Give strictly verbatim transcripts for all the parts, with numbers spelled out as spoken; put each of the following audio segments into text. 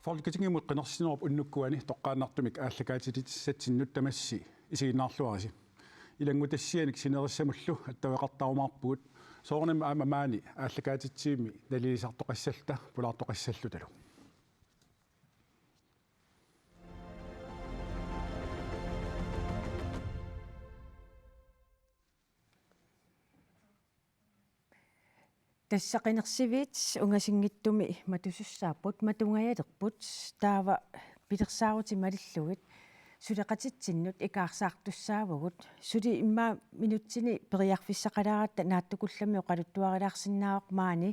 Folketingimut qinersinerup unnukkuani toqqaannartumik aallakaatitissatsinnut tamassi isiginnaarluarisi. Ilanngutassianik sinerissamullu attaveqartarumaarpugut. Soorunami aamma maani aallakaatitsivimmi nalilisartoqassalluta pulaartoqassallutalu. Tassa qinersiviit ungasinngitsumi matusussaapput, matungajalerput, taava pilersaarutit malillugit suleqatitsinnut ikaarsaartussaavugut. Suli immaqa minutsini periarfissaqalaaratta naatsukullammik oqaluttuarilaarsinnaavoq maani.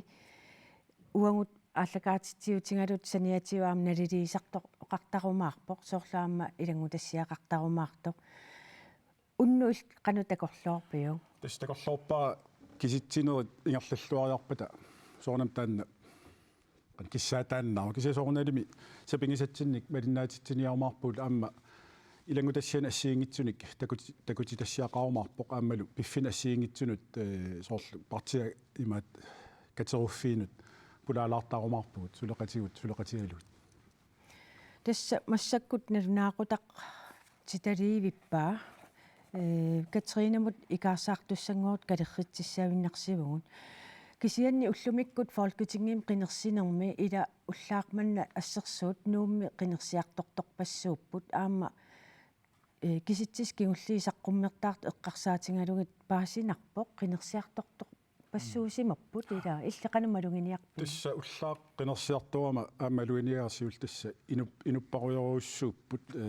Uagut aallakaatitsiutigaluta saniatigut aamma naliliisartoqartarumaarpoq, soorlu aamma ilanngutassiaqartarumaartoq. Unnuk qanoq takorloorpiuk? Tassa takorloorpara kisitsinerit ingerlalluariarpata soorunami taanna qanoq kissaataannarpoq. Kisianni soorunalimi sapinngisatsinnik malinnaatitsiniarumaarpugut, aamma ilanngutassianik assigiinngitsunik takuti-, takutitassiaqarumaarpoq aammalu piffinnut assigiinngitsunut, eh, soorlu partiit imaattoq kateruffiinut pulaalaartarumaarpugut suleqatigut suleqatigalugit. Tassa massakkut nalunaaqutaq titaliivippaa, eh, Katrinamut ikaarsaartussanngorutta kalerritsissavinnarsivugut. Kisianni ullumikkut Folketingimi qinersinermi ila ullaaq manna assersuut Nuummi qinersiartortorpassuupput, aamma, eh, kisitsisit kingulliit saqqummertaartut eqqarsaatigalugit paasinarpoq qinersiartortorpassuusimapput, ila illit qanoq maluginiarpit? Tassa ullaaq qinersiartorama aamma maluginiagara siulleq tassa inup-, inupparujorujussuupput, eh,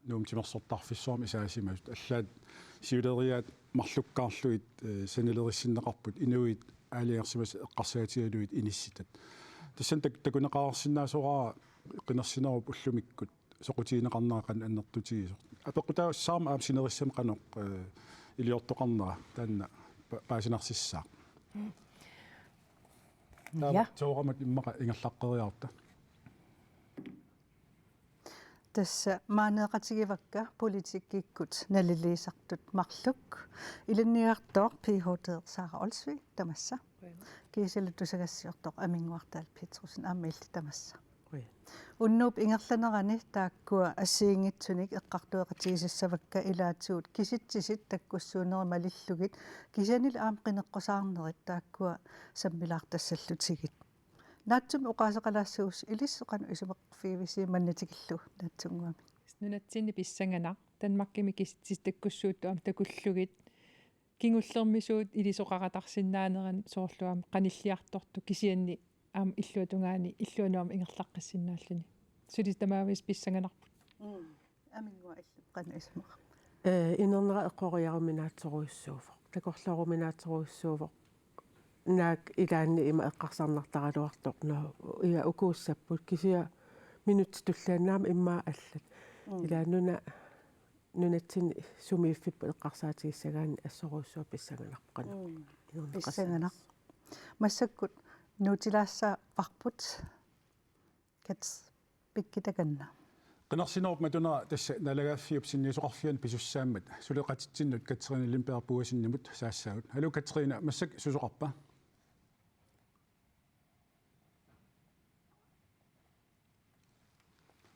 Nuummi Timersortarfissuarmi isaasimasut. Allaat siuleriaat marlukkaarlugit, eh, sanilerisinneqarput inuit aalajangersimasut eqqarsaatigalugit inissitat. Tassani tak-, takuneqareersinnaasoraara qinersinerup ullumikkut soqutigineqarnera qanoq annertutigisoq. Apeqqutaassavarma aamma sinerissami qanoq, eh, iliortoqarnera taanna pa-, paasinarsissaaq. Taava, ja, Tooramut immaqa ingerlaqqeriarutta. Tassa maaneeqatigivakka politikkikkut naliliisartut marluk. Ilinniartoq P H D Sara Olsvig tamassa. Qujanaq. Kiisalu tusagassiortoq Aminnguaq Dahl Petrussen aamma illit tamassa. Qujanaq. Unnuup ingerlanerani taakkua assigiinngitsunik eqqartueqatigisassavakka ilaatigut kisitsisit takkussuunerit malillugit kisiannili aamma qineqqusaarnerit taakkua sammilaartassallutigit. Naatsumik oqaaseqalaassagussi ilissi qanoq isumaqarfigivisi manna tikillugu naatsunnguamik? Nunatsinni pissanganaq, Danmarkimi kisitsisit takkussuuttut aamma takullugit, kingullermik suut ilisoqaratarsinnaanerat soorlu aamma qanilliartortoq kisianni aamma illuatungaani illuanut aamma ingerlaqqissinnaalluni. Suli tamaavisa pissanganarput. Mm. Aminnguaq, illit qanoq isumaqarpit? Eh, inernera eqqoriaruminaatsorujussuuvoq. Takorlooruminaatsorujussuuvoq. Naak ilaanni ima eqqarsarnartaraluartoq, no, ia ukuussapput kisianni minutsit tullianni aamma immaqa allat. Mm. Ilaa nuna-, nunatsinni sumiiffipput eqqarsaatigissagaanni assorujussuaq pissanganarpoq qanoq. Mm. Inerneqassanersoq. Pissanganaq. Massakkut nuutilaassavarput. Kats, pikki takanna. Qinersinerup matunera tassa naalagaaffiup sinniisoqarfiani pisussaammat suleqatitsinnut Katrine Lindberg Boasenimut saassaagut. Haluu Katrine, massakkut susoqarpa?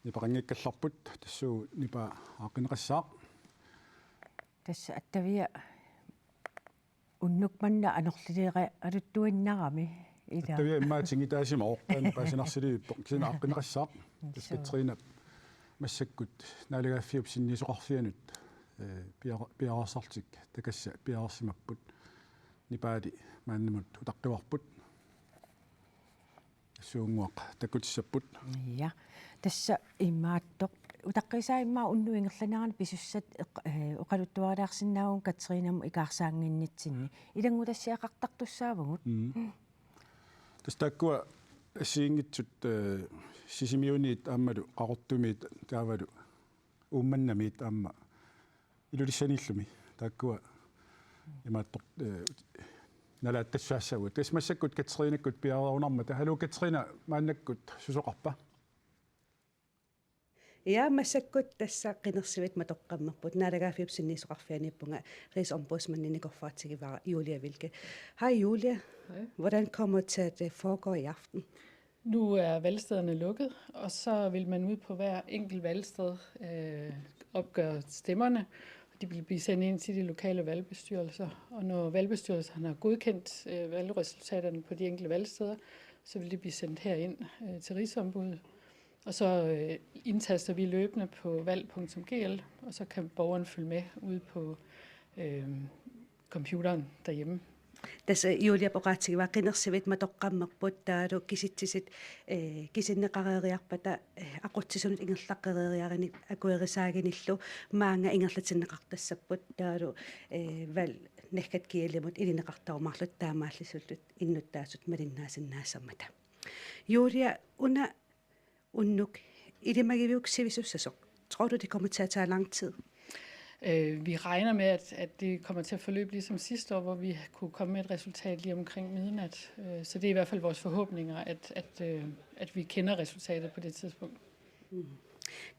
Nipaqanngikkallarput, tassuuna nipaa aaqqineqassaaq. Tassa Attavia unnuk manna anorlileriaruttuinnarami, ilaa. Attavia immaqa tingitaasimavoq, taanna paasinarsiliivippoq, kisianni aaqqineqassaaq. Tassa, suu, Katrine, massakkut naalagaaffiup sinniisoqarfianut, eh, piara-, piareersarlutik takassa piareersimapput. Nipaali maannamut utaqqivarput. Suunnguaq takkutissapput. Ja. Tassa imaattoq. Utaqqiisaa immaqa unnuk ingerlanerani pisussat eq-, eh, oqaluttuarilaarsinnaavugut Katrinamut ikaarsaannginnitsinni. Ilanngutassiaqartartussaavugut. Mm. Tassa taakkua assigiinngitsut, eh, Sisimiuniit aammalu Qaqortumiit taavalu Uummannamiit aamma Ilulissaniillumi taakkua imaattoq, eh, nalaattassussaavugut. Tassa massakkut Katrinakkut piareerunarmata. Haluu Katrine, maannakkut susoqarpa? Ja, massakkut tassa qinersivit matoqqammerput. Naalagaaffiup sinniisoqarfianiippunga, Rigsombudsmandinikoorfigivara Julie Wilke. Hej Julie. Hej. Hvordan kommer det til at foregå i aften? Nu er valgstederne lukket, og så vil man ude på hver enkelt valgsted øh, opgøre stemmerne, og de vil blive sendt ind til de lokale valgbestyrelser. Og når valgbestyrelserne har godkendt øh, valgresultaterne på de enkelte valgsteder, så vil de blive sendt herind øh, til Rigsombuddet. Og så øh, indtaster vi løbende på valg punktum g l, og så kan borgeren følge med ude på øh, computeren derhjemme. Tassa Juliap oqaatigivaa qinersivit matoqqammerput taavalu kisitsisit eh, kisinneqareeriarpata eh, aqutsisunut ingerlaqqereeriarunik akuerisaaginillu maanga ingerlatinneqartassapput taavalu eh, valg punktum g l-imut ilineqartarumaarluta taamaallisut innuttaasut malinnaasinnaassammata. Julia, una unnuk ilimagiviuk sivisussasoq? Tror du, det kommer til at tage lang tid? Øh, vi regner med, at, at det kommer til at forløbe ligesom sidste år, hvor vi kunne komme med et resultat lige omkring midnat. Øh, så det er i hvert fald vores forhåbninger, at, at, øh, at vi kender resultatet på det tidspunkt.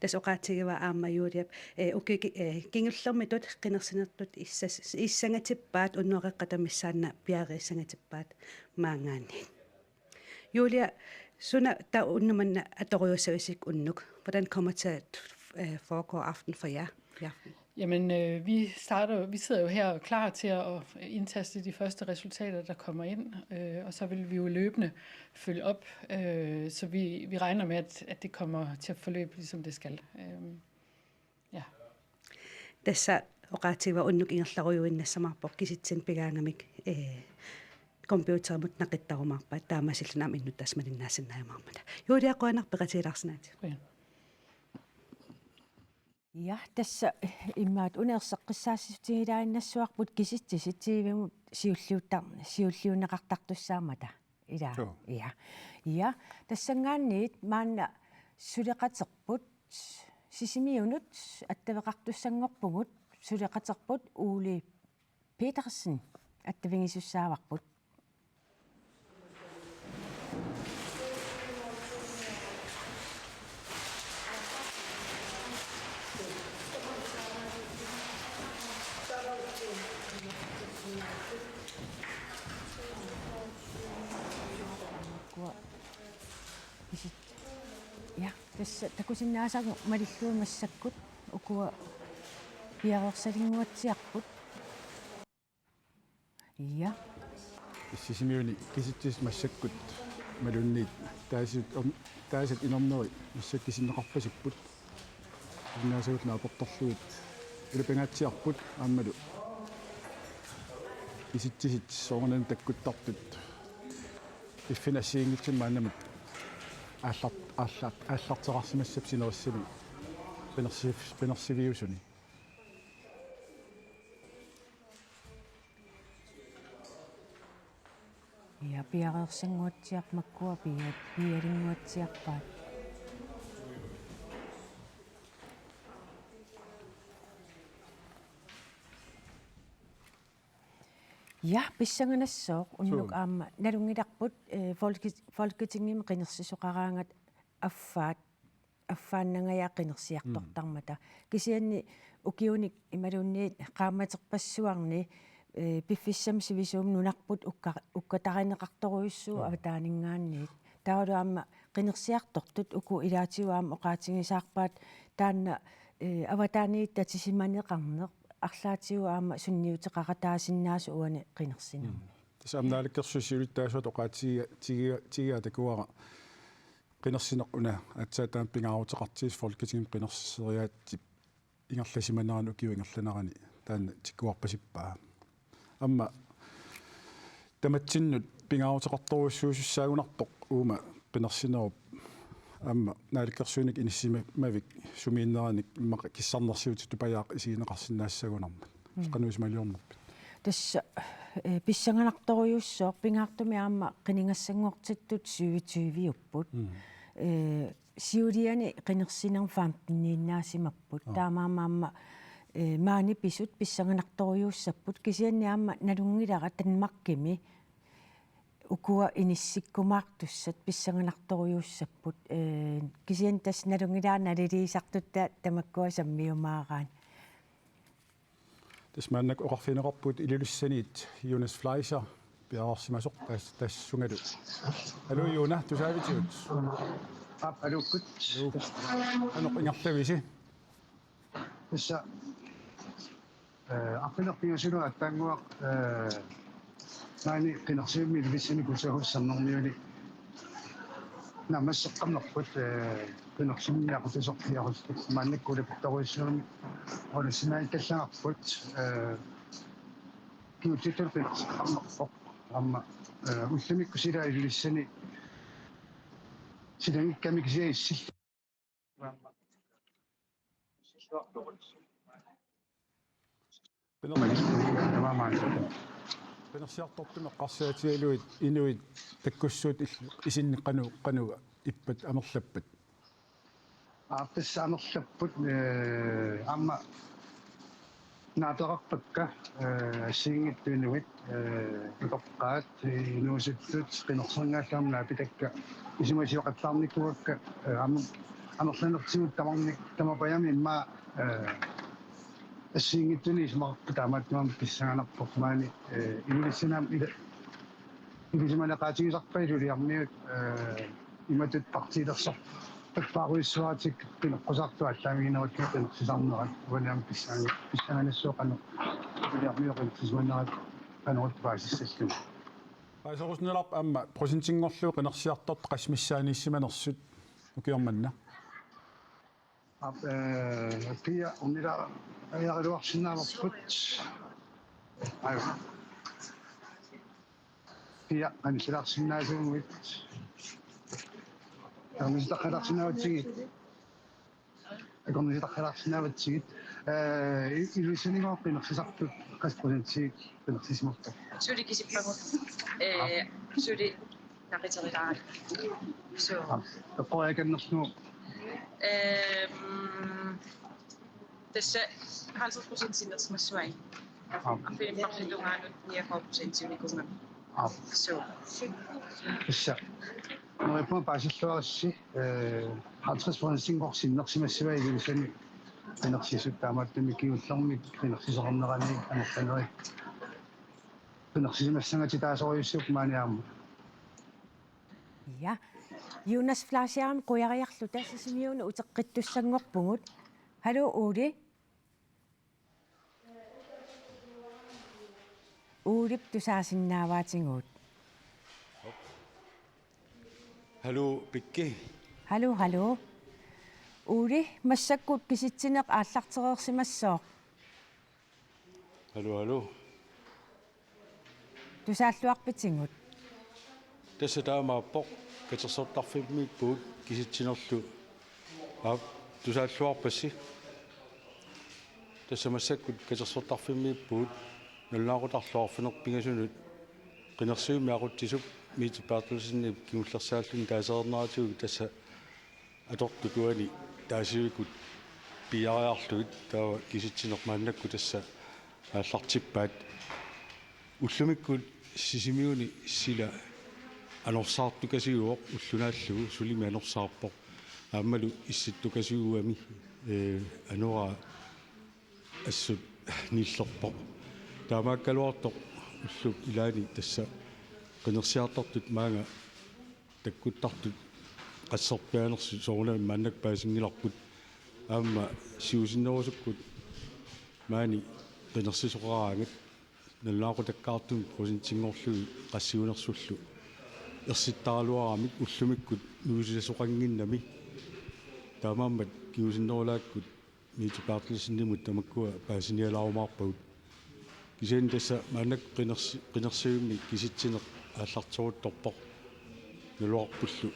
Tassa oqaatigivaa aamma Juliap eh, ukiut eh, kingullermitut qinersinertut issas- issangatippaat unnuaqeqqata missaanna piareersarsinnaasarput maanngaanniit. Julia, suna taava unnuk manna atorujussuussigit unnuk? Hvordan kommer det til at øh, foregå aften for jer i aften? Jamen, øh, vi starter, vi sidder jo her og er klar til at indtaste de første resultater, der kommer ind, øh, og så vil vi jo løbende følge op, øh, så vi, vi regner med, at, at det kommer til at forløbe, ligesom det skal. Øh, ja. Tassa oqaatigivaa unnuk ingerlarujuinnassamaarpoq kisitsisinut pigaangamik eh, computerimut naqittarumaarpaat taamaasilluni aamma innuttaasut malinnaasinnaajumaammata. Julia, qujanaq peqatigilaarsinnaagatsigit. Qujan. Ja, tassa immaqa una erseqqissaassutigilaannassavarput kisitsisit siivimut siulliuttar- siulliunneqartartussaammata. Ilaa. Joo. Ja. Ja, tassanngaanniit maanna suleqaterput Sisimiunut attaveqartussanngorpugut, suleqaterput Ole Petersen attavigisassaavarput. Ja, tassa takusinnaasagut malillugu massakkut ukua piareersalinnguatsiarput. Ja. Sisimiuni kisitsisit massakkut malunniit taasat om- taasat inorneri massakkut kisinneqarpasipput. Innaasavut naapertorlugit ilapingaatsiarput aammalu kisitsisit soorunami takkuttartut piffinnik assigiinngitsumik maannamut aallar- aallar- aallarteqarsimassapput sinerissami qinersi- qinersiviusuni. Ja, piareersannguatsiarput makkua pia- pialinnguatsiarpaat. Ja, pissanganassaaq unnuk. Suu. Aamma nalunngilarput eh, folke- Folketingimi qinersisoqaraangat affaat affaannangajaat qinersiartortarmata. Kisianni ukiunik imaluunniit qaammaterpassuarni eh, piffissami sivisuumi nunarput ukka- ukkatarineqartorujussuuvoq. Joo. Avataaninngaanniit. Taavalu aamma qinersiartortut uku ilaatigut aamma oqaatigisaarpaat taanna eh, avataaniittut tatisimaneqarneq arlaatigut aamma sunniuteqaqataasinnaasut uani qinersinermi. Tassa aamma Naalakkersuisut siulittaasuata oqaatigiga- tigiga- tigigaa takuara qinersineq una aatsaat taama pingaaruteqartigisoq Folketingimi qinersiseriaatsip ingerlasimanerani ukiup ingerlanerani taanna tikkuarpasippaa. Aamma tamatsinnut pingaaruteqartorujussuusussaagunarpoq uuma qinersinerup aamma naalakkersuinik inissisimavik sumiinneranik immaqa kissarnersiutitut pajaaq isigineqarsinnaassagunarmat. Mm. Qanoq isumaliornerpit? Tassa eh, pissanganartorujussuuvoq pingaartumik aamma qinigassanngortittut syvogtyve-upput. Mm. Eh, siuliani qinersinermi femten-iinnaasimapput. Joo. Taamaammat aamma eh, maani pisut pissanganartorujussuussapput kisianni aamma nalunngilara Danmarkimi ukua inissikkumaartussat pissanganartorujussuussapput. Eh, kisianni tassa nalunngilara naliliisartutta tamakkua sammiumaaraanni. Tassa maannakkut oqarfigineqarpugut Ilulissaniit Jonas Fleischer piareersimasoq tas-, tassungalu. Aluu Juuna, tusaavitigut? Aap, aluukkut. Aluu. Qanoq ingerlavisi? Tassa, eh, arfineq-pingasunut aatsaannguaq, eh, maani qinersivimmik Ilulissani Kuussahuusip Sermermiuni naammasseqqammerput, eh, qinersivimmik aqutsisoq piareersut maannakkut ulapittorujussuarmik oqalussinaakkallagarput, eh, kigutsitut qinerseqqammerpoq. Aamma, eh, ullumikkut sila Ilulissani silanngikkamik kisianni issillu. Qinersiartortumik eqqarsaatigalugit inuit takkussuit il-, isinneq qanoq, qanoq ippat, amerlappat? Aap, tassa amerlapput, eh, aamma naapeqarpakka, eh, assigiinngitsut inuit, eh, utoqqaat, eh, inuusuttut, qinersinerngaatsiarmik naapitakka, isumasioqattaarnikuuakka, eh, aamma amerlanertigut tamarmik, tamapajami immaqa, eh, assigiinngitsunik isumaqarput, taamaattumik pissanganarpoq maani, eh, Ilulissani aamma ila-, ilisimaneqaatigisarpaat Ilulissarmiut, eh, imatut partiilersorpassuarujussuartik qineqqusaartut aallaaviginerullugit qinersisarnerat, uani aamma pissangi-, pissanganassuaq qanoq Ilulissarmiut qinersisimanerat qanorluunniit paasissallugu. Paaserusunnerarpit aamma procentinngorlugu qinersiartortut qassit missaaniissimanersut ukioq manna? Aap, eh, Pia, ornila-, ajaraluarsinnaavarput. Aju. Pia, qanillilaarsinnaasuuguit. Akornusitaqqalaarsinnaavatsigit. Akornusitaqqalaarsinnaavatsigit. Eh, i-, Ilulissanigooq qinersisartut qassit procentii qinersisimapput? Suli kisippagut. Eh, suli naqiterilaarit. Suu. Aap, eqqoriakannerlugu. Ehm, tassa halvtreds procent sinnersimassavai. Aap. Arfineq-marluk tungaanut niogfyrre procent siunikuugami. Aap. Suu. Tassa. Neriuppunga paasilluaritsi, eh, halvtreds procentinngorlugu sinnersimassavai Ilulissani qinersisut, taamaattumik kingullermik qinersisoqarnerani amerlanerit qinersimassangatitassasorujussuupput maani aamma. Ja. Jonas Fleischerip qujariarluta Sisimiuni uteqqittussanngorpugut. Hallo, Ole. Olep tusaasinnaavaatigut. Hallo, Pikki. Hallo, hallo. Ole, massakkut kisitsineq aallartereersimassooq. Hallo, hallo. Tusaalluarpitigut? Tassa taamaappoq, katersortarfimmiippugut kisitsinerlu. Aap, tusaalluarpassi. Tassa massakkut katersortarfimmiippugut, nalunaaqutarlu arfineq-pingasunut qinersivimmi aqutsisup Mette Berthelsenip kingullersaalluni taasereerneratigut tassa atortut uani taasivikut piiariarlugit, taava kisitsineq maannakkut tassa aallartippaat. Ullumikkut Sisimiuni sila anorsaartukasiuvoq, ulloq naallugu sulimi anorsaarpoq. Aammalu issittukasiugami, ee, anoraa assut nillerpoq. Taamaakkaluartoq ullup ilaani tassa qinersiartortut maanga takkuttartut qasserpiaanersut soorunami maannakkut paasinngilarput. Aamma siusinnerusukkut maani qinersisoqaraangat nalunaaqutakkaartumik procentinngorlugit qassiunersullu ersittaraluaramik ullumikkut nuisisasoqannginnami. Taamaammat kingusinnerulaakkut Mette Berthelsenimut tamakkua paasinialaarumaarpagut. Kisianni tassa maannakkut qinersi-, qinersivimmi kisitsineq aallarteruttorpoq. Naluarpullu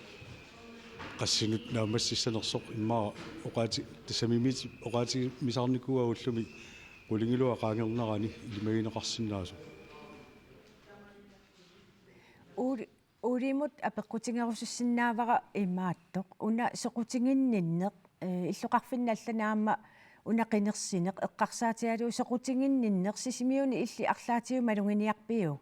qassinut naammassissanersoq, immaqa oqaati-, tassami Mette oqaatigisaarnikuuaa ullumi qulingiluat qaangernerani ilimagineqarsinnaasoq. Ole, Olemut apeqqutigerusussinnaavara imaattoq: Una soqutiginninneq, eh, illoqarfinni allani aamma una qinersineq eqqarsaatigalugu, soqutiginninneq Sisimiuni illit arlaatigut maluginiarpiuk?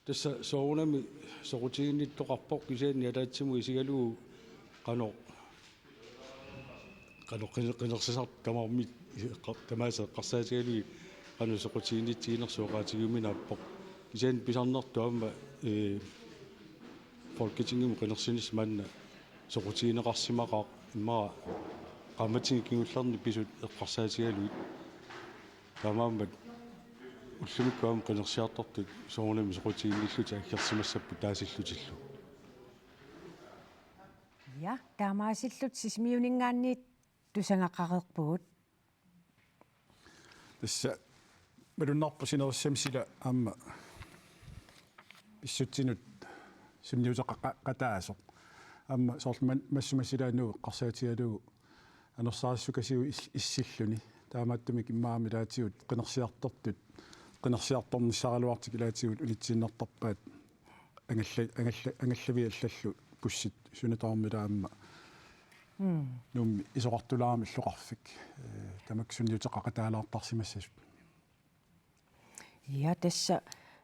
Tassa soorunami soqutiginnittoqarpoq, kisianni ataatsimut isigalugu qanoq qanoq qiner-, qinersisartut tamarmik eqqa-, tamaasa eqqarsaatigalugit qanoq soqutiginnitsiginersoq oqaatigiuminaappoq. Kisianni pisarnertut aamma, ee, Folketingimut qinersinissaq maanna soqutigineqarsimaqaaq, immaqa qaammatini kingullerni pisut eqqarsaatigalugit. Taamaammat ullumikkut aamma qinersiartortut soorunami soqutiginnillutik aggersimassapput taasillutillu. Ja, taamaasillutik Sisimiuninngaanniit tusagaqareerpugut. Tassa malunnarpoq sinerissami sila aamma pissutsinut sunniuteqaqataasoq. Aamma soorlu man-, massuma silaannguaq eqqarsaatigalugu anersaarissukasiup is-, issilluni. Taamaattumik immaqa aamma ilaatigut qinersiartortut, qinersiartornissaraluartik ilaatigut unitsiinnartarpaat angalla-, angalla-, angallaviit allallu bussit suna tamarmik aamma. Mm. Nuummi isorartulaarami illoqarfik, ee, tamakku sunniuteqaqataalaartarsimassasut. Ja, tassa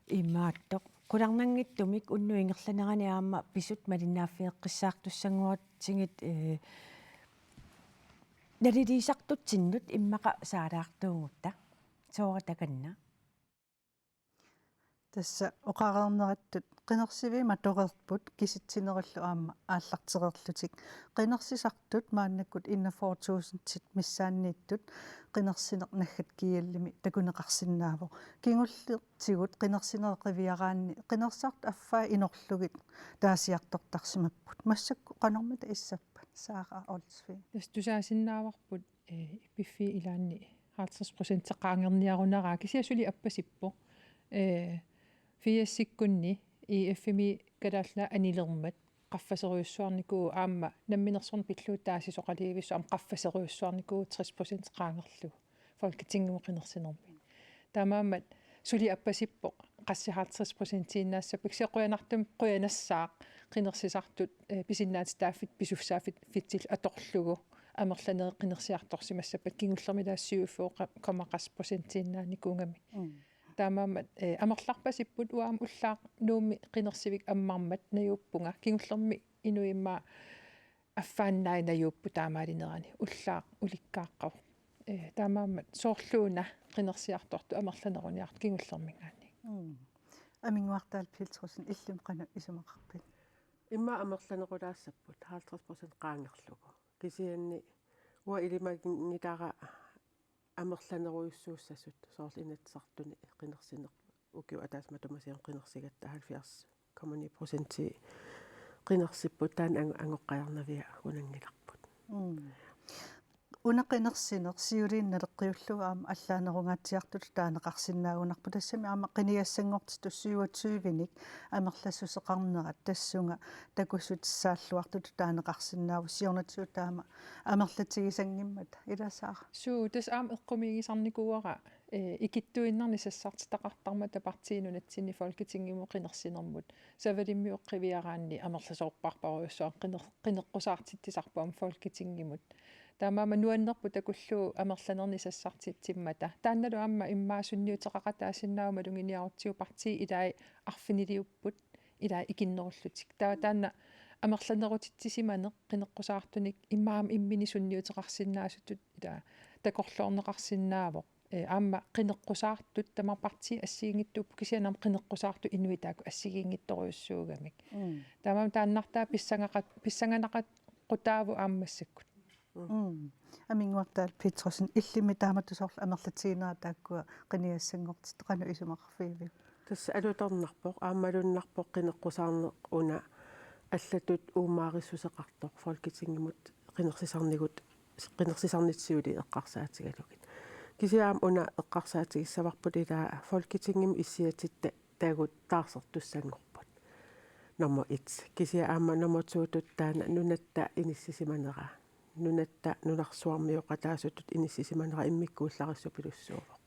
imaattoq. Qularnanngitsumik unnuk ingerlanerani aamma pisut malinnaaffeeqqissaartussanngortigit, ee, naliliisartutsinnut immaqa saalaartuugutta. Soorlu takanna. Tassa oqareerneratut qinersiviit matoreerput kisitsinerillu aamma aallartereerlutik. Qinersisartut maannakkut enogfyrre tusindit missaanniittut qinersineq naggat G L-imi takuneqarsinnaavoq. Kingullertigut qinersineq qiviaraanni qinersisartut affaa inorlugit taasiartortarsimapput. Massakkut qanormita issappat, Sara Olsvig? Tassa tusaasinnaavarput, eh, piffi ilaanni halvtreds procent qaangerniarunaraa, kisianni suli appasippoq. Eh, firsikkunni E F-imi Kalaallit Nunaat anilermat qaffaserujussuarnikuuvoq, aamma namminersorneq pillugu taasisoqalivissoq aamma qaffaserujussuarnikuuvoq tres procent qaangerlugu Folketingimut qinersinermi. Taamaammat suli appasippoq qassit halvtreds procentiinnaassapput, kisianni qujanartumik qujanassaaq qinersisartut, eh, pisinnaatitaaffik pisussaaffik fitsil atorlugu amerlanerit qinersiartorsimassappat, kingullermi taava syvogfyrre komma qassit procentiinnaanikuugamik. Mm. Taamaammat, eh, amerlarpasipput. Uanga aamma ullaaq Nuummi qinersivik ammarmat najuuppunga. Kingullermi inuit immaqa affaannai najuupput taamaalinerani. Ullaaq ulikkaaqqavoq. Eh, taamaammat soorluuna qinersiartortut amerlaneruniartut kingullerminngaanniit. Mm. Aminnguartaal Petrussenip illimmi qanoq isumaqarpit? Immaqa amerlanerulaassapput halvtreds procent qaangerlugu. Kisianni uanga ilimaginngilara amerlanerujussuussasut, soorlu Inatsisartuni qinersineq, ukiup ataatsip matuma siorna qinersigatta halvfjerds komma ni procenti qinersipput, taanna ango-, angoqqajarnavia unanngilarput. Mm. Una qinersineq siuliini naleqqiullugu aamma allaanerungaatsiartutut taaneqarsinnaagunarpoq. Tassami aamma qinigassanngortitut syvogtyvenik amerlassuseqarnerat tassunga takussutissaalluartutut taaneqarsinnaavoq, siornatigut taama amerlatigisanngimmata, ila Sara? Suu, tassa aamma eqqumiigisarnikuuara, eh, ikittuinnarnik sassartitaqartarmata partiinut nunatsinni Folketingimut qinersinermut. Savalimmiut qiviaraanni amerlasoorparparujussuarnik qiner-, qineqqusaartitsisarput aamma Folketingimut. Taamaammat nuannerpoq takullugu amerlanernik sassartitsimmata. Taannalu aamma immaqa sunniuteqaqataasinnaavoq maluginiarutsigu partiit ilai arfiniliupput, ilai ikinnerullutik. Taava taanna amerlanerutitsisimaneq qineqqusaartunik immaqa aamma imminut sunniuteqarsinnaasutut ila takorloorneqarsinnaavoq. Eh, aamma qineqqusaartut, tamarmik partiit assigiinngitsuupput, kisianni aamma qineqqusaartut inuit taakku assigiinngitsorujussuugamik. Mm. Taamaammat taannartaa pissangaqa-, pissanganaqaqqutaavoq aamma massakkut. Mm. Aminnguartaal Petrussenip illimmi taamatut soorlu amerlatiginera taakkua qinigassanngortitut qanoq isumaqarfigiviuk? Tassa alutornarpoq, aamma malunnarpoq qineqqusaarneq una allatut uummaarissuseqartoq Folketingimut qinersisarnigut, qinersisarnitsisut eqqarsaatigalugit. Kisianni aamma una eqqarsaatigissavarput, ila Folketingimi issiatitta taagut taarsertussanngorput. Nummer et. Kisianni aamma nummer to-tut taanna nunatta inissisimanera. Nunatta nunarsuarmioqataasutut inissisimanera immikkuullarissupilussuuvoq.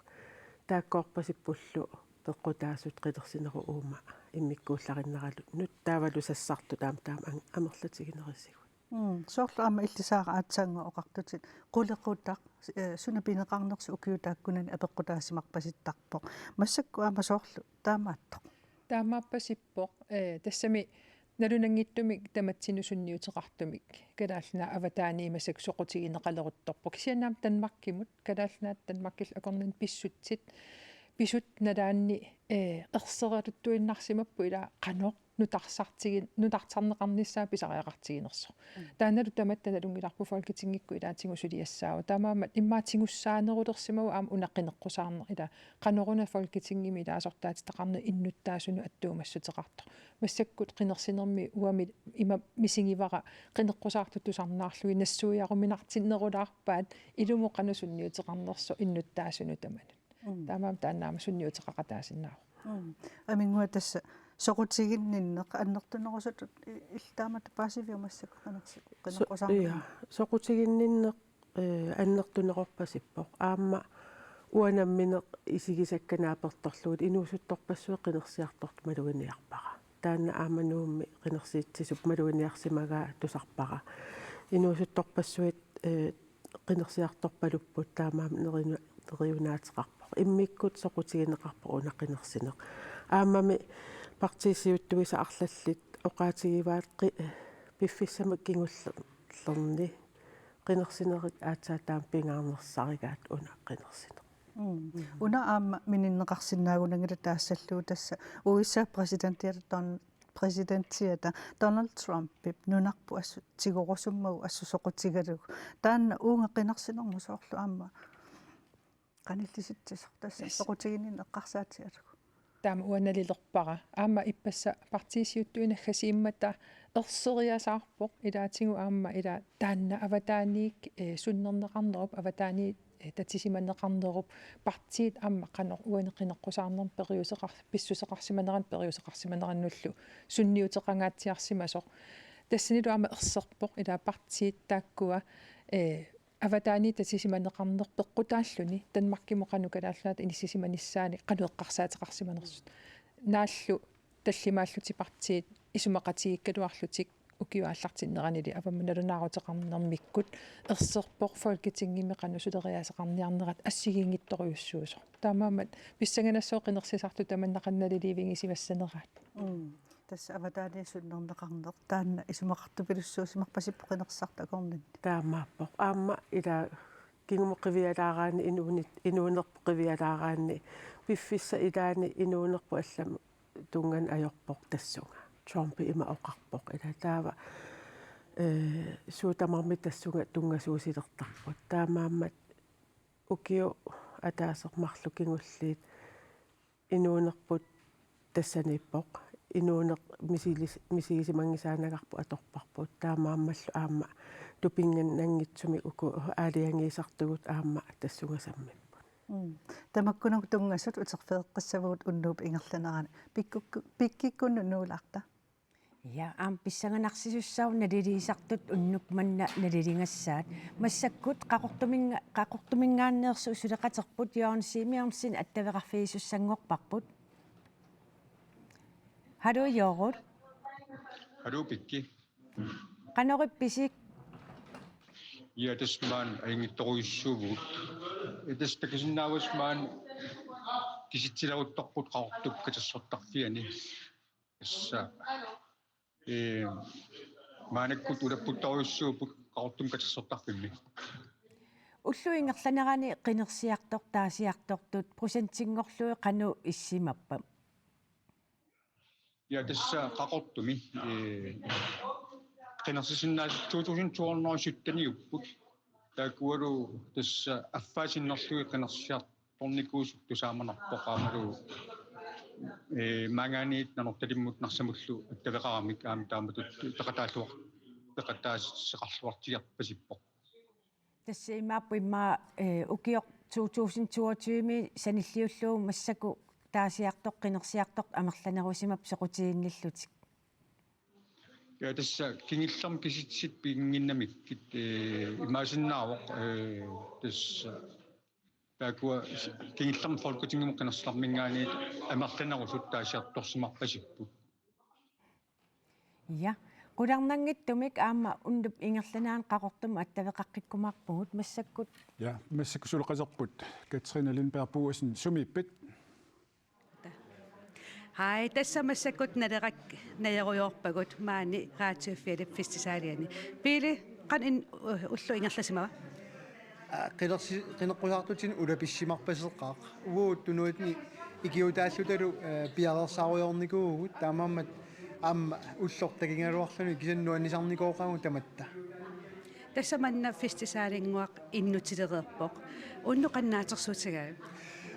Taakkoorpasippullu peqqutaasut qinersinerup uuma immikkuullarinneralu, nut-, taavalu sassartut aamma taama am-, amerlatiginerisigut. Mm, soorlu aamma illit Sara aatsaannguaq oqartutit, qulequtaq, eh, suna pineqarnersoq ukiut taakkunani apeqqutaasimarpasittarpoq. Massakkut aamma soorlu taamaattoq? Taamaappasippoq, eh, tassami Nalunanngitsumik tamatsinnut sunniuteqartumik Kalaallit Nunaat avataaniit massakkut soqutigineqaleruttorpoq. Kisianni aamma Danmarkimut, Kalaallit Nunaat Danmarkillu akornanni pissutsit, pisut nalaanni, eh, erseqquttuinnarsimapput ilaa qanoq nutarsartigin-, nutartarneqarnissaa pisariaqartiginersoq. Mm. Taannalu tamatta nalunngilarput Folketingikkut ilaatigut suliassaavoq. Taamaammat immaqa tigussaanerulersimavoq aamma una qineqqusaarneq ilaa qanoruna Folketingimi ilaasortaatitaqarneq innuttaasunut attuumassuteqartoq. Massakkut qinersinermi uanga ima misigivara qineqqusaartut tusarnaarlugit nassuiaruminartinnerulaarpaat ilumut qanoq sunniuteqarnersoq innuttaasunut tamanut. Mm. Taamaammat taanna aamma sunniuteqaqataasinnaavoq. Mm. Aminngua tassa soqutiginninneq annertunerusutut i-, illit taamatut paasiviuk massakkut qinersi-, so-, qineqqusaarneq? Ja, soqutiginninneq, eh, annertunerorpasippoq. Aamma uanga nammineq isigisakka naapertorlugit inuusuttorpassuit qinersiartortut maluginiarpara. Taanna aamma Nuummi qinersiitsisup maluginiarsimagaa tusarpara. Inuusuttorpassuit, eh, qinersiartorpalupput taamaammat nerinu-, neriunaateqarpoq. Immikkut soqutigineqarpoq una qinersineq. Aammami partiit siuttuisa arlallit oqaatigivaat qi-, piffissami kingullerni qinersinerit aatsaat taama pingaarnersarigaat una qinersineq. Mm. Una aamma mininneqarsinnaagunanngilaq taassallugu tassa U S A præsidentiata Don-, præsidentiata Donald Trumpip nunarput assut tigorusummagu assut soqutigalugu. Taanna uunga qinersinermut soorlu aamma qanillitsisoq tassa. Yes. Soqutiginninneq eqqarsaatigalugu. Taama uanga nalilerpara. Aamma ippassaq partiit siuttuinnaq naggasiimmata erseriasaarpoq ilaatigut aamma ilaa taanna avataaniit, eh, sunnerneqarnerup, avataaniit, eh, tatisimaneqarnerup, partiit aamma qanoq uani qineqqusaarnermi periuseqar-, pissuseqarsimaneranut periuseqarsimanerannullu sunniuteqangaatsiarsimasoq. Tassanilu aamma erserpoq ilaa partiit taakkua, eh, avataaniit tatisimaneqarneq peqqutaalluni Danmarkimut qanoq Kalaallit Nunaata inissisimanissaanik qanoq eqqarsaateqarsimanersut. Naallu tallimaallutik partiit isumaqatigiikkaluarlutik ukiup aallartinneranili avammut nalunaaruteqarnermikkut erserpoq Folketingimi qanoq suleriaaseqarniarnerat assigiinngitsorujussuusoq. Taamaammat pissanganassaaq qinersisartut tamanna qanoq naliliivigisimassaneraat. Mm. Tassa avataaniit sunnerneqarneq taanna isumaqartupilussuusimarpasippoq qinersisartut akornanni. Taamaappoq. Aamma ilaa kingumut qivialaaraanni inuunit-, inuunerput qivialaaraanni piffissap ilaani inuunerput allamut tunnganeq ajorpoq tassunga. Trump ima oqarpoq ilaa taava, eh, suut tamarmik tassunga tunngasuusilertarput. Taamaammat ukiut ataaseq marluk kingulliit inuunerput tassaniippoq. Inuuneq misilis-, misigisimanngisaannagarput atorparput. Taamaammallu aamma tupinnginnanngitsumik uku aalajangiisartugut aamma tassunga sammipput. Mm. Tamakkununnga tunngasut uterfigeqqissavagut unnuup ingerlanerani. Pikkukku-, pikkikkunnut Nuulaarta. Ja, aamma pissanganarsisussaavoq naliliisartut unnuk manna naliligassaat. Massakkut Qaqortuminga-, Qaqortumingaanneersoq suleqaterput Jørgen Simeonsen attaveqarfigisussanngorparput. Hallo, Jørgen. Hallo, Pikki. Qanoq ippisi? Ja, tassa maani ajunngitsorujussuuvugut. Tassa takusinnaavasi maani kisitsileruttorput Qaqortup katersortarfiani. Tassa, ee, maannakkut ulapputtorujussuupput Qaqortumi katersortarfimmi. Ullup ingerlanerani qinersiartoq taasiartortut procentinngorlugit qanoq issimappa? Ja, tassa Qaqortumi, ee, qinersisinnaasut to tusind to hundrede og sytteniupput. Taakkualu tassa affaa sinnerlugit qinersiar- tornikuusoq tusaamanarpoq aammalu, ee, maanngaanniit Nanortalimmut Narsamullu attaveqaramik aamma taamatut peqataalluar-, peqataassuseqarluartigerpasippoq. Tassa imaappoq immaqa, ee, ukioq to tusind toogtyve sanilliullugu massakkut taasiartoq qinersiartoq amerlanerusimapput soqutiginngillutik. Ja, tassa kingullermik kisitsit piginnginnamikkit, ee, imaassinnaavoq, ee, tassa taakkua kingullermik Folketingimut qinersinerminngaanniit amerlanerusut taasiartorsimarpasipput. Ja. Qularnanngitsumik aamma unnup ingerlanerani Qaqortumut attaveqaqqikkumaarpugut massakkut. Ja, massakkut suleqaterput Katrine Lindberg Boesen, sumiippit? Hej, tassa massakkut Naleraq najorujoorpagut maani Radiofjelip festisaaliani. Pele, qanoq in-, ulloq ingerlasimava? Aa, qinersi-, qineqqusaartutsinnut ulapissimarpaseqaaq. Uagut tunuatsinni ikiuutaallutalu, eh, piareersaarujoornikuuvugut, taamaammat aamma ulloq takigaluarluni kisianni nuannisarnikooqaagut tamatta. Tassa manna festisaalinguaq innutsilereerpoq. Unnuk qanoq naatsorsuutigaajuk?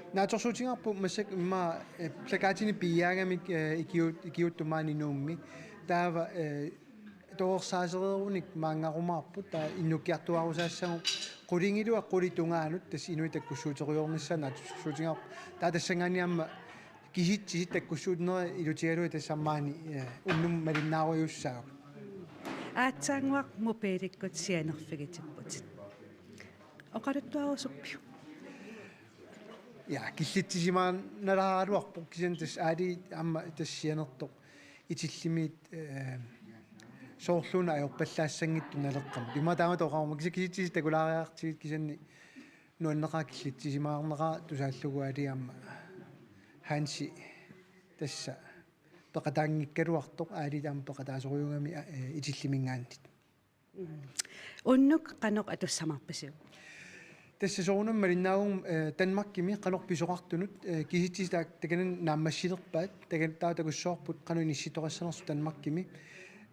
Naatsorsuutigaarput massakkut immaqa, eh, plakatini piiaagamik, eh, ikiuut-, ikiuuttut maani Nuummi. Taava, eh, torersaasereerunik maanngarumaarput, taava innukkiartuaarusaassagut qulingiluat qulit tungaanut, tassa inuit takkussuuterujoornissaat naatsorsuutigaarput. Taava tassanngaanniit aamma kisitsisit takkussuutinerit ilutigalugit tassa maani, eh, unnuk malinnaarujussaagut. Aatsaannguaq mobiilikkut sianerfigitipputit. Oqaluttuarusuppiuk? Ja, killitsisimaannalaaraluarpoq kisianni tassa aali aamma tassa sianertoq itillimiit, eh, soorluuna ajorpallaassanngitsoq Naleqqamut. Immaqa taamatut oqaruma kisianni kisitsisit takulaariartigit kisianni nuanneqaaq killitsisimaarneqaaq tusaallugu aali aamma Hansi tassa peqataanngikkaluartoq aali aamma peqataasorujuugami, eh, itilliminngaanniit. Mm. Unnuk qanoq atussamaarpisiuk? Tassa soorunami malinnaavugut, eh, Danmarkimi qanoq pisoqartunut, eh, kisitsisit taak-, takanani naammassilerpaat, takan-, taava takussuarput qanoq inissittoqassanersut Danmarkimi.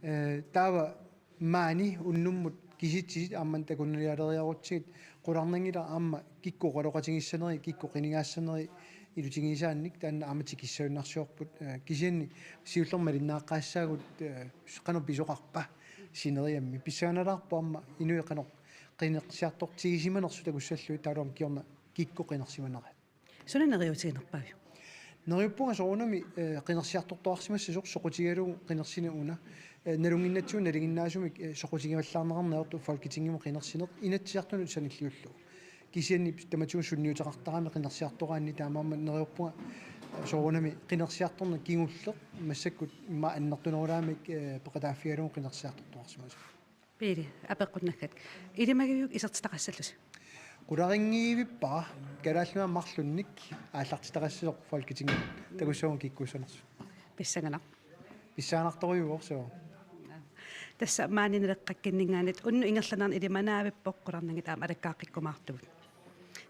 Eh, taava maani unnummut kisitsisit aamma takunngialeriarutsigit qularnanngilaq aamma kikkut oqaloqatigissanerit, kikkut qinigaassanerit ilutigisaannik taanna aamma tikissagunarsiorput, eh, kisianni siullermik malinnaaqqaassaagut, eh, qanoq pisoqarpa sineriammi. Pissanganalaarpoq aamma inuit qanoq qinersiartortigisimanersut takussallugit taavalu aamma kingorna kikkut qinersimanerat. Suna neriuutiginerpaaviuk? Neriuppunga soorunami, eh, qinersiartortoqarsimassasoq soqutigalugu qinersineq una. Eh, nalunnginnatsigu nalinginnaasumik, eh, soqutigivallaarneqarneq ajortoq Folketingimut qinersineq Inatsisartunut sanilliullugu. Kisianni tamatigut sunniuteqartarami qinersiartoraanni taamaammat neriuppunga, eh, soorunami qinersiartorneq kingulleq massakkut immaqa annertunerulaamik, eh, peqataaffigalugu qinersiartortoqarsimasoq. Pele, apeqqunnagit. Ilimagiviuk isertitaqassallusi? Qularinngivippara, Kalaallit Nunaat marlunnik aallartitaqassasoq Folketingimut takussagunik kikkuussanersut. Pissanganaq. Pissanganartorujuuvoq suu. Tassa maani Naleqqakkinninngaanniit unnuk ingerlanerani ilimanavippoq, qularnanngit aamma alakkaaqqikkumaartugut.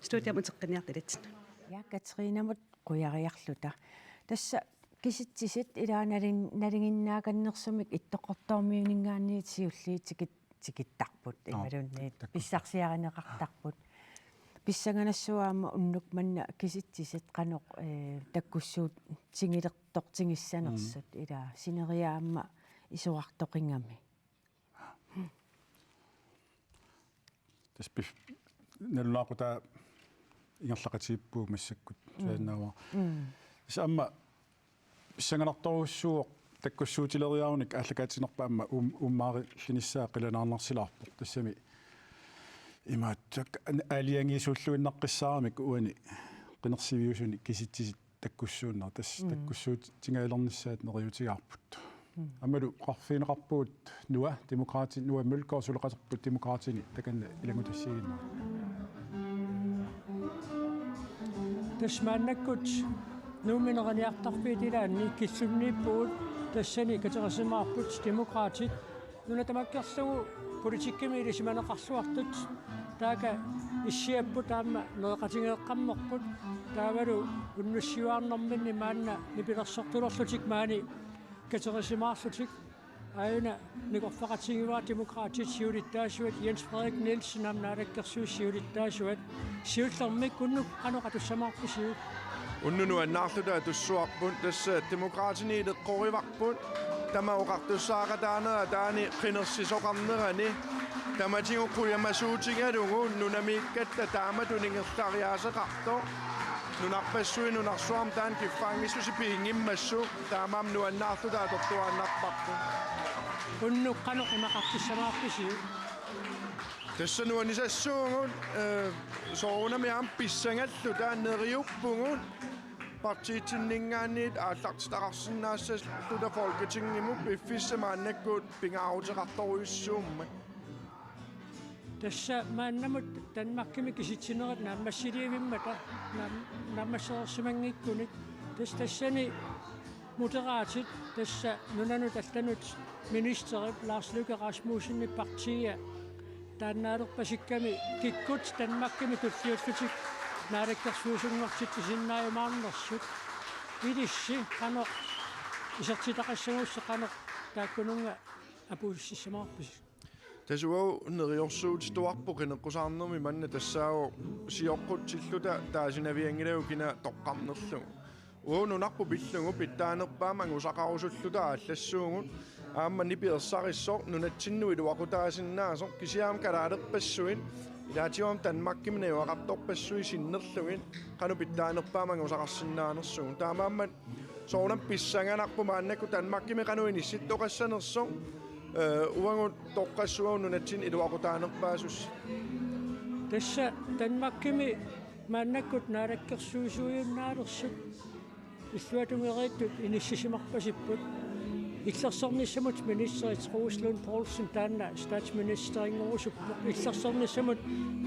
Studiamut uteqqinniartut ilissinnut. Ja, Katrinamut qujariarluta. Tassa kisitsisit ilaa nalin-, nalinginnaakannersumik Ittoqqortoormiuninngaanniit siulliit tikit-, tikittarput. Aa, imaluunniit tak-, tak-, pissarsiarineqartarput. Pissanganassuaq aamma unnuk manna kisitsisit qanoq, eh, takkussuutigilertortigissanersut. Mm. Ilaa sineriak aamma isorartoqigami. Tassa pif-, nalunaaqutaa ingerlaqatigiippugut massakkut. Mm. Susannaavara. Mm. Tassa aamma pissanganartorujussuuvoq takkussuutileriarunik aallakaatitsinerput aamma uum-, uummaarillinissaa qilanaarnarsilaarpoq. Tassami imaattoq aalajangiisuulluinnaqqissaaramik uani qinersiviusuni kisitsisit takkussuunnerat, tassa. Mm. Takkussuutigalernissaq neriuutigaarput. Mm. Aammalu oqarfigineqarpugut Noah, Demokraatit, Noah Mølgaard suleqaterput Demokraatini takanna ilanngutassiiginnera. Tassa maannakkut Nuummi neriniartarfiit ilaanni killunniippugut, tassani katerisimaarput Demokraatit nuna tamakkerlugu politikkimi ilisimaneqarluartut, taakku issiapput aamma nereqatigeeqqammerput, taavalu unnussiuaarnerminni maanna nipilersortulerlutik maani katerisimaarlutik. Aajuna nikorfaqatigivara Demokraatit siulittaasuat Jens Frederik Nielsen aamma Naalakkersuisut siulittaasuat. Siullermik unnuk qanoq atussamaarpisiuk? Unnuk nuannaarluta atussavarput, tassa Demokraatini ileqqorivarput. Tama oqartussaaqataanera taanna qinersisoqarnerani. Tamatigut qujamasuutigalugu nunamiikkatta taamatut ingerlariaaseqartoq. Nunarpassuit nunarsuarmi taanna kiffaanngissuseq piginngimmassuk. Taamaammat nuannaarluta atortuaannarparput. Unnuk qanoq imaqartussamaarpisiuk? Tassa nuannisassuugut, eh, soorunami aamma pissangalluta neriuppugut partiitsinninngaanniit aallartitaqarsinnaassalluta Folketingimut piffissaq maannakkut pingaaruteqartorujussuummat. Tassa maannamut Danmarkimi kisitsinerit naammassilivimmata, naam-, naammassereersimanngikkunik. Tassa tassani Moderatit, tassa nunanut allanut ministerip Lars Løkke Rasmussenip partia taannaalerpasikkami kikkut Danmarkimi tulliullutik naalakkersuisunngortitsisinnaajumaarnersut. Ilissi qanoq isertitaqassagussi, qanoq taakkununnga apuussissamaarpisi? Tassa uagut neriorsuutituarput qineqqusaarnermi manna tassaavoq sioqqutsilluta taasinavianngilagut kina toqqarnerlugu. Uagut nunarput pillugu pitsaanerpaamik angusaqarusulluta aallassuugut, aamma nipi ersarissoq nunatsinnut iluaqutaasinnaasoq, kisianni aamma kalaalerpassuit, ilaatigut aamma Danmarkimi najugaqartorpassuit sinnerlugit, qanoq pitsaanerpaamik angusaqarsinnaanersugut. Taamaammat soorunami pissanganarpoq maannakkut Danmarkimi qanoq inissittoqassanersoq, ee, uagut toqqassuugut nunatsinni iluaqutaanerpaasussat. Tassa Danmarkimi maannakkut naalakkersuisuujunnaalersugut illuatungeriittut inissisimarpasipput. Illersornissamut ministeri Troels Lund Poulsen taanna statsministerinngorusuppoq. Illersornissamut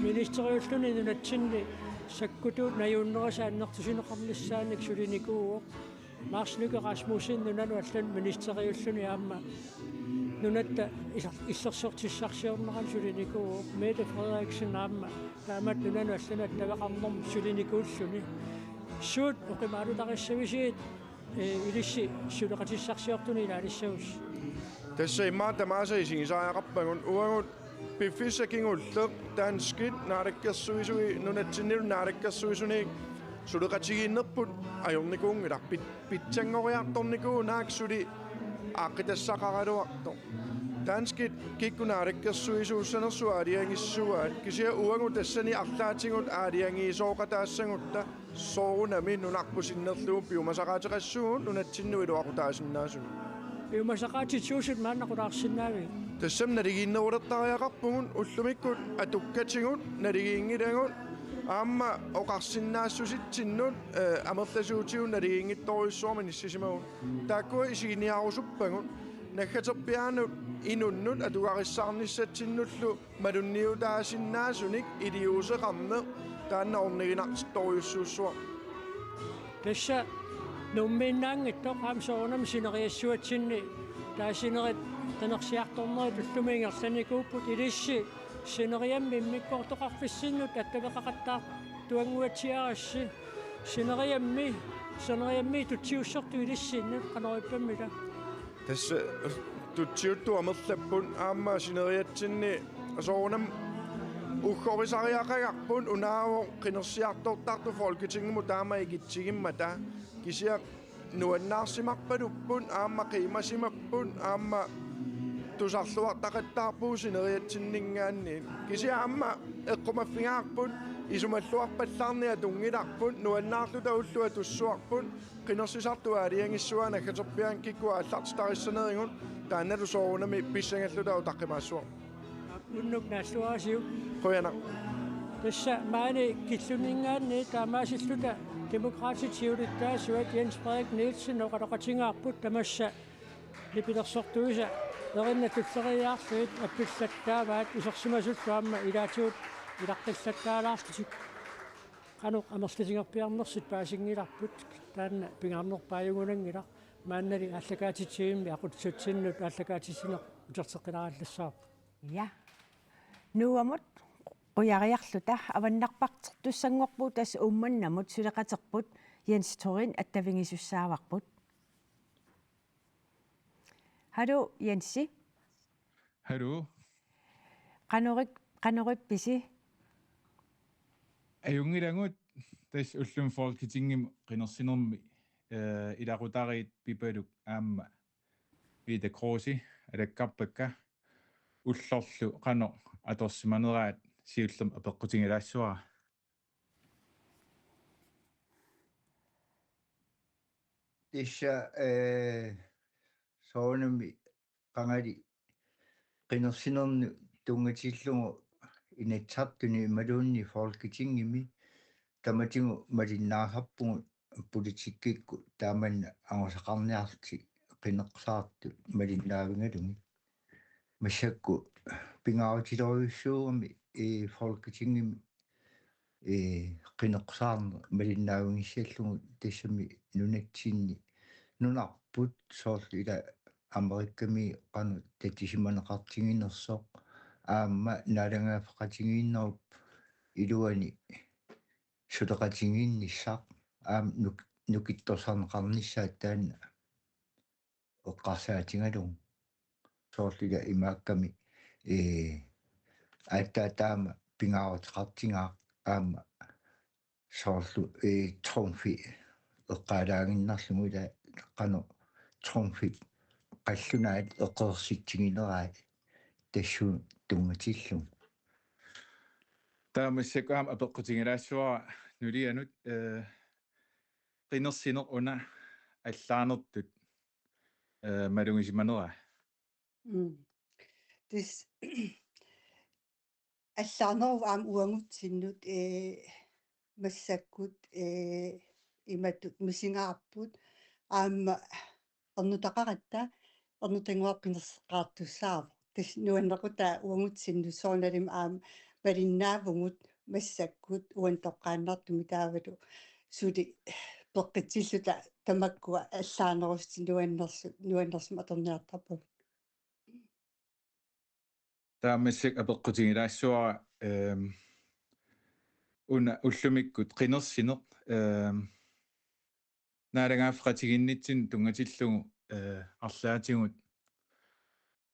ministeriulluni nunatsinni sakkutuut najuunnerisa annertusineqarnissaannik sulinikuuvoq. Lars Løkke Rasmussen nunanut allanut ministeriulluni aamma nunatta iser-, illersortissarsiornerani sulinikuuvoq. Mette Frederiksen aamma taamatut nunanut allanut attaveqarnermut sulinikuulluni. Suut oqimaalutarissavisiit, ee, ilissi suleqatissarsiortuni ilaalissagussi? Tassa immaqa tamaasa isigisariaqarpagut, uagut piffissaq kingulleq danskit naalakkersuisui, nunatsinnilu naalakkersuisuniit suleqatigiinnerput ajornikuunngilaq, pit-, pitsanngoriartornikuuvoq naak suli aaqqitassaqaraluartoq. Danskit kikkut naalakkersuisuussanersut aalajangissuaat, kisianni uagut tassani arlaatigut aalajangiisooqataassagutta soorunami nunarput sinnerlugu piumasaqaateqassuugut nunatsinnut iluaqutaasinnaasunik. Piumasaqaatitsuusut maanna qulaarsinnaavigit? Tassami naligiinnerulertariaqarpugut, ullumikkut atukkatigut naligiinngilagut, aamma oqarsinnaassusitsinnut, ee, amerlasuutigut naligiinngitsorujussuarmik inissisimavugut. Taakkua isiginiarusuppagut, naggaterpiaanut inunnut atugarissaarnissatsinnullu malunniutaasinnaasunik iliuuseqarneq taanna orniginartorujussuussuaq. Tassa Nuummiinnaanngitsoq aamma soorunami sineriassuatsinni taasinerit qinersiartornerit ullumi ingerlanikuupput, ilissi sineriammi immikkoortoqarfissinnut attaveqaqattaartuannguatsiarassi. Sineriammi, sineriammi tutsiussortut ilissinnut qanoq ippammita? Tassa tutsiuttut amerlapput, aamma sineriatsinni soorunami uggorisariaqagarput, unaavoq qinersiartortartut Folketingimut taama ikitsigimmata, kisianni nuannaarsimarpalupput, aamma qiimasimapput, aamma tusarluartaqattaarpugut sineriatsinninngaanniit. Kisianni aamma eqqumaffigaarput isumalluarpallaarneq, atunngilarput, nuannaarluta ulloq atussuarput, qinersisartut aalajangissuaat naggaterpiaanut kikkut aallartitarissanerigut, taannalu soorunami pissangalluta utaqqimaassuaq. Unnuk naalluarisiuk. Qujanaq. Tassa maani killunninngaanniit taamaasilluta Demokraatit siulittaasuat Jens Frederik Nielsen oqaloqatigaarput, tamassa nipilersortuisa erinnat tulleriiaarlugit appillattaavaat, isersimasullu aamma ilaatigut ilaqqillattaalaarlutik. Qanoq amerlatigerpiarnersut paasinngilarput, taanna pingaarnerpaajugunanngilaq, maannali aallakaatitsivimmi aqutsitsinnut aallakaatitsineq uterteqqilaarallassavarput. Ja. Nuummut qujariarluta avannarpartertussanngorpugut, tassa Uummannamut suleqaterput Jens Thorin attavigisussaavarput. Hallo, Jensi. Hallo. Qanorik-, qanorippisi? Ajunngilagut, tassa ullumi Folketingimi qinersinermi, eh, ilaqutariit Pipaluk aamma Peter Krause alakkarpakka, ullorlu qanoq atorsimaneraat siullermik apeqqutigilaassuara. Tassa, eh, soorunami qangali qinersinernut tunngatillugu Inatsisartuni imaluunniit Folketingimi tamatigut malinnaasarpugut politikkikkut taamanna angusaqarniarlutik qineqqusaartut malinnaavigalugit. Massakkut pingaarutilorujussuugami, ee, Folketingimi, ee, qineqqusaarneq malinnaavigissallugu, tassami nunatsinni nunarput soorlu ila Amerikami qanoq tatisimaneqartiginersoq aamma naalagaaffeqatigiinnerup iluani suleqatigiinnissaq aamma nuk-, nukittorsarneqarnissaa taanna eqqarsaatigalugu. Soorlu ila imaakkami, ee, aatsaat taama pingaaruteqartigaaq aamma soorlu, ee, trumfi eqqaalaaginnarlugu ila qanoq trumfit qallunaat eqeersitsiginerai tassuuna tunngatillugu. Taava massakkut aamma apeqqutigilaassavara nulianut, ee, qinersineq una allaanertut, ee, malugisimanera. Mm. Tassa allaanerup aamma uagutsinnut, ee, massakkut, ee, imatut misigaarput aamma ernutaqaratta ernutaguaq qinerseqqaartussaavoq. Tassa nuannequtaa uagutsinnut soorunalimi aamma malinnaavugut massakkut uani toqqaannartumik taavalu suli peqqitsilluta tamakkua allaanerusut nuannersu-, nuannersumik atorniartarpagut. Taava massakkut apeqqutigilaassavara, ehm, una ullumikkut qinersineq, ehm, naalagaaffeqatigiinnitsinnut tunngatillugu, eh, arlaatigut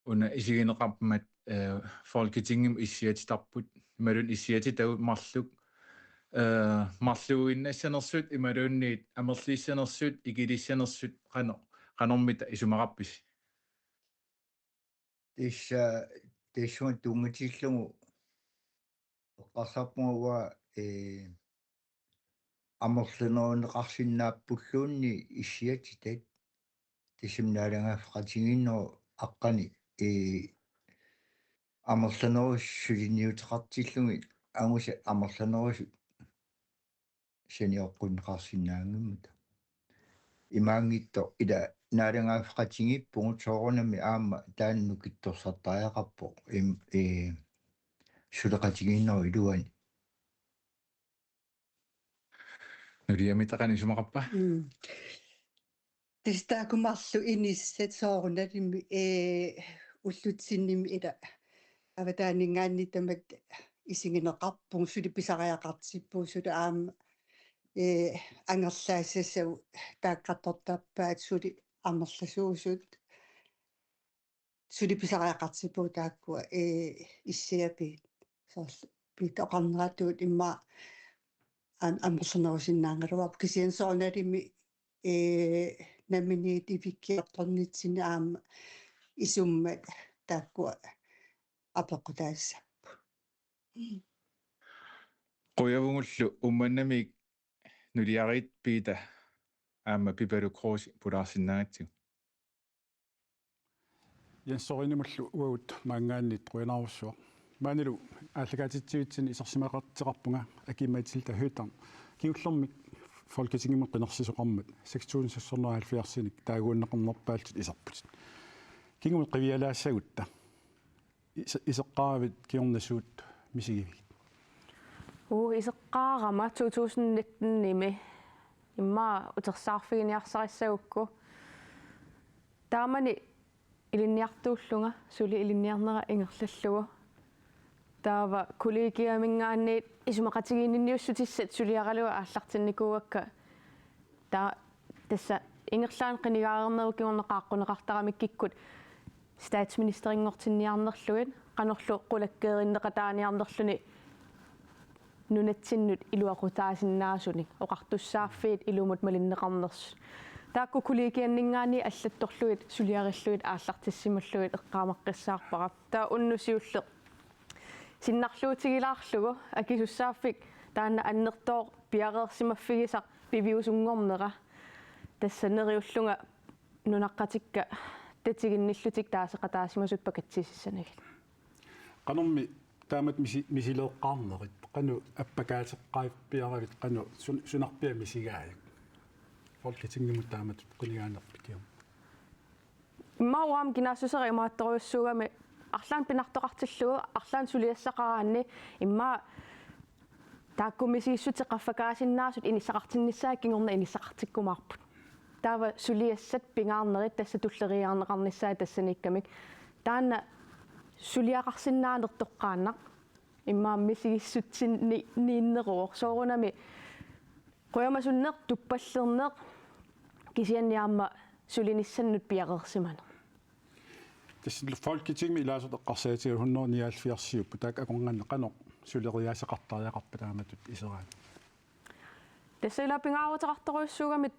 una isigineqarmat, eh, Folketingimi issiatitarput, imaluunniit issiatitagut marluk, eh, marluuinnassanersut, imaluunniit amerlissanersut, ikilissanersut, qano-, qanormita isumaqarpisi? Tassa, tassunga tunngatillugu eqqarsarpunga uanga, ee, amerlaneruneqarsinnaappulluunniit issiatitat. Tassami naalagaaffeqatigiinnerup aqqani, ee, amerlanerusut suliniuteqartillugit angusat amerlanerusut sanioqqunneqarsinnaanngimmata. Imaanngitsoq ila naalagaaffeqatigiippugut soorunami aamma taanna nukittorsartariaqarpoq im-, ee, suleqatigiinnerup iluani. Nuliamita qanoq isumaqarpa? Mm. Tassa taakku marluk inissat soorunalimi, ee, ullutsinnimi ila avataaninngaanniit tamatta isigineqarpugut, suli pisariaqartippugut, suli aamma, ee, angerlaassassavut taakkartortarpaat, suli amerlasuusut, suli pisariaqartippugut taakkua, ee, issiapiit. Soorlu Piita oqarneratut immaqa am-, amerlanerusinnaagaluarpoq, kisianni soorunalimi, ee, namminneq ivikkiartornitsinni aamma isummat taakkua apeqqutaassapput. Qujavugullu Uummannamiit nuliariit Piita aamma Pipaluk Kruse pulaarsinnaagatsigu. Jens Sørenimullu uagut maanngaanniit qujanarsuaq. Maanilu aallakaatitsivitsinni isersimaqartoqarpunga Aki-Matilda Høegh-Dam kingullermik Folketingimut qinersisoqarmat seks tusind seks hundrede og halvfjerds-inik taaguunneqarnerpaallutit iserputit. Kingumut qivialaassagutta ise-, iseqqaaravit kingorna suut misigivigit? Uu, iseqqaarama to tusind nitten-imi immaqa utersaarfiginiarsarissagukku. Taamani ilinniartuullunga, suli ilinniarnera ingerlallugu. Taava kollegiaminngaanniit isumaqatigiinninniussutissat suliaralugu aallartinnikuuakka. Ta-, tassa ingerlaannaq qinigaareernerup kingorna qaaqquneqartarami kikkut statsministerinngortinniarnerlugit, qanorlu qulakkeerinneqataaniarnerluni nunatsinnut iluaqutaasinnaasunik, oqartussaaffiit ilumut malinneqarnersut. Taakku kollegianninngaanniit allattorlugit suliarillugit aallartissimallugit eqqaamaqqissaarpara. Taava unnuk siulleq sinnarluutigilaarlugu akisussaaffik taanna annertooq piareersimaffigisaq piviusunngornera. Tassa neriullunga nunaqqatikka tatiginnillutik taaseqataasimasut pakatsisissanagit. Qanormi taamatut misi-, misileeqqaarnerit, qanoq appakaateqqaarpiaravit, qanoq sun-, sunarpiaq misigaajuk Folketingimut taamatut qinigaanerpit kingorna? Immaqa uanga kinaassuseq imaattorujussuugami arlaannik pinartoqartillugu, arlaannik suliassaqaraanni immaqa taakku misigissutsit qaffakaasinnaasut inissaqartinnissaat kingorna inissaqartikkumaarput. Taava suliassat pingaarnerit tassa tulleriiaarneqarnissaat tassaniikkamik. Taanna suliaqarsinnaaneq toqqaannaq immaqa misigissutsinni-, niinneruvoq. Soorunami qujamasunneq, tuppallerneq, kisianni aamma sulinissannut piareersimaneq. Tassa Folketingimi ilaasortat eqqarsaatigalugit hundrede nioghalvfjerdsiupput, taakku akornanni qanoq suleriaaseqartariaqarpa taamatut iseraanni? Tassa ila pingaaruteqartorujussuugami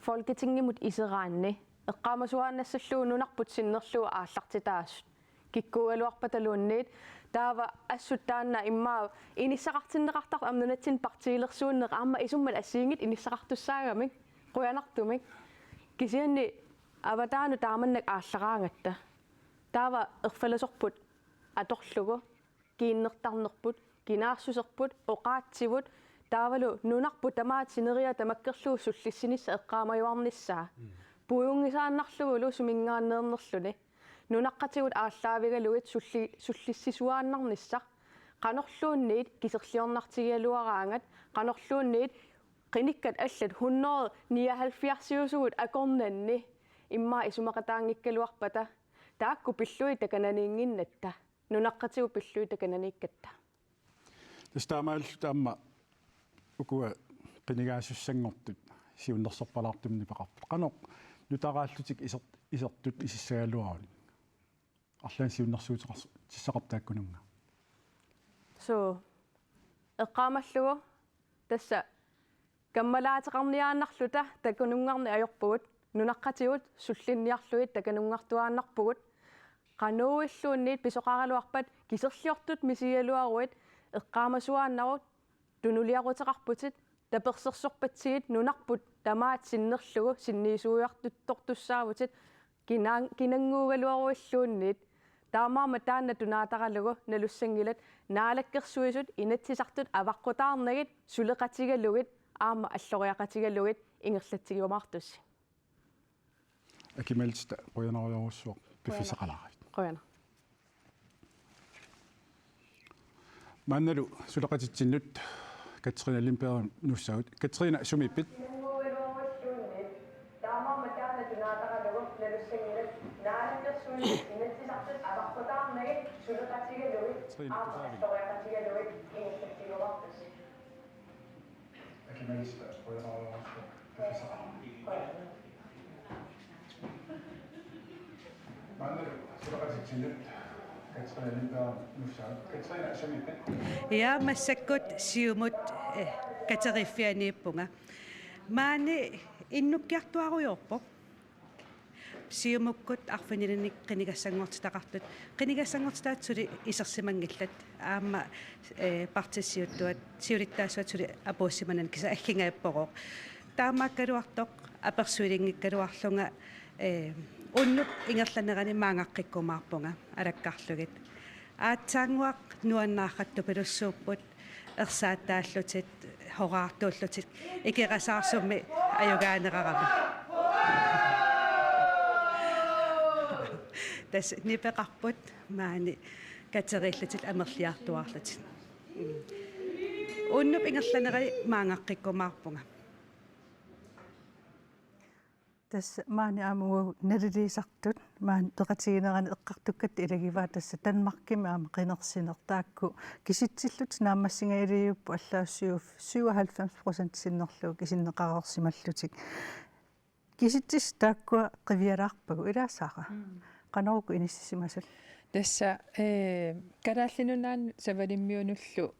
Folketingimut iseraanni eqqaamasuaannassallugu nunarput sinnerlugu aallartitaasut. Kikkuugaluarpataluunniit taava assut taanna immaqa inissaqartinneqartartoq aamma nunatsinni partiilersuunneq aamma isummat assigiinngitsut inissaqartussaagamik qujanartumik. Kisianni avataanut taamannak aallaraangatta. Taava erfalasorput atorlugu kiinnertarnerput, kinaassuserput, oqaatsivut, taavalu nunarput tamaat sineriak tamakkerlugu sullissinissaq eqqaamajuarnissaa. Mm. Puiunngisaannarlugulu suminngaanneernerluni. Nunaqqatigut aallaavigalugit sulli-, sullissisuaannarnissaq. Qanorluunniit kiserliornartigigaluaraangat, qanorluunniit qinikkat allat hundrede nioghalvfjerdsiusugut akornanni immaqa isumaqataanngikkaluarpata, taakku pillugit takananiinnginnatta. Nunaqqatigut pillugit takananiikkatta. Tassa taamaalilluta aamma ukua qinigaasussanngortut siunnersorpalaartumik nipeqarput. Qanoq nutaraallutik iser-, isertut isissagaluarunik? Arlaannik siunnersuuteqars-, tissaqarpoq taakkununnga. Suu. Eqqaamallugu tassa kammalaateqarniaannarluta takununngarneq ajorpugut, nunaqqatigut sullinniarlugit takununngartuaannarpugut, qanuuilluunniit pisoqaraluarpat kiserliortut misigigaluaruit eqqaamasuaannarut tunuliaruteqarputit, tapersersorpatsigit nunarput tamaat sinnerlugu sinniisuiartuttortussaavutit, kinaan-, kinannguugaluaruilluunniit. Taamaammat taanna tunaataralugu Nalussanngilat Naalakkersuisut Inatsisartut avaqqutaarnagit suleqatigalugit aamma alloriaqatigalugit ingerlatsigiumaartussi. Aki Melchita, qujanarujorujussuaq piffissaqalaaravit. Qujanaq. Maannalu suleqatitsinnut Katrine Lindberg nuussaagut. Katrine, sumiippit? Katrine, Ja, massakkut Siumut, eh, kateriffianiippunga. Maani innukkiartuarujoorpoq. Siumukkut arfinilinnik qinigassanngortitaqartut. Qinigassanngortitaat suli isersimanngillat. Aamma, eh, partiit siuttuat, siulittaasuat suli apuussimanani kisianni aggigaappoq. Taamaakkaluartoq apersuilinngikkaluarlunga, eh, unnup ingerlanerani maangaqqikkumaarpunga alakkarlugit. Aatsaannguaq nuannaarrattupilussuupput, ersaattaallutik, horaartuullutik, ikerasaarsummi ajugaanerarami. Tassa nipeqarput maani kateriillutik amerliartuaarlutik. Unnup ingerlanerani maangaqqikkumaarpunga. Tassa maani aamma uagut naliliisartut, maani peqatiginerani eqqartukkatta ilagivaat tassa Danmarkimi aamma qinersineq, taakku kisitsillutik naammassingajalerput allaat syv-, syvoghalvfems procent sinnerlugit isinneqareersimallutik. Kisitsisit taakkua qivialaarpagut, ilaa Sara? Mm. Qanoq uku inissisimasut? Tassa, eh, Kalaallit Nunaannut Savalimmiunullu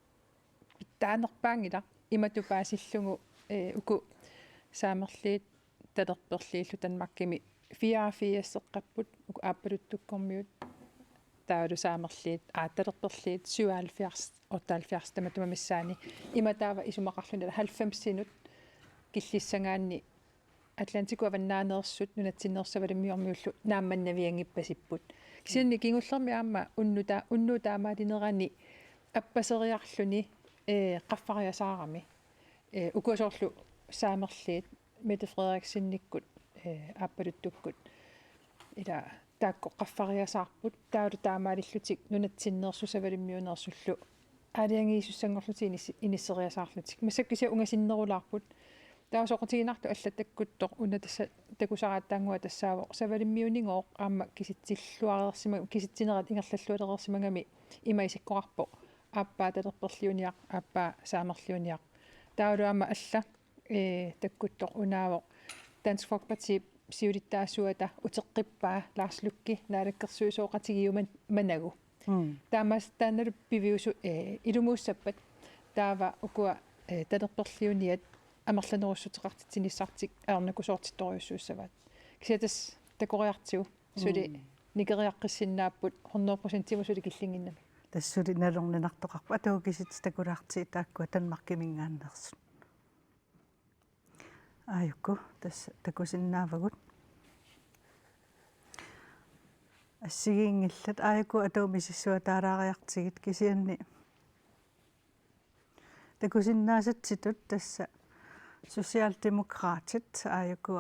pitsaanerpaanngilaq imatut paasillugu, eh, uku saamerliit talerperliillu Danmarkimi fireogfirseqqapput, uku aappaluttukkormiut, taavalu saamerliit, aa, talerperliit syvoghalvfjerds, otteoghalvfjerds tamatuma missaani, ima taava isumaqarluni halvfemsinut killissagaanni Atlantikup avannaaneersut nunatsinneersut savalimmiormiullu naammannavianngippasipput. Kisianni kingullermi aamma unnuta-, unnuup taamaalinerani appaseriarluni, eh, qaffariasaarami. Eh, ukua soorlu saamerliit Mette Frederiksenikkut, eh, aappaluttukkut. Ila taakku qaffariasaarput, taavalu taamaalillutik nunatsinneersut savalimmiuneersullu aalajangiisussanngorlutik inis-, inisseriasaarlutik. Massakkut kisianni ungasinnerulaarput. Taava soqutiginartoq allat takkuttoq una tassa takusaraat taannguaq tassaavoq Savalimmiunigooq aamma kisitsilluareersimagami, kisitsinerat ingerlallualereersimagami ima isikkoqarpoq aappaa talerperliuniaq, aappaa saamerliuniaq. Taavalu aamma alla, ee, takkuttoq unaavoq Dansk Folkeparti siulittaasuata uteqqippaa Lars Løkke naalakkersuisooqatigiumanagu. Mm. Taamaas-, taannalu piviusu-, ee, ilumuussappat taava ukua, ee, talerperliuniat amerlanerussuteqartitsinissartik ajornakusoortittorujussuussavaat. Kisianni tassa takoriartigu suli Mm. nikeriaqqissinnaapput hundrede procentimut suli killinnginnami. Tassa suli nalorninartoqarpoq atuakisitsit takulaartigit taakkua Danmarkiminngaanneersut. Aajuku, tassa takusinnaavagut. Assigiinngillat, aajuku atuummi misissuataalaariartigit kisianni. Takusinnaasatsitut tassa Socialdemokratit aajuku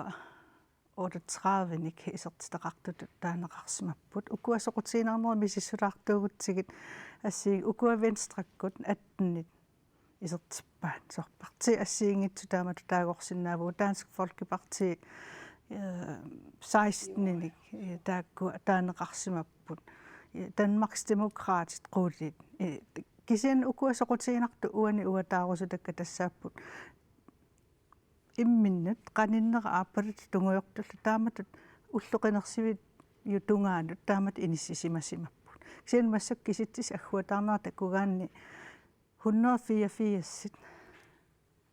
otteogtredive-nik isertitaqartutut taaneqarsimapput. Ukua soqutiginarnerit misissulaartuugutsigit assigiinngitsut ukua Venstrekkut atten-it isertippaat. Soorlu partiit assigiinngitsut taamatut taagorsinnaavugut, Dansk Folkeparti, eh, seksten-inik, eh, taakku taaneqarsimapput. Eh, Danmarks Demokraatit qulit. Eh, kisianni ukua soqutiginartut uani uataarusutakka tassaapput imminnut qaninnera aappaluttoq tungujortullu taamatut ullut qinersiviup tungaanut taamatut inissisimasimapput. Kisianni massakkut kisitsisit agguataarnerat takugaanni hundrede fireogfirs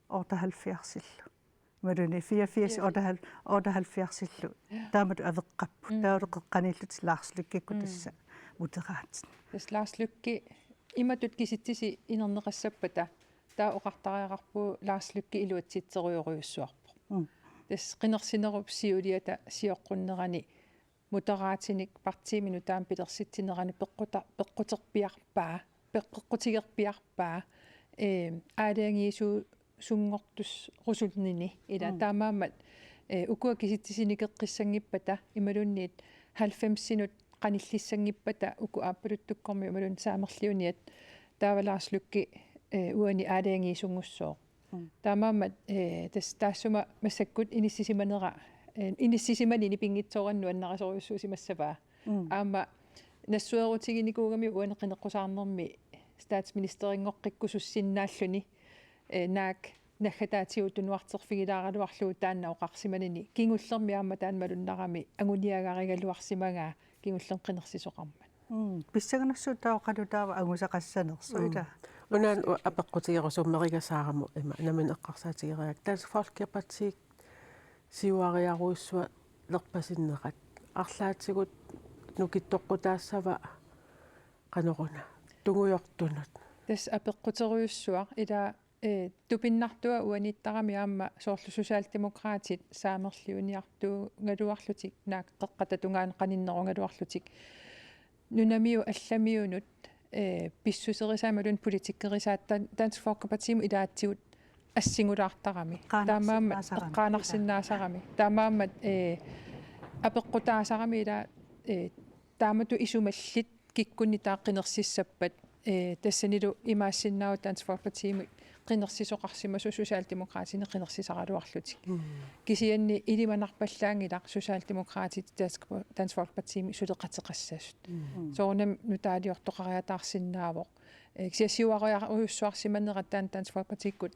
otteoghalvfjerds-illu. Imaluunniit fireogfirs Fireogfirs. Otteoghalvfjerds-illu. Ja. Taamatut aveqqapput. Mm. Taavalu qeqqaniillutik Lars Løkkekkut Mm. tassa Moderatit. Tassa Lars Løkke imatut kisitsisit inerneqassappata taava oqartariaqarpugut Lars Løkke iluatsitserujorujussuarpoq. Mm. Tassa qinersinerup siuliata sioqqunnerani Moderatinik partiimi nutaamik pilersitsinerani peqquta-, peqquterpiarpaa, peqqutigerpiarpaa, ee, aalajangiisuusunngortussuserusunnini ila Mm. taamaammat, ee, ukua kisitsisit nikeqqiissanngippata imaluunniit halvfemsinut qanillissanngippata uku aappaluttukkormiut imaluunniit saamerliuniat taava Lars Løkke, ee, uani aalajangiisunngussaaq. Mm. Taamaammat, ee, tassa taassuma massakkut inissisimanera, ee, inissisimanini pinngitsoorani nuannarisorujussuusimassavaa. Mm. Aamma nassuerutiginikuugami uani qineqqusaarnermi statsministerinngortikkusussinnaalluni, ee, naak naggataatigut tunuarterfigilaaraluarlugu taanna oqarsimanini kingullermi aamma taanna malunnarami anguniagarigaluarsimagaa kingullermik qinersisoqarmat. Mm. Pissanganassuup taava oqalu taava angusaqassanersoq Mm. ila. Una u-, apeqqutigerusummerigasaarama ima nammineq eqqarsaatigeriarlugu. Dansk Folkeparti siuariarujussualerpasinnerat. Arlaatigut nukittoqqutaassava qanoruna. Tungujortunut. Tassa apeqquterujussuaq ila, ee, tupinnartua uaniittarami aamma soorlu Socialdemokratit saamerliuniartuugaluarlutik naak qeqqata tungaanut qaninnerugaluarlutik. Nunamiut allamiunut, ee, pissuserisaat imaluunniit politikkerisaat Dan-, Dansk Folkepartimut ilaatigut assingulaartarami. Eqqaanarsin-, Taamaammat eqqaanarsinnaasarami. Eqqaanarsinnaasarami. Taamaammat, ee, apeqqutaasarami ila, ee, taamatut isumallit kikkunnit taava qinersissappat, ee, tassanilu imaassinnaavoq Dansk Folkepartimut qinersisoqarsimasut Socialdemokratinik qinersisaraluarlutik. Mm. Kisianni ilimanarpallaanngilaq Socialdemokratit Dansk, Dansk Folkepartimik suleqateqassasut. Mm. Soorunami nutaaliortoqariataarsinnaavoq. Ee, kisianni siuariarujussuarsimanerat taanna Dansk Folkepartikkut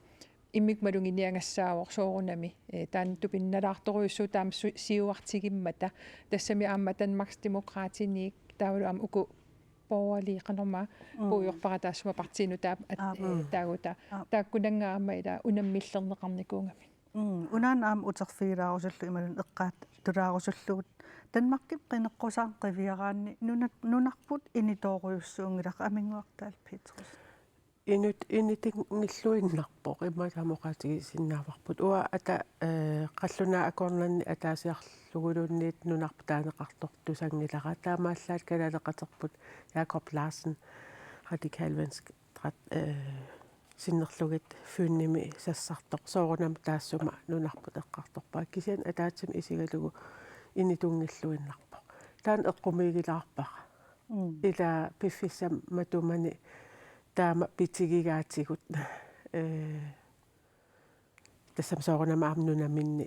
immikkut maluginiagassaavoq soorunami. Ee, taanna tupinnalaartorujussuuvoq taama su-, siuartigimmata. Tassami aamma Danmarks Demokratiniit taavalu aamma uku borgerlige qanormaa Mm. puigorpara taassuma partiinut taap-, at-, Aap. ee, Mm. taaguutaa. Aap. Taakkunannga aamma ila unammillerneqarnikuugami. Mm. Unaana aamma uterfigilaarusullugu imaluunniit eqqaattulaarusullugu Danmarkimi qineqqusaarneq qiviaraanni nuna-, nunarput initoorujussuunngilaq, Aminnguaq Dahl Petersen. Inut-, initunngilluinnarpoq, immaqa taama oqaatigisinnaavarput. Uanga ata-, ee, qallunaat akornanni ataasiarluguluunniit nunarput taaneqartortusanngilara. Taamaallaat kalaaleqaterput Jacob Larsen, Radikale Venstre, ee, sinnerlugit Fynimi sassartoq. Soorunami taassuma nunarput eqqartorpaa. Kisianni ataatsimut isigalugu initunngilluinnarpoq. Taanna eqqumiigilaarpara. Mm. Ila piffissami matumani taama pitigigaatigut, ee, Tassami soorunami aamma nunaminni,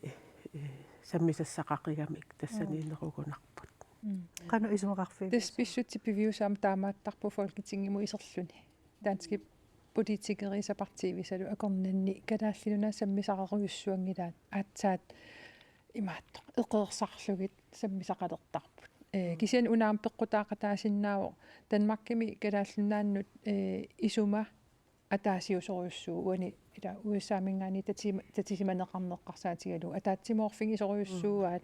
eh, sammisassaqaqigamik tassani Mm. nerugunarput. Mm. Qanoq isumaqarfigisoq? Tassa pissutsit piviusaam taamaattarpoq Folketingimut iserluni. Danskit politikeriisa partiivisalu akornanni Kalaallit Nunaat sammisaqarujussuanngilaat aatsaat imaattoq eqeersarlugit sammisaqalertarput. Eh, kisianni una aamma peqqutaaqataasinnaavoq Danmarkimi Kalaallit Nunaannut, eh, isuma ataasiusorujussuuvoq uani ila U S A-minngaanniit tati-, tatisimaneqarneq eqqarsaatigalugu ataatsimoorfigisorujussuuaat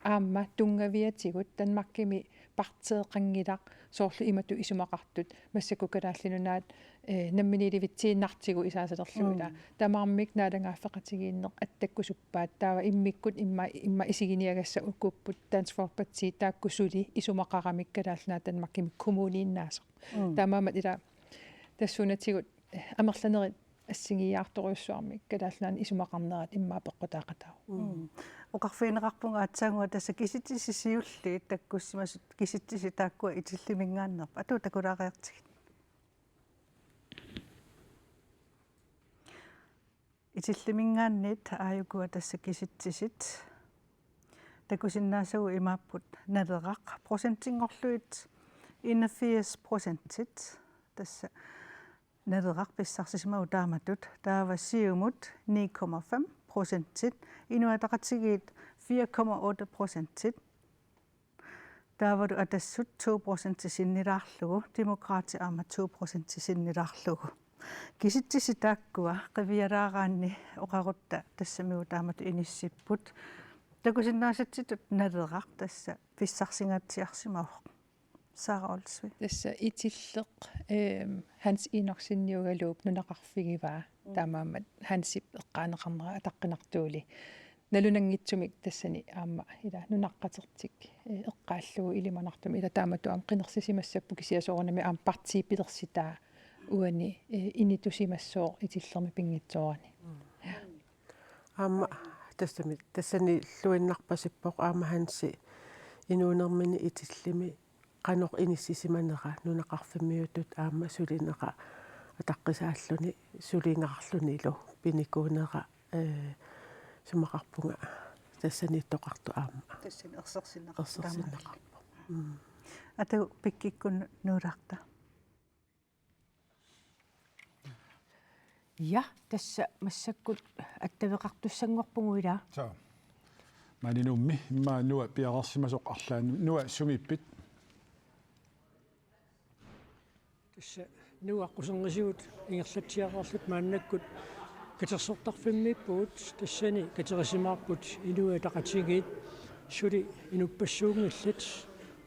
aamma tunngaviatigut Danmarkimi partiiqanngilaq soorlu imatut isumaqartut massakkut Kalaallit Nunaat, eh, namminiilivitsiinnartigu isaasalerlugu ila. Mm. Tamarmik naalagaaffeqatigiinneq attakkusuppaat taava immikkut imma, imma isiginiagassat ukuupput Dansk Folkeparti taakku suli isumaqaramik Kalaallit Nunaat Danmarkimi kommuniinnaasoq. Mm. Taamaammat ila tassuunatigut amerlanerit assigiiaartorujussuarmik Kalaallit Nunaanni isumaqarnerat immaqa peqqutaaqataavoq. Mm. Oqarfigineqarpunga aatsaannguaq tassa kisitsisit siulliit takkussimasut kisitsisit taakkua Itilliminngaanneerput. Atuup takulaariartigit. Itilliminngaanniit aajukua tassa kisitsisit takusinnaasagut imaapput Naleraq procentinngorlugit enogfirs procentit tassa Naleraq pissarsisimavoq taamatut, taava Siumut ni komma fem procentit, Inuit Ataqatigiit fire komma otte procentit, taavalu Atassut to procenti sinnilaarlugu, Demokraatit aamma to procenti sinnilaarlugu. Kisitsisit taakkua qivialaaraanni oqarutta tassamigut taamatut inissipput. Takusinnaasatsitut Naleraq tassa pissarsingaatsiarsimavoq. Sara Olsvig. Tassa Itilleq, ehm, Hans Enoksenniugaluup nunaqarfigivaa. Mm. Taamaammat Hansip eqqaaneqarnera ataqqinartuuli. Nalunanngitsumik tassani aamma ila nunaqqatertik, eh, eqqaallugu ilimanartumik ila taamatut aamma qinersisimassapput kisianni soorunami aamma partiit pilersitaa uani, eh, initusimassooq Itillermi pinngitsoorani. Mm. Ja. Aamma tassami, tassaniilluinnarpasippoq aamma Hansi inuunermini Itillimi qanoq inissisimanera nunaqarfimmiutut aamma sulinera ataqqisaalluni sulingaarlunilu pinikuunera, eh, isumaqarpunga tassaniittoqartoq aamma. Tassani ersersinneqarpoq. Ersersinneqarpoq. Mm. Atagu Pikkikkut nuulaarta. Ja, tassa massakkut attaveqartussanngorpugut ilaa. Soo. Maani Nuummi, immaqa Nuua piareersimasoq arlaanni. Nuua, sumiippit? Tassa Nuua, Qusernisigut ingerlatsiareerluta maannakkut katersortarfimmiippugut, tassani katerisimaarput Inuit Ataqatigiit suli inuppassuunngillat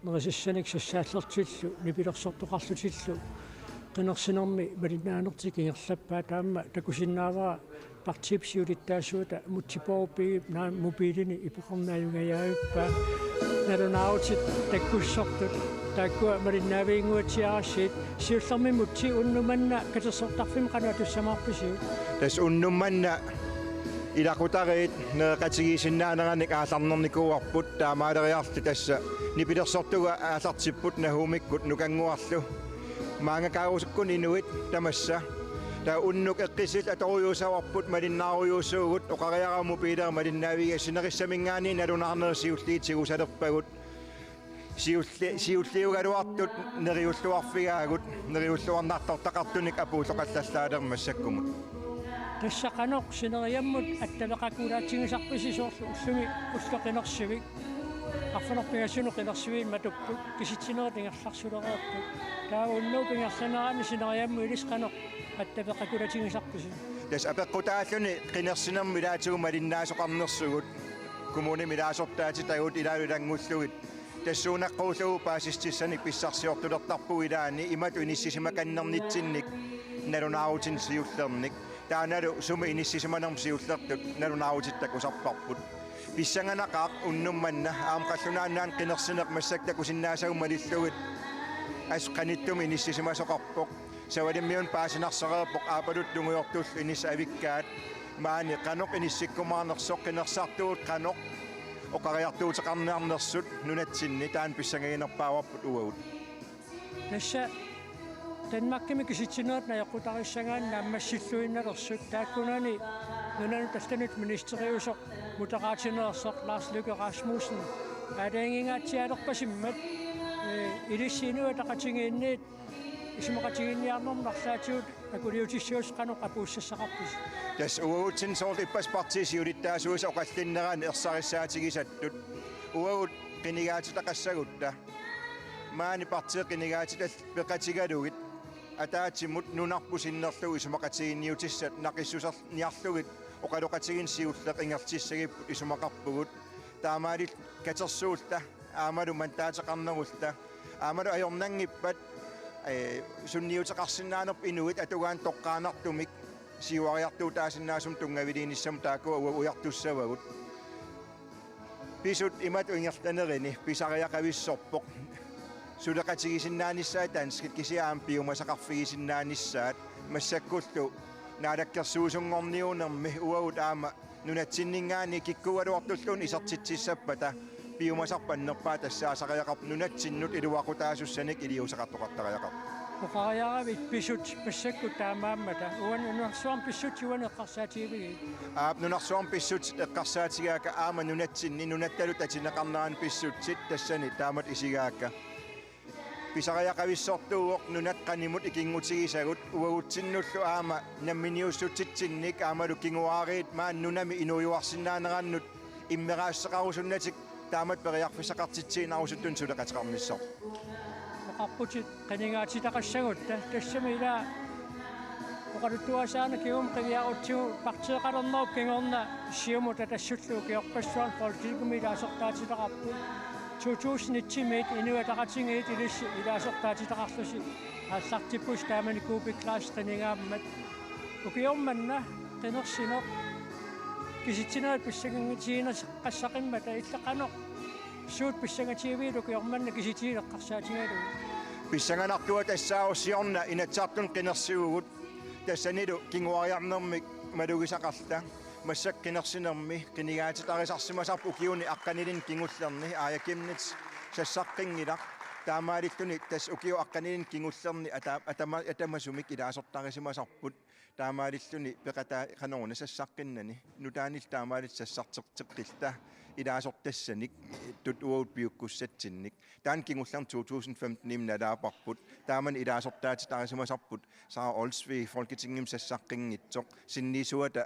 nerisassanik sassaallertillu nipilersortoqarlutillu qinersinermi malinnaanertik ingerlappaat. Aamma takusinnaavara partiip siulittaasuata Múte Bourup Egedep naamik mobiilini ipeqarneq ajugajaavippaa. Nalunaarutit takkussortut taakkua malinnaaviginnguatsiarassigit. Siullermik Múte, unnuk manna katersortarfimmi qanoq atussamaarpisiuk? Tassa unnuk manna ilaqutariit nereqatigiissinnaaneranik aallarnernikuuarput, taamaaleriarluta tassa nipilersortugut aallartipput Nahumikkut Nukannguarlu. Maangakaarusukkut inuit tamassa. Taava unnuk eqqissiillu atorujuussavarput, malinnaarujuussuugut, oqariarama mobiilerit malinnaavigiga, sinerissaminngaanniit nalunaarnerit siulliit tigussalerpagut. Siulli-, siulliugaluartut neriulluarfigaagut, neriulluarnartortaqartunik apuulloqallallaalermat massakkumut. Tassa qanoq sineriammut attaveqakulaatigisarpisi, soorlu ullumi ullut qinersivik, arfineq-pingasunut qinersiviit matupput, kisitsinerit ingerlarsulereerput. Taava unnuup ingerlanerani sineriammut ilissi qanoq attaveqakulaatigisarpisi? Tassa apeqqutaalluni qinersinermi ilaatigut malinnaasoqarnersugut, kommunimi ilaasortaatitagut ilaalu ilanngullugit. Tassuunakkuullugu paasissutissanik pissarsiortulertarpugut ilaanni imatut inissisimakannernitsinnik nalunaarutinik siullernik. Taannalu sumi inissisimanermut siullertut nalunaarutit takusarparput. Pissanganaqaaq unnuk manna aamma qallunaat nunaanni qinersineq massakkut takusinnaasagut malillugit, assut qanittumi inissisimasoqarpoq. Savalimmiunut paasinarsareerpoq aappaluttoq tungujortullu inissat avikkaat. Maani qanoq inissikkumaarnersoq, qinersisartugut qanoq oqariartuuteqarniarnersut nunatsinni, taanna pissangaginerpaavarput uagut. Tassa Danmarkimi kisitsinerit najoqqutarissagaanni naammassilluinnalersut, taakkunani Nunanut allanut ministeriusoq Moderaterneersoq Lars Løkke Rasmussen aalajangingaatsialerpasimmat, ee, ilissi Inuit Ataqatigiinniit isumaqatigiinniarnermut arlaatigut akuliutissuusoq qanoq apuussassaqarpisi? Tassa uagutsinnut soorlu ippassaq partiit siulittaasuisa oqallinnerani ersarissaatigisattut. Uagut qinigaatitaqassagutta. Maani partiit qinigaatitallit peqatigalugit. Ataatsimut nunarput sinnerlugu isumaqatigiinniutissat naqissuserniarlugit oqaloqatigiinneq siulleq ingerlatissagipput isumaqarpugut. Taamaalilluta katersuulluta aammalu mandaateqarnerulluta aammalu ajornanngippat, ee, sunniuteqarsinnaanerput inuit atugaannaq toqqaannartumik siuariartuutaasinnaasumik tunngaviliinissamut taakkua uagut ujartussavagut. Pisut imatut ingerlanerini pisariaqavissorpoq. Suleqatigisinnaanissaat danskit kisianni aamma piumasaqarfigisinnaanissaat massakkullu naalakkersuisunngorniunnermi uagut aamma nunatsinninngaanniit kikkuugaluartulluunniit isertitsissappata piumasarput annerpaaq tassaasariaqarpoq nunatsinnut iluaqutaasussanik iliuuseqartoqartariaqarpoq. Oqariaravit pisut massakkut taamaammata. Uani nunarsuarmi pissutsit uani eqqarsaatigivigiuk? Aap, nunarsuarmi pissutsit eqqarsaatigaakka aamma nunatsinni nunattalu tatineqarnerani pissutsit tassani taamatut isigaakka. Pisariaqavissortuuvoq nunat qanimut ikinngutigisagut uagutsinnullu aamma namminiussutsitsinnik aammalu kinguaariit maani nunami inuujuarsinnaanerannut immeraassuseqarusunnatik taamatut periarfissaqartitsiinnarusuttunik suleqateqarnissarput. Oqarputit qinigaatitaqassagutta, tassami ila oqaluttuarisaaneq kingumut qiviarutsigu partiiqalernerup kingorna Siumut Atassullu ukiorpassuarni Folketingimi ilaasortaatitaqarput. To tusind et-imiit Inuit Ataqatigiit ilissi ilaasortaatitaqarlusi aallartippusi taamani Kuupik Kleist qinigaammat. Ukioq manna qinersineq kisitsinerit pissanganngitigineqassaqimmata illit qanoq suut pissangatigivigit ukioq manna kisitsisit eqqarsaatigalugit? Pissanganartua tassaavoq siorna Inatsisartuni qinersivugut tassanilu kinguariarnermik malugisaqarluta. Massakkut qinersinermi qinigaatitarisarsimasarput ukiuni aqqanilinni kingullerni, Aaja Chemnitz sassaqqinngilaq. Taamaalilluni tassa ukiup aqqanilinni kingullerni ata-, atama-, atamasumik ilaasortarisimasarput. Taamaalilluni peqataa-, qanoruna sassaqqinnani. Nutaanillu taamaalilluta sassarterteqqilluta ilaasortassanik, tut uagut piukkussatsinnik. Taanna kingullerni to tusind femten-imi nalaaparput. Taamani ilaasortaatitarisimasarput Sara Olsvig Folketingimi sassaqqinngitsoq. Sinniisuata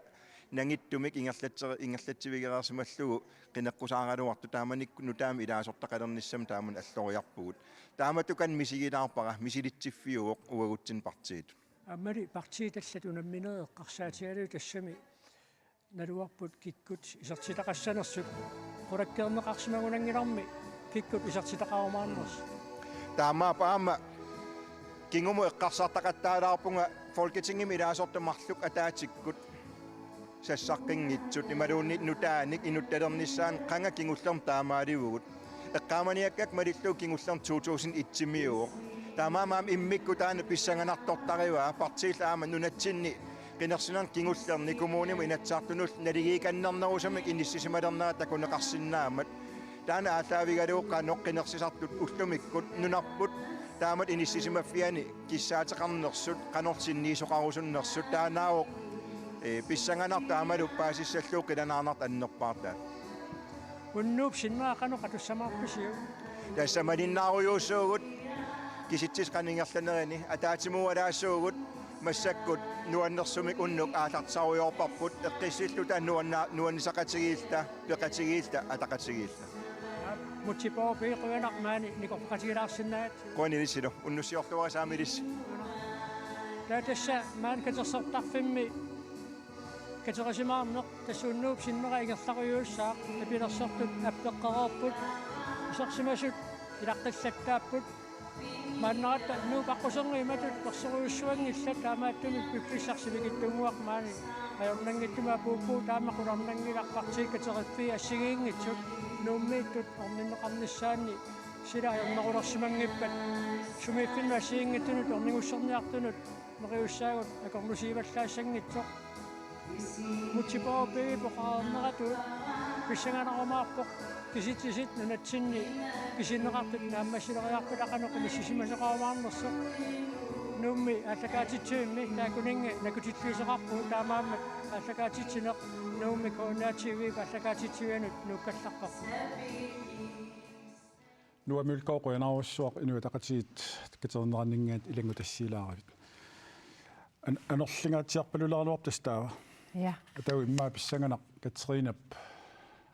nangittumik ingerlatser-, ingerlatsivigereersimallugu qineqqusaaraluartoq taamanikkut nutaamik ilaasortaqalernissamut taamani alloriarpugut. Taamatut qanoq misigilaarpara, misilitsiffiuvoq uagutsinnut partiitut. Aammali partiit allat unamminerit eqqarsaatigalugit tassami naluarput kikkut isertitaqassanersut, qulakkeerneqarsimagunanngilarmi kikkut isertitaqarumaarnersut. Taamaappoq aamma kingumut eqqarsartaqattaalaarpunga Folketingimi ilaasortat marluk ataatsikkut sassaqqinngitsut imaluunniit nutaanik inuttalernissaanik qanga kingullermik taamaalivugut. Eqqaamaniakkakka malillugu kingullermik to tusind et-imiuvoq. Taamaammat aamma immikkut taanna pissanganartortarivaa partiillu aamma nunatsinni qinersinerni kingullerni kommunimut Inatsisartunullu naligiikannernerusumik inissisimalernerat takuneqarsinnaammat. Taanna aallaavigalugu qanoq qinersisartut ullumikkut nunarput taamatut inissisimaffiani kissaateqarnersut, qanorlu sinniisoqarusunnersut, taannaavoq, ee, pissanganartoq aammalu paasissallugu qilanaarnartoq annerpaartaat. Unnuup sinnera qanoq atussamaarpisiuk? Tassa malinnaarujuussuugut, kisitsisit qanoq ingerlanerini, ataatsimuualaassuugut, massakkut nuannersumik unnuk aallartisarujoorparput, eqqissilluta nuanna-, nuannisaqatigiilluta, peqatigiilluta, ataqatigiilluta. Múte Bourup Egede, qujanaq maani nikorfaqatigilaarsinnaagatsigit. Qujanaq ilissilu, unnussiorluarisi aamma ilissi. Taava tassa maani katersortarfimmi katerisimaarneq tassa unnuup sinnera ingerlarujuussaaq, apilersortut appeqqereerput, isersimasut ilaqqillattaapput. Maannaratta Nuup aqquserngit imatut persorujussuanngillat, taamaattumik piffissaq sivikitsunnguaq maani ajornanngitsumik apuuppugut, taama qularnanngilaq partiit kateriffii assigiinngitsut Nuummiittut orninneqarnissaanni sila ajornerulersimanngippat sumiiffinnut assigiinngitsunut ornigusserniartunut neriussaagut akornusiivallaassanngitsoq. Múte Bourup Egedep oqarneratuut pissanganarumaarpoq kisitsisit nunatsinni kisinneqartut naammassileriarpata qanoq inissisimasoqarumaarnersoq. Nuummi aallakaatitsivimmi taakkunannga nakutilliisoqarpugut, taamaammat aallakaatitsineq Nuummi K N R T V-p aallakaatitsivianut nuukkallarparput. Noah Mølgaard, qujanarujussuaq Inuit Ataqatigiit katerineqarninngaanniit ilanngutassiilaaravit. An-, anorlingaatsiarpaluleraluarpoq tassa taava. Ja. Atagu immaqa pissanganaq Katerinap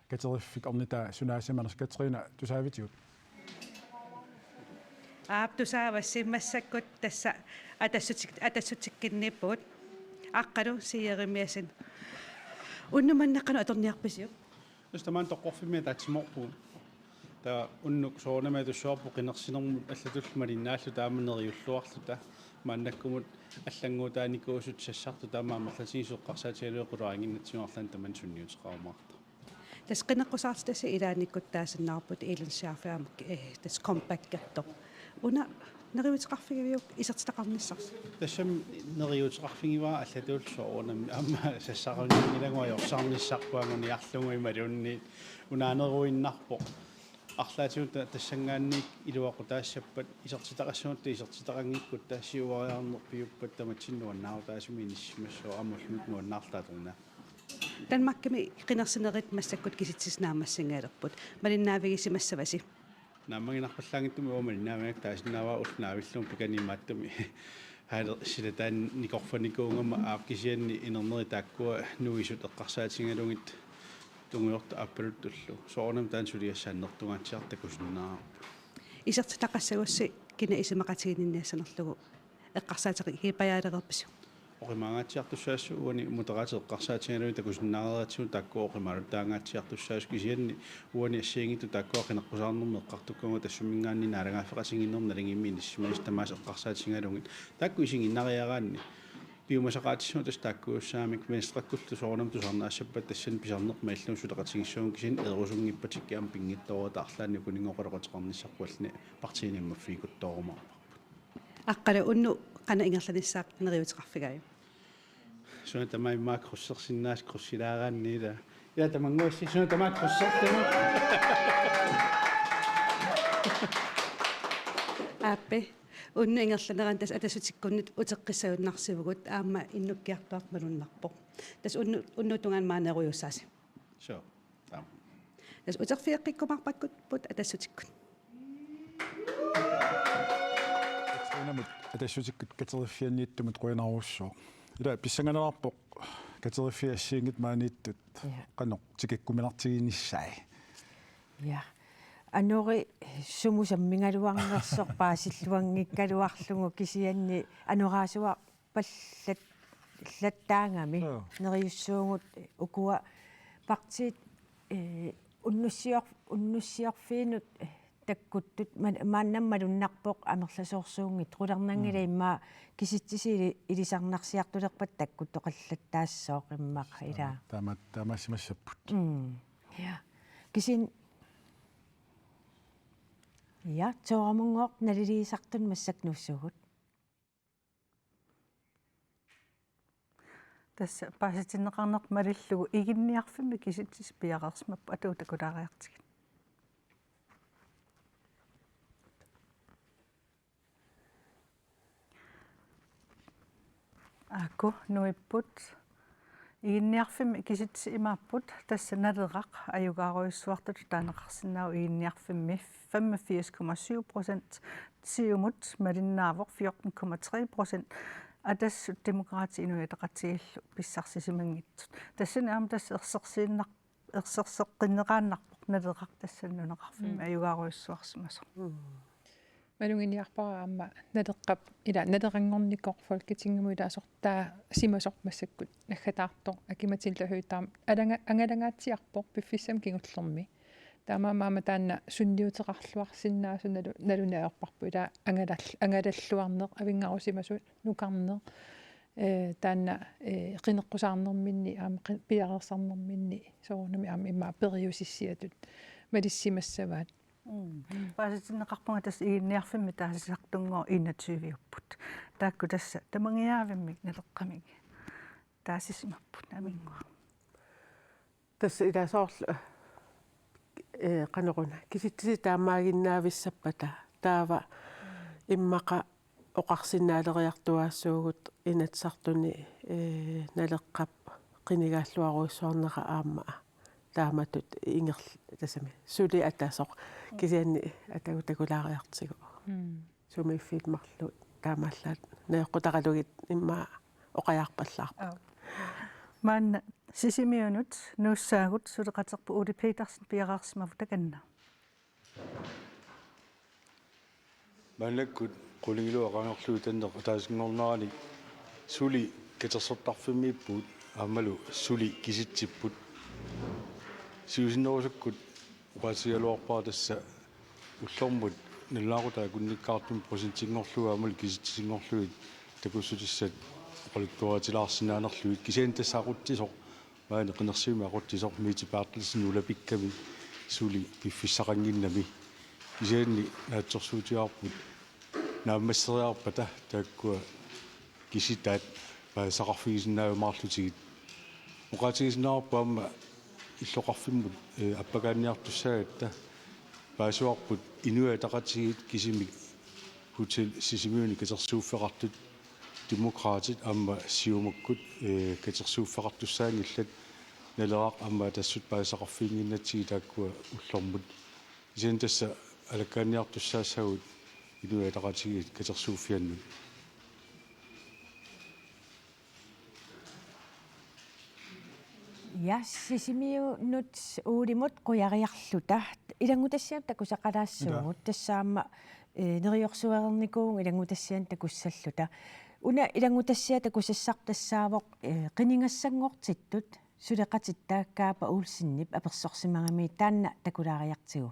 kateriffik ornitaa sunaasimanersoq. Katerina, tusaavitigut? Aap, tusaavassi. Massakkut tassa atassutik-, atassutikkinniippugut. Aqqalu Siri Jeremiassen. Unnuk manna qanoq atorniarpisiuk? Tassa tamaani Toqqorfimmi ataatsimoorpugut. Taava unnuk soorunami atussuarput qinersinermut allatullu malinnaalluta aamma neriulluarluta. Maannakkumut allannguutaanikuusut sassartut taama amerlatigisut eqqarsaatigalugit qularinnginnatsigu arlaannik tamanna sunniuteqarumaartoq. Tassa qineqqusaartitasi ilaannikkut taasinnaarput Elin Scherfimik, eh, tassa comebackertoq. Una neriuteqarfigaviuk isertitaqarnissarsi? Tassami neriuteqarfigivara allatullu soorunami aamma sassaqarninngilagut ajorsarnissarput anguniarlugu imaluunniit unaaneruinnarpoq. Arlaatigut ta-, tassanngaanniit iluaqutaassappat isertitaqassagutsigu isertitaqanngikkutta siuariarneq piuppat tamatsinnut nuannaarutaasumik inissisimassooq aamma ullumi nuannaarluta atornaa. Danmarkimi qinersinerit massakkut kisitsisit naammassinngalerput. Malinnaavigisimassavasi? Naammaginarpallaanngitsumik uanga malinnaavigakku taasinnaavara ulloq naavillugu pikani imaattumik Haaler silataanni nikorfanikuugama aap kisianni inerneri taakkua nuisut eqqarsaatigalugit tungujortoq aappaluttullu. Soorunami taanna suliassaq annertungaatsiartoq takusinnaavarput. Isertitaqassagussi kina isumaqatiginninniassanerlugu eqqarsaateqarpiuk? Oqimaangaatsiartussaassooq uani Moderatit eqqarsaatigalugit takusinnaareeratsigu taakkua oqimaaluttaangaatsiartussaassooq kisianni uani assigiinngitsut taakkua qineqqusaarnermi eqqartukkagut tassuminngaanniit naalagaaffeqatigiinnermi nalingimmi inissisimasut tamaasa eqqarsaatigalugit. Taakku isiginnariaraanni piumasaqaatissagut tassa taakkujussaamik Venstrekkullu soorunami tusarnaassappat tassani pisarnerput malillugu suleqatigissagutsigu kisianni erusunngippatikka aamma pinngitsoorujuuta arlaannik ukuninnga oqaloqateqarnissarput allani partiini immaffigikkuttorumaarparput. Aqqalu unnuk qanoq ingerlanissaaq neriuteqarfigaajuk? Suna tamaat immaqa krydsersinnaasut krydsilaaraanni ila. Ila tamannguassi suna tamaat krydsertama. Aappi, unnuk ingerlanerani tassa atassutikkunnut uteqqissajunnaarsivugut aamma innukkiartuaartoq malunnarpoq. Tassa unnu-, unnuk tungaanut maani neriusaasi. Suu, taama. Tassa uterfigeqqikkumaarpakkupput atassutikkut. Katerinamut atassutikkut kateriffianniittumut qujanarujussuaq. Ila pissanganalaarpoq kateriffiit assigiinngitsut maaniittut. Ja. Qanoq tikikkuminartiginissaat? Ja. Anori sumut sammigaluarnersoq paasilluanngikkaluarlugu kisianni anoraasuar- pallat-, lattaagami. Joo. Neriussuugut ukua partiit, eh, unnussior-, unnussiorfiinut, eh, takkuttut man-, maannamut malunnarpoq amerlasoorsuunngitsoq, qularnanngilaq. Mm. Immaqa kisitsisit ili-, ilisarnarsiartulerpata takkutoqallattaassooq immaqa ila. Taama-, taamaasimassapput. Mm. Ja. Kisin-, ja, Tooramunngooq naliliisartut massakkut nuussugut. Tassa paasitinneqarneq malillugu Iginniarfimmi kisitsisit piareersimapput, atuut takulaariartigit. Aaku nuipput. Iginniarfimmi kisitsisit imaapput, tassa Naleraq ajugaarujussuartutut taaneqarsinnaavoq Iginniarfimmi femogfirs komma syv procent, Siumut malinnaavoq fjorten komma tre procent, Atassut, Demokraatit, Inuit Ataqatigiillu pissarsisimanngitsut. Tassani aamma tassa ersersiinnar-, erserseqqinneqaannarpoq Naleraq tassani nunaqarfimmi. Mm. Ajugaarujussuarsimasoq. Mm. Maluginiarpara aamma Naleqqap ila Naleqanngornikoq Folketingimut ilaasortaasimasoq massakkut naggataartoq Aki-Matilda Høegh-Dam alanga-, angalangaatsiarpoq piffissami kingullermi. Taamaammat aamma taanna sunniuteqarluarsinnaasoq nalu-, naluneq ajorparput, ila angalall-, angalalluarneq, avinngarusimasut, nukarneq, eh, taanna, eh, qineqqusaarnerminni aamma qi-, piareersarnerminni soorunami aamma immaqa periusissiatut malissimassavaat. Mm. Paasitinneqarpunga tassa Iginniarfimmi taasisartunngooq enogtyve-upput. Taakku tassa tamangiaavimmik Naleqqamik taasisimapput Aminnguaq. Tassa ila soorlu, eh, qanoruna, kisitsisit taamaaginnavissappata taava immaqa oqarsinnaaleriartuaassuugut Inatsisartuni, ee, Naleqqap qinigaalluarujussuarnera aamma taamatut ingerl-, tassami suli atasoq kisianni atagu takulaariartigu. Mm. Sumiiffiit marluk taamaallaat najoqqutaralugit immaqa oqajaarpallaarput. Aap. Maanna Sisimiunut nuussaagut suleqaterput Ole Petersen piareersimavoq, takanna. Maannakkut qulingiluat qangarlugit tanneq ataasinngornerani suli katersortarfimmiippugut aammalu suli kisitsipput. Siusinnerusukkut oqaatigigaluarpara tassa ullormut nalunaaquttap akunnikkaartumik procentinngorlugit aammalu kisitsisinngorlugit takussutissat oqaluttuaritilaarsinnaanerlugit, kisianni tassa aqutsisoq, maani qinersivimmi aqutsisoq Mette Berthelsen ulapikkami suli piffissaqannginnami. Kisianni naatsorsuutigaarput naammasseriarpata taakkua kisitaat paasisaqarfigisinnaajumaarlutigit. Oqaatigisinnaavarput aamma illoqarfimmut, ee, appakaanniartussaagatta paasivarput Inuit Ataqatigiit kisimik Hotel Sisimiuni katersuuffeqartut, Demokraatit aamma Siumukkut, ee, katersuuffeqartussaanngillat, Naleraq aamma Atassut paasisaqarfiginnginnatsigit taakkua ullormut. Kisianni tassa alakkaanniartussaassaagut Inuit Ataqatigiit katersuuffiannut. Ja, Sisimiunut Olemut qujariarluta. Ilanngutassiami takusaqalaassuugut. Ila. Tassa aamma, eh, neriorsuereernikuuvugut ilanngutassianik takussalluta. Una ilanngutassiaq takusassaq tassaavoq, eh, qinigassanngortittut suleqatitta Kaapa Olsenip apersorsimagami, taanna takulaariartigu.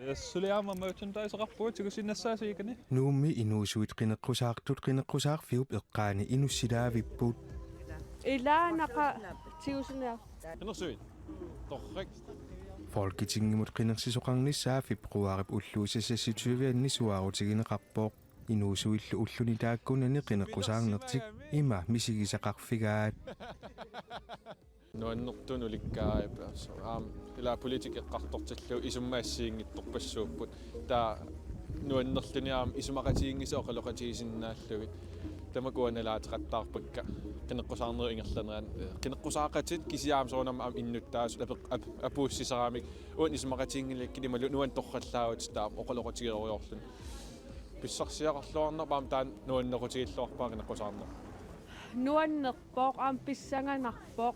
Yes, suli aamma merchandiseqarpugut tigusinnassaasiikani. Nuummi inuusuit qineqqusaartut qineqqusaarfiup eqqaani inussilaavippoq. Ilaanaqa tigusinnaar. Qinersuit. Torrak. Folketingimut qinersisoqarnissaa februaarip ulluisa seksogtyve-anni suaarutigineqarpoq. Inuusuillu ulluni taakkunani qineqqusaarnertik ima misigisaqarfigaat. Nuannertunik ulikkaarippassooq. Aamma, ila politikki eqqartortillugu isummat assigiinngitsorpassuupput. Taava nuannerluni aamma isumaqatiginngisat oqaloqatigisinnaallugit. Tamakku uanga nalaateqattaarpakka qineqqusaarnerup ingerlanerani. Qineqqusaaqatit kisianni aamma soorunami aamma innuttaasut apeq-, ap-, apuussisaramik. Uani isumaqatiginngilikkit imaluunniit nuanneq torrallaavutit taava oqaloqatigerujoorluni. Pissarsiaqarluarnerput aamma taanna nuannequtigilluarpara qineqqusaarneq. Nuannerpoq aamma pissanganarpoq,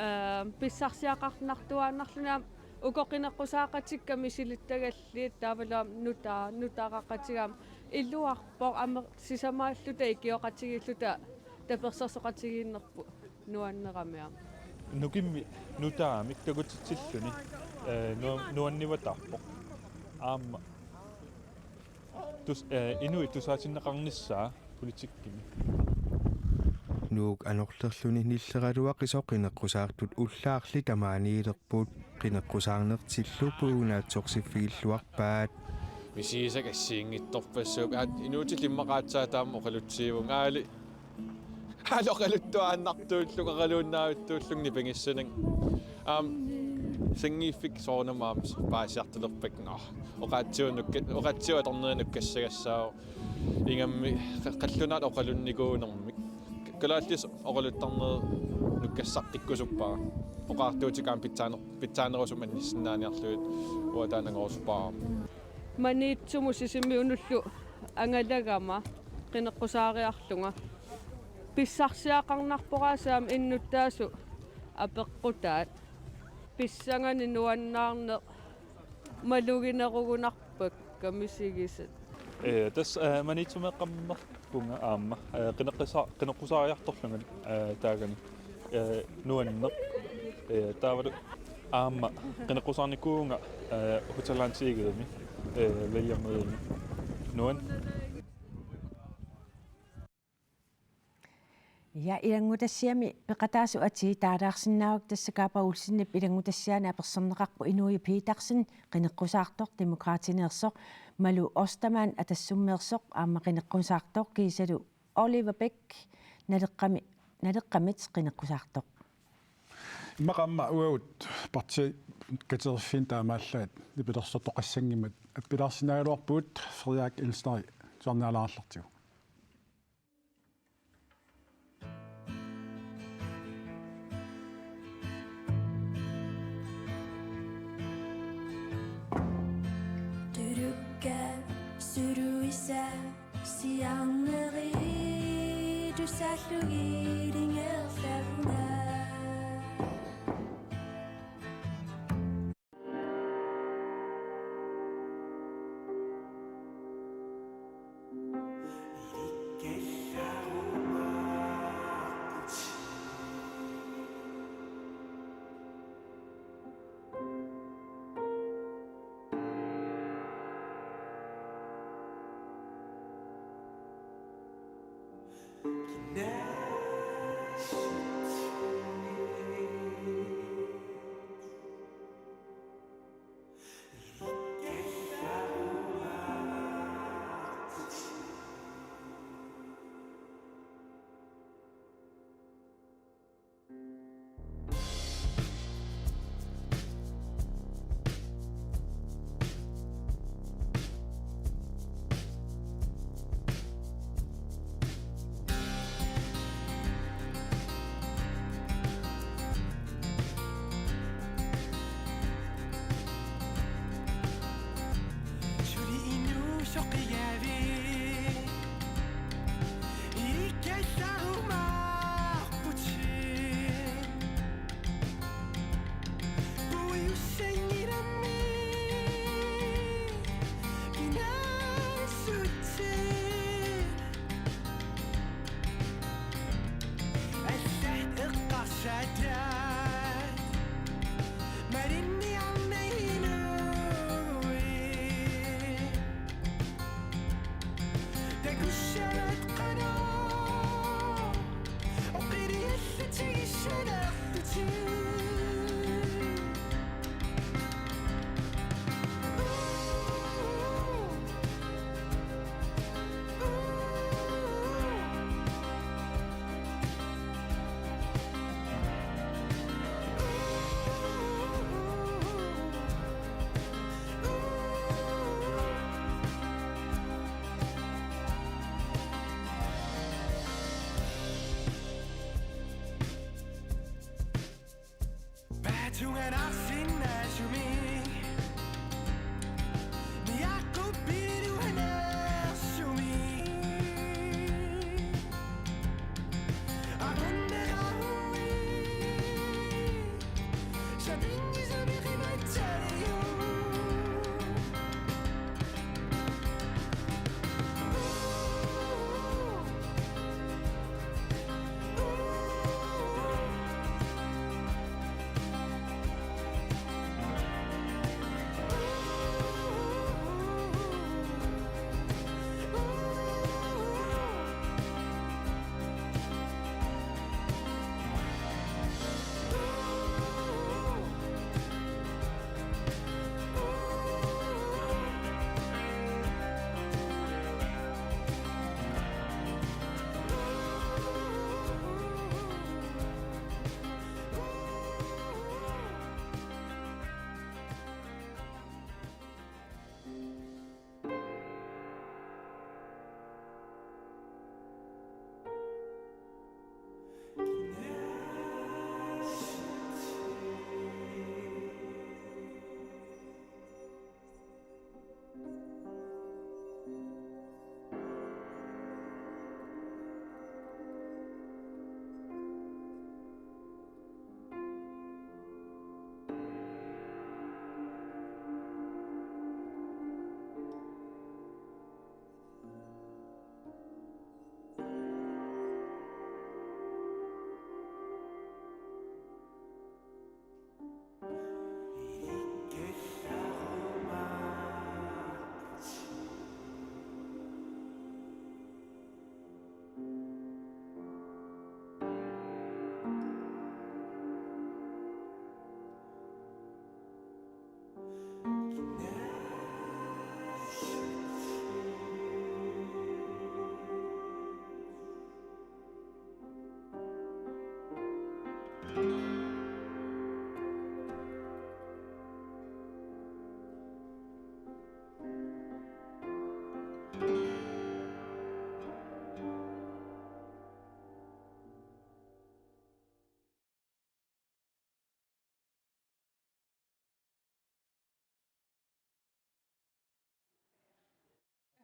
ee, pissarsiaqarnartuaannarluni aamma uku qineqqusaaqatikka misilittagallit taavalu aamma nuta-, nutaaraqatigit aamma iluarpoq aamma sisamaalluta ikioqatigiilluta tapersersoqatigiinnerput nuannerami aamma. Nukimmi nutaamik takutitsilluni, ee, nuan-, nuannivatarpoq. Aamma tus-, ee, inuit tusaatinneqarnissaa politikkimi. Nuuk anorlerluni nilleraluaqisoq qineqqusaartut ullaarli tamaaniilerput, qineqqusaarnertillu puigunaatsoorsiffigiilluarpaat. Misigisakka assigiinngitsorpassuupput, aat inuutillu immaqa aatsaat taama oqalutsiivunga aali. Aali oqaluttuaannartuullunga, oqaluunnaavittuullunga nipangissanik. Aamma sanngiiffik soorunami aamma paasiartulerpakka. Oqaatsigut nukka-, oqaatsigut atornerit nukkassagassaavoq. Ingammik qa-, qallunaatut oqalunnikuunermik. Kalaallisut oqaluttarnerit nukkassaqqikkusuppara. Oqaatigisatik aamma pitsaane-, pitsaanerusumik annissinnaaniarlugit uanga taanna angorusuppara. Maniitsumut Sisimiunullu angalagama qineqqusaariarlunga. Pissarsiaqarnarpoq aasiit aamma innuttaasut apeqqutaat. Pissanganaq nuannaarneq maluginerugunarpakka misigisat. Ee, tassa, ee, Maniitsumeeqqammerpunga aamma, ee, qineqqusa-, qineqqusaariartorlunga, ee, taagani, ee, nuanneq, ee, taavalu aamma qineqqusaarnikuuvunga, ee, Hotel Antiquemi, ee, vælgermødemi. Nuann. Ja, ilanngutassiami peqataasut atii taalaarsinnaavakka, tassa Kaapa Olsenip ilanngutassiaani apersorneqarpoq Inuia Petersen, qineqqusaartoq Demokraatineersoq, Malou Ostermann Atassummeersoq, aamma qineqqusaartoq, kiisalu Oliver Bech, Naleqqami-, Naleqqamit qineqqusaartoq. Immaqa aamma uagut partiit katerfigit taamaallaat nipilersortoqassanngimmat appilaarsinnaagaluarpugut Frederik Elsner tusarnaalaarallartigu. Siarneri tusallugit ingerlavunga. Suli inuusoq qiavi. Ikassarumaarputit. Puiussanngilammi. Kinaassutit. Allat eqqarsaataat. Malinniarneq inuit. Takussavat qanoq oqiliallutigissanerlutit. Paatunganarsinnaasumik. Niaqquppililu hanersumik. Aqunneqarui. Sapinngisami qimatsaliu.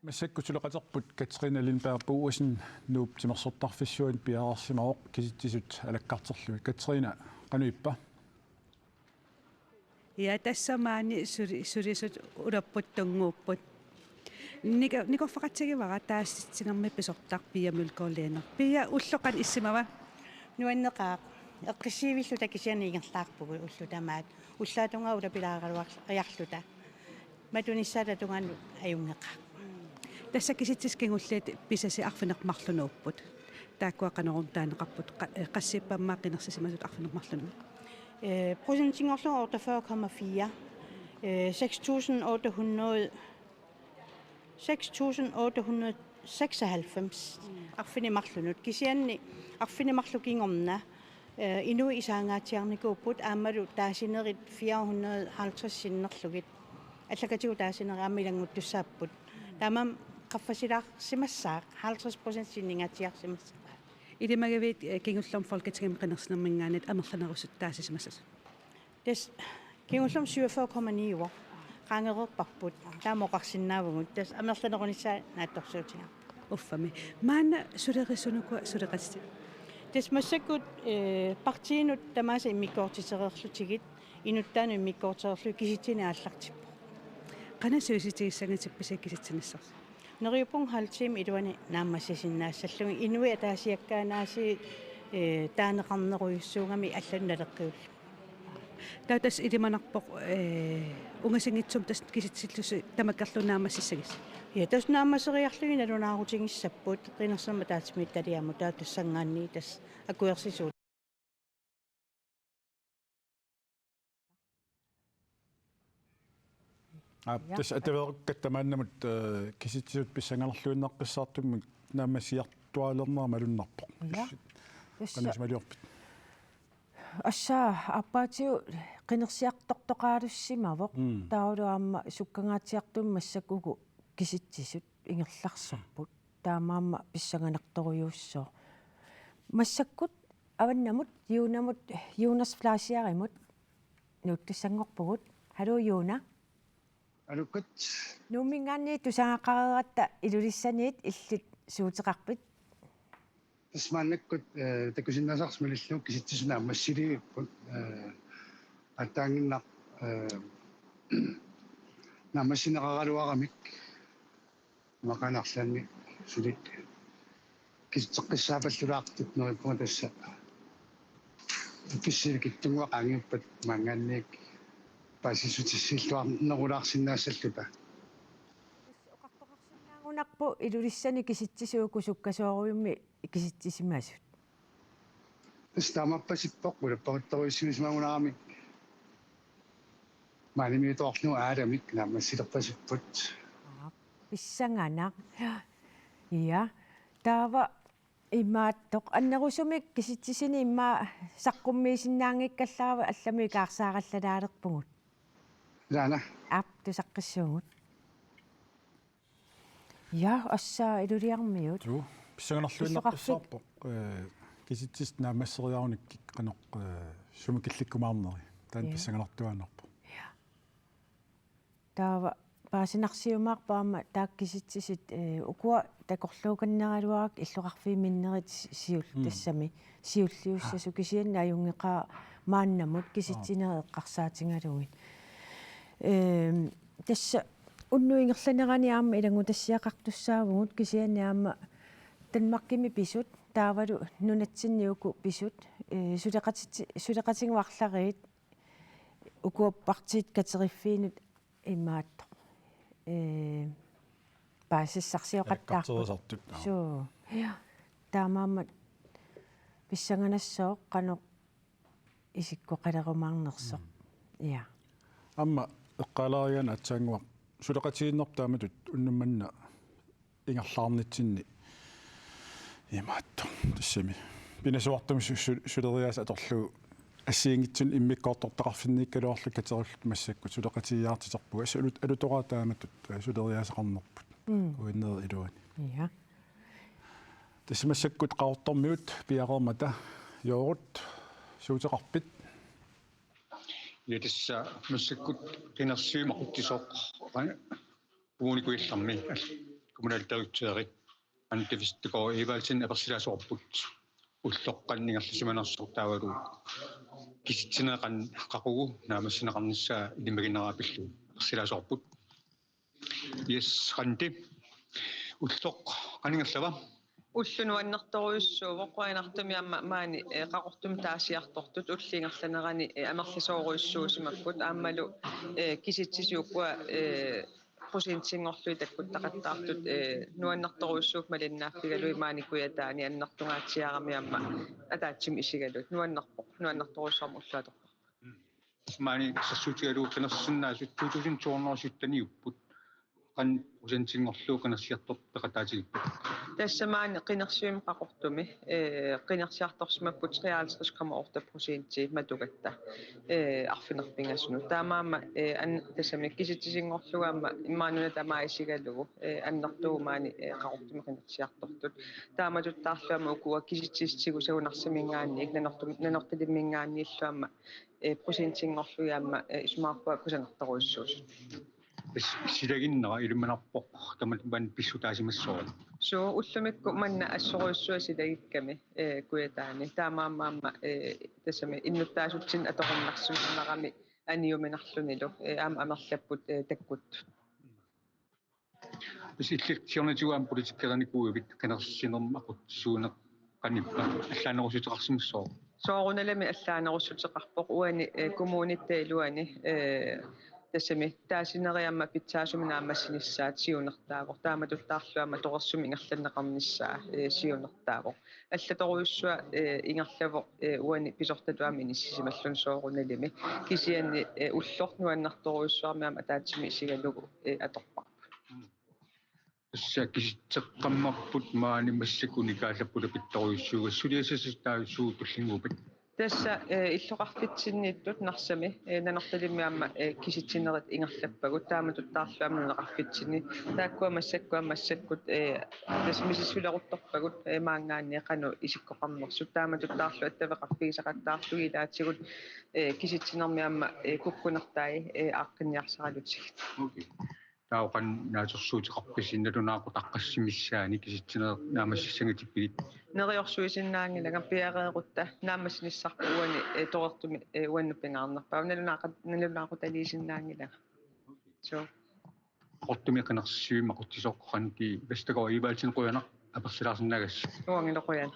Massakkut suleqaterput Katrine Lindberg Boesen Nuup Timersortarfissuanut piareersimavoq kisitsisut alakkarterlugit. Katrine, qanoq ippa? Ja, tassa maani suli-, sulisut ulerput tunnguupput. Niko-, nikorfaqatsigivara taasitsinermi pisortaq Pia Mølgaard Lene. Pia, ulloq qanoq issimava? Nuanneqaaq. Eqqissiivilluta kisianni ingerlaarpugut ullut tamaat. Ullaap tungaa ulapilaaraluarluta. Matunissaata tungaanut ajunngeqaaq. Tassa kisitsisut kingulliit pisasi arfineq-marluk nuupput. Taakkua qanoruna taaneqarput, qa-, eh, qassiippat aamma qinersisimasut arfineq-marlunnik? Eh, procentinngorlugu otteogfyrre komma fire. Eh, seks tusind otte hundrede, seks tusind otte hundrede seksoghalvfems arfineq-marlunut. Kisianni arfineq-marluk kingorna, eh, inuit isaangaatsiarnikuupput aammalu taasinerit fire hundrede halvtreds sinnerlugit. Allakatigut taasinerit aamma ilannguttussaapput. Taamaammat qaffasilaarsimassaaq, halvtreds procent sinninngatsiarsimassaaq. Ilimagaviit, eh, kingullermik Folketingimi qinersinerminngaanniit amerlanerusut taasisimasasut? Tassa kingullermik syvogfyrre komma ni uoq. Qaangereerparput. Taama oqarsinnaavugut. Tassa amerlanerunissaa naatsorsuutigaarput. Uffami. Maanna sulerisunuku suleqatitit? Tassa massakkut, eh, partiinut tamaasa immikkoortitereerlutigit, inuttaanut immikkoortitereerlugit kisitsineq aallartippoq. Qanoq sivisutigissanngitippisigit kisitsinissarsi? Neriuppunga halv time iluani naammassisinnaassallugit, inuit ataasiakkaannaasiit, eh, taaneqarnerujussuugamik allanut naleqqiullugu. Taava tassa ilimanarpoq, eh, ungasinngitsumik tassa kisitsisillusi tamakkerlugu naammassissagisi? Ja, tassa naammaseriarlugit nalunaarutigissapput qinersinermut ataatsimiititaliamut, taava tassanngaanniit tassa akuersisuut. Aap, ja, tassa ataveerukkatta maannamut, eh, kisitsisut pissanganarluinnaqqissaartumik naammassiartuaalernera malunnarpoq. Ja. Tassa qanoq isumaliorpit? Tassa aappaatigut qinersiartortoqalussimavoq. Mm. Taavalu aamma sukkangaatsiartumik massakkut uku kisitsisut ingerlaarsorput. Taamaammat pissanganartorujussuuvoq. Massakkut avannamut, Junamut, Jonas Fleischermut nuuttussanngorpugut. Hallo, Juna. Aluukkut. Nuumminngaanniit tusagaqareeratta Ilulissaniit illit suuteqarpit? Tassa maannakkut, eh, takusinnaasassarsi malillugu kisitsisut naammassilivipput, eh, aatsaannguaq, eh, naammassineqaraluaramik. Maqanarlanni suli kisitseqqissaapallalaartut neriuppunga tassa. Ukissivikittunnguaq qaangiuppat maanngaanniit paasissutissiilluarnerulaarsinnaassalluta. Oqartoqarsinnaagunarpoq Ilulissani kisitsisut uku sukkasoorujummik kisitsisimasut. Tassa taamaapasippoq, ulapparittorujussuusimaguniarami. Maanimiittoorlugu aalamik naammassilerpasipput. Aap, pissanganaq. Ja. Taava imaattoq annerusumik kisitsisinik immaqa saqqummiisinnaanngikkallaarput, allamut ikaarsaarallalaalerpugut. Ilaana. Aap, tusaqqissuugut. Ja, tassa Ilulissarmiut. Juu, pissanganarluinnaqqissaarpoq, eh, kisitsisut naammasseriarunikkit qanoq, eh, sumi killikkumaarneri. Taanna, ja, pissanganartuaannarpoq. Ja. Taava paasinarsiumaarpoq aamma taakku kisitsisut, eh, ukua takorluukanneraluarakku illoqarfiit minnerit si-, siul-, mm, tassami siulliussasut, kisianni ajunngeqaaq maannamut kisitsinerit, aa, eqqarsaatigalugit. Ehm, tassa unnuk ingerlanerani aamma ilanngutassiaqartussaavugut, kisianni aamma Danmarkimi pisut, taavalu nunatsinni uku pisut, eh, suleqatiti-, suleqatigut arlariit, ukua partiit kateriffiinut imaattoq, eh, paasissarsioqattaarput. Alakkarterisartut, aa. Suu. Ja. Taamaammat pissanganassaaq qanoq isikkoqalerumaarnersoq. Mm. Ja. Aamma eqqaalaarigaanni aatsaannguaq suleqatigiinnerput taamatut unnuk manna ingerlaarnitsinni imaattoq tassami pinasuartumik su-, su-, suleriaaseq atorlugu assigiinngitsunik immikkoortortaqarfinnikkaluarluta katerillugit massakkut suleqatigiiaartiterpugut. Assut alu-, alutoraat taamatut, eh, sulereersimaneqarnerput. Mm. Kuinnerit iluani. Ja. Tassa massakkut Qaqortormiut piareermata, Joorut, suuteqarpit? Ja, tassa massakkut qinersineq aqutsisoq, eh, Kommune Kujallermi, al-, kommunaldirektøri Anda Vestergaard Evaldsen apersilaasoqarput ulloq qanoq ingerlasimanersoq taavalu kisitsineq qanoq qaqugu naammassineqarnissaa ilimaginera pillugu apersilaasoqarput. Yes, Randi. Ulloq qanoq ingerlava? Ulloq nuannertorujussuuvoq, qujanartumik aamma maani, eh, Qaqortumi taasiartortut ullup ingerlanerani, eh, amerlasoorujussuusimapput aammalu, eh, kisitsisit ukua, eh, procentinngorlugit takkuttaqattaartut, eh, nuannertorujussuupput malinnaaffigalugit maani Kujataani annertungaatsiarami aamma ataatsimut isigalugit. Nuannerpoq, nuannertorujussuarmik ulloq atorparput. Maani assersuutigalugu qinersisinnaasut to tusind to hundrede og sytten-iupput. Qanoq procentinngorlugu qinersiartortut peqataatigipput? Tassa maani qinersivimmi Qaqortumi, eh, qinersiartorsimapput treoghalvtreds komma otte procenti matugatta, eh, arfineq-pingasunut. Taamaammat, eh, an-, tassami kisitsisinngorlugu aamma immaqa nuna tamaat isigalugu, eh, annertuumik maani, eh, Qaqortumi qinersiartortut. Taamatuttaarlu aamma ukua kisitsisit tigusagunarsimingaanniit, Nanortu-, Nanortalimmingaanniillu aamma, eh, procentinngorlugit aamma, eh, isumaqarpunga kusanartorujussuusut. Pis-, silaginnera ilimanarpoq tamatuma pissutaasimassooq. Suu, ullumikkut manna assorujussuaq silagikkami, eh, Kujataani. Taamaammat aamma, eh, tassami innuttaasutsinnik atorunarsimanerami aniuminarlunilu, eh, aamma amerlapput, eh, takkuttut. Pis-, illit siornatigut aamma politikerinikuuivit, qinersinermut aqutsisuuneq qanippa allaanerussuteqarsimassooq? Soorunalimi allaanerussuteqarpoq uani, eh, kommunitta iluani, eh, tassami taasineri aamma pitsaasumik naammassinissaat siunertaavoq. Taamatuttaarlu aamma torersumik ingerlanneqarnissaa, eh, siunertaavoq. Allatorujussuaq, eh, ingerlavoq, eh, uani pisortatut aamma inissisimalluni soorunalimi. Kisianni, eh, ulloq nuannertorujussuarmik aamma ataatsimut isigalugu, eh, atorparput. Tassa kisitseqqammerput maani massakkut unikaallapput apittorujussuugassat, suliassasut taava suut tullinnguuppat? Tassa, eh, illoqarfitsinniittut Narsami, eh, Nanortalimmi aamma, eh, kisitsinerit ingerlappagut, taamatuttaarlu aamma nunaqarfitsinni. Taakkua massakkut aamma massakkut, eh, tassa misissuleruttorpagut, eh, maanngaanniit qanoq isikkoqarnersut. Taamatuttaarlu attaveqarfigisaqattaarlugit ilaatigut, eh, kisitsinermi aamma, eh, kukkunertai, eh, aaqqinniarsaralutigit. Okay. Taava qanoq naatersuuteqarpisi nalunaaqutaqqissimissaani kisitsineq naammassissanngatippigit? Neriorsuisinnaanngilanga, piareerutta naammassinissarput uani, eh, torersumik, eh, uannut pingaarnerpaavoq. Nalunaaqa-, nalunaaqutaliisinnaanngilanga. Suu. Qaqortumi qinersivimmi aqutsisoq Randi Vestergaard Evaldsen, qujanaq apersilaarsinnaagassi. Uangalu qujanaq.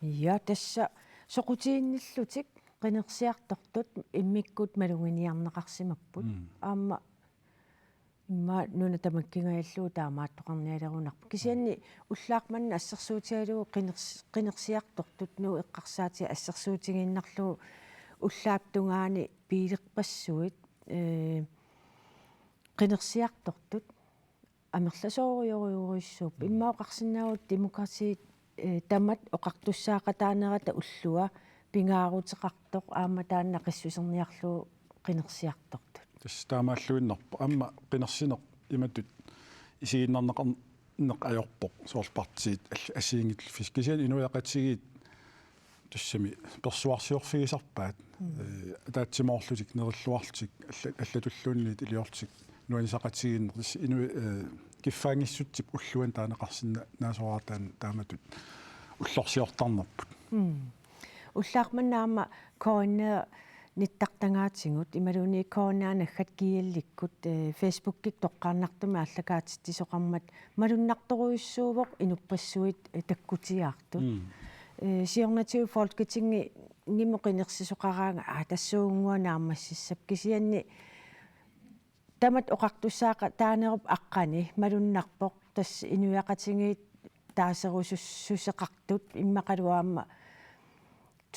Ja, tassa soqutiginnillutik qinersiartortut immikkut maluginiarneqarsimapput. Mm. Aamma immaqa nuna tamakkingajallugu taamaattoqarnialerunarpoq. Kisianni ullaaq manna assersuutigalugu qiners-, qinersiartortut Nuup eqqarsaatiga assersuutigiinnarlugu ullaap tungaani piilerpassuit, eh, qinersiartortut amerlasoorujorujussuupput. Mm. Immaqa oqarsinnaavugut demokratiit, eh, tamat oqartussaaqataanerata ullua pingaaruteqartoq aamma taanna qissuserniarlugu qinersiartortut. Tassa taamaalluinnarpoq. Aamma qinersineq imatut isigiinnarneqarneq ajorpoq, soorlu partiit all-, assigiinngitsut. Kisianni inuiaqatigiit tassami persuarsiorfigisarpaat. Mm. Eh, ataatsimoorlutik, nerilluarlutik, alla-, allatulluunniit iliorlutik nuannisaqatigiinneq. Tassa inui-, eh, kiffaanngissutsip ulluani taaneqarsinnaasoraartaani taamatut ullorsiortarnerput. Mm. Ullaaq manna aamma K N R nittartagaatigut imaluunniit K N R naggat G L-ikkut, eh, Facebookikkut toqqaannartumik aallakaatitsisoqarmat malunnartorujussuuvoq inuppassuit, eh, takkutigaartut. Mm. Eh, siornatigut Folketingimut qinersisoqaraangat, aa, tassuunnguaq naammassissapput, kisianni tamat oqartussaaqataanerup aqqani malunnarpoq tassa inuiaqatigiit taaserusussuseqartut, immaqalu aamma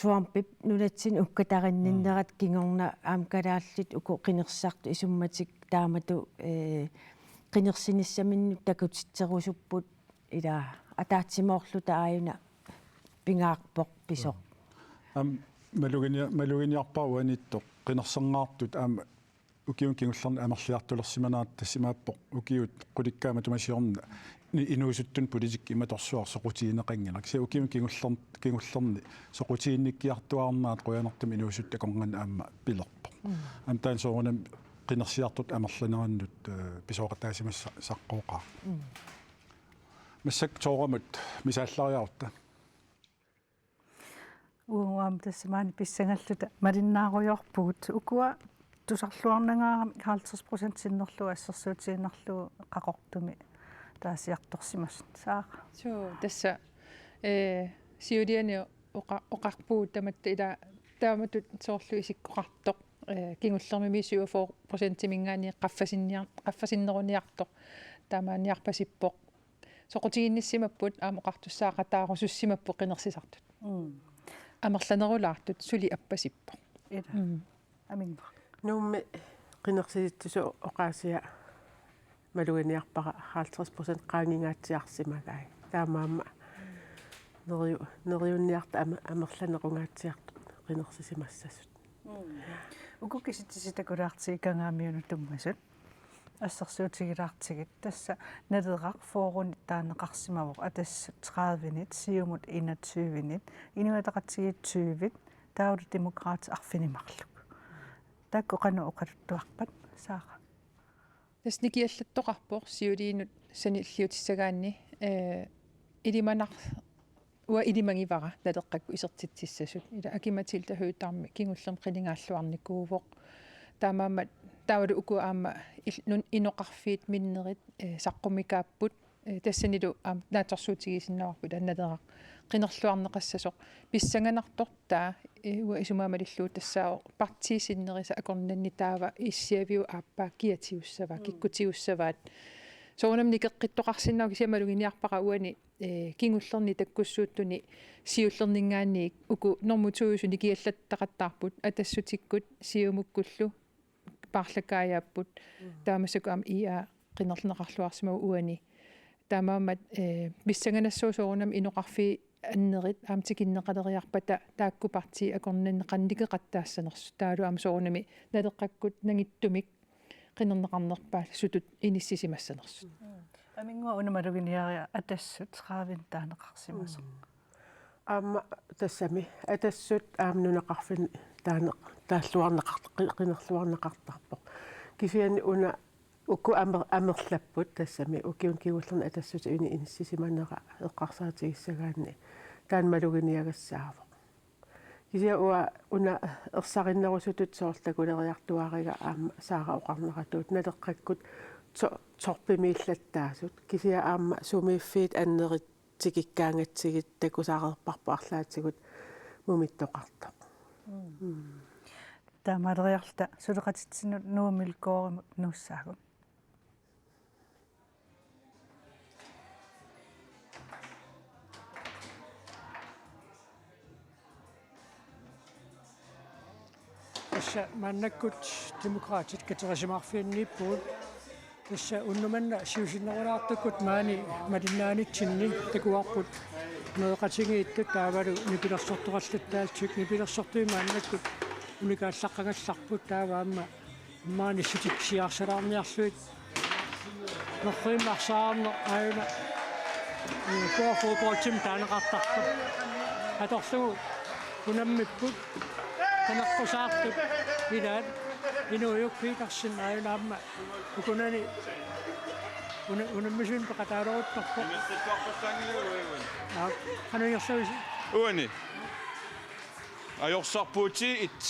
Trumpip nunatsinni ukkatarinninnerat, mm, kingorna aamma kalaallit uku qinersisartut isummatik taamatut, eh, qinersinissaminnut takutitserusupput, ila ataatsimoorluta aajuna pingaarpoq pisoq. Mm. Aamma malugini-, maluginiarpara uaniittoq qinersingaartut aamma ukiuni kingullerni amerliartulersimaneratta. Tassa imaappoq ukiut qulikkaat matuma siorna ni-, inuusuttunut politikki imatorsuaq soqutigineqanngilaq. Kisianni ukiuni kingullerni, kingullerni soqutiginnikkiartuaarnerat qujanartumik inuusuttut akornanni aamma pilerpoq. Mm. Aamma taanna soorunami qinersiartut amerlanerannut, eh, pisooqataasimassaqqooqaaq. Mm. Massakkut soorunami misaallariarutta. Uanga aamma tassa maani pissangalluta malinnaarujoorpugut. Ukua tusarluarnagaaramik halvtreds procent sinnerlugu assersuutigiinnarlugu Qaqortumi taasiartorsimasut. Saara. Suu, tassa, eh, siuliani oqa-, oqarpugut tamatta ila taamatut soorlu isikkoqartoq, eh, kingullermimi syvogfyrre procentiminngaanniit qaffasinniar-, qaffasinneruniartoq taamaanniarpasippoq. Soqutiginnissimapput aamma oqartussaaqataarusussimapput qinersisartut. Mm. Amerlanerulaartut suli appasippoq. Ila. Mm. Aminnguaq. Nuummi qinersisitsisut oqaasia maluginiarpara halvtreds procent qaangingaatsiarsimagai. Taamaammat neriu-, neriunniarta ama-, amerlanerungaatsiartut qinersisimassasut. Mm. Uku kisitsisit takulaartigit Kangaamiunut tunngasut. Assersuutigilaartigit tassa Naleraq fyrrenit taaneqarsimavoq, Atassut tredivenit, Siumut enogtyvenit, Inuit Ataqatigiit tyvit, taavalu Demokraatit arfineq-marluk. Taakku qanoq oqaluttuarpat, Saara? Tassa nikiallattoqarpoq siuliinut sanilliutissagaanni, eh, ilimanar-, uanga ilimagivara Naleqqakkut isertitsissasut. Ila Aki-Matilda Høegh-Dam kingullermik qinigaalluarnikuuvoq. Taamaammat taavalu uku aamma il-, nun-, inoqarfiit minnerit, eh, saqqumikaapput. Eh, tassanilu aamma naatsorsuutigisinnaavagut ila Naleraq qinerluarneqassasoq. Pissanganartoq taava, eh, uanga isumaa malillugu tassaavoq partiit sinnerisat akornanni taava issiaviup aappaa kia tigussavaat, mm, kikkut tigussavaat. Soorunami nikeqqittoqarsinnaavoq kisianni maluginiarpara uani, eh, kingullerni takkussuuttuni siullerninngaanniit uku normu to-usut nikiallattaqattaarput Atassutikkut Siumukkullu paarlakaajaapput. Mm. Taava massakkut aamma I A qinerneqarluarsimavugut uani. Taamaammat, eh, pissanganassaaq soorunami inoqarfiit annerit aamma tikinneqaleriarpata taakku partiit akornanni qanoq nikeqattaassanersut. Taavalu aamma soorunami Naleqqakkut nangittumik qinerneqarnerpaasutut inissisimassanersut. Mm. Aminnguaq una maluginiaria Atassut tredivenit taaneqarsimasoq. Mm. Aamma tassami Atassut aamma nunaqarfinni taaneq-, taalluarneqart-, qi-, qinerluarneqartarpoq. Kisianni una uku amer-, amerlapput tassami ukiuni kingullerni Atassuteqarfini inissisimanera eqqarsaatigissagaanni taanna maluginiagassaavoq. Kisianni uanga una ersarinnerusutut soorlu takuleriartuaariga aamma Saara oqarneratuut Naleqqakkut to-, torpimiillattaasut. Kisianni aamma sumiiffiit annerit tikikkaangatsigit takusaareerparput arlaatigut mumittoqartoq. Mm. Mm. Taamaaleriarluta suleqatitsinnut Nuummi Korimut nuussaagut. Tassa maannakkut Demokraatit katerisimaarfianniippugut. Tassa unnuk manna siusinnerulaartukkut maani malinnaanitsinni takuarput meeqqatigiittut taavalu nipilersortoqallattaallutik, nipilersortui maannakkut unikaallaqqagallarput, taava aamma maani sitik siarsalaarniarlugit. Norrimmi arsaarneq aajuna, eh, K F-ip fodboldimi taaneqartarpoq. Atorlugu unammipput, qineqqusaartut ilaat, Inuujuk Petersen aajuna aamma ukunani una-, unammisunik peqataaleruttorpoq. Aa, qanoq ingerlavisi? Uani. Ajorsarpugut T et.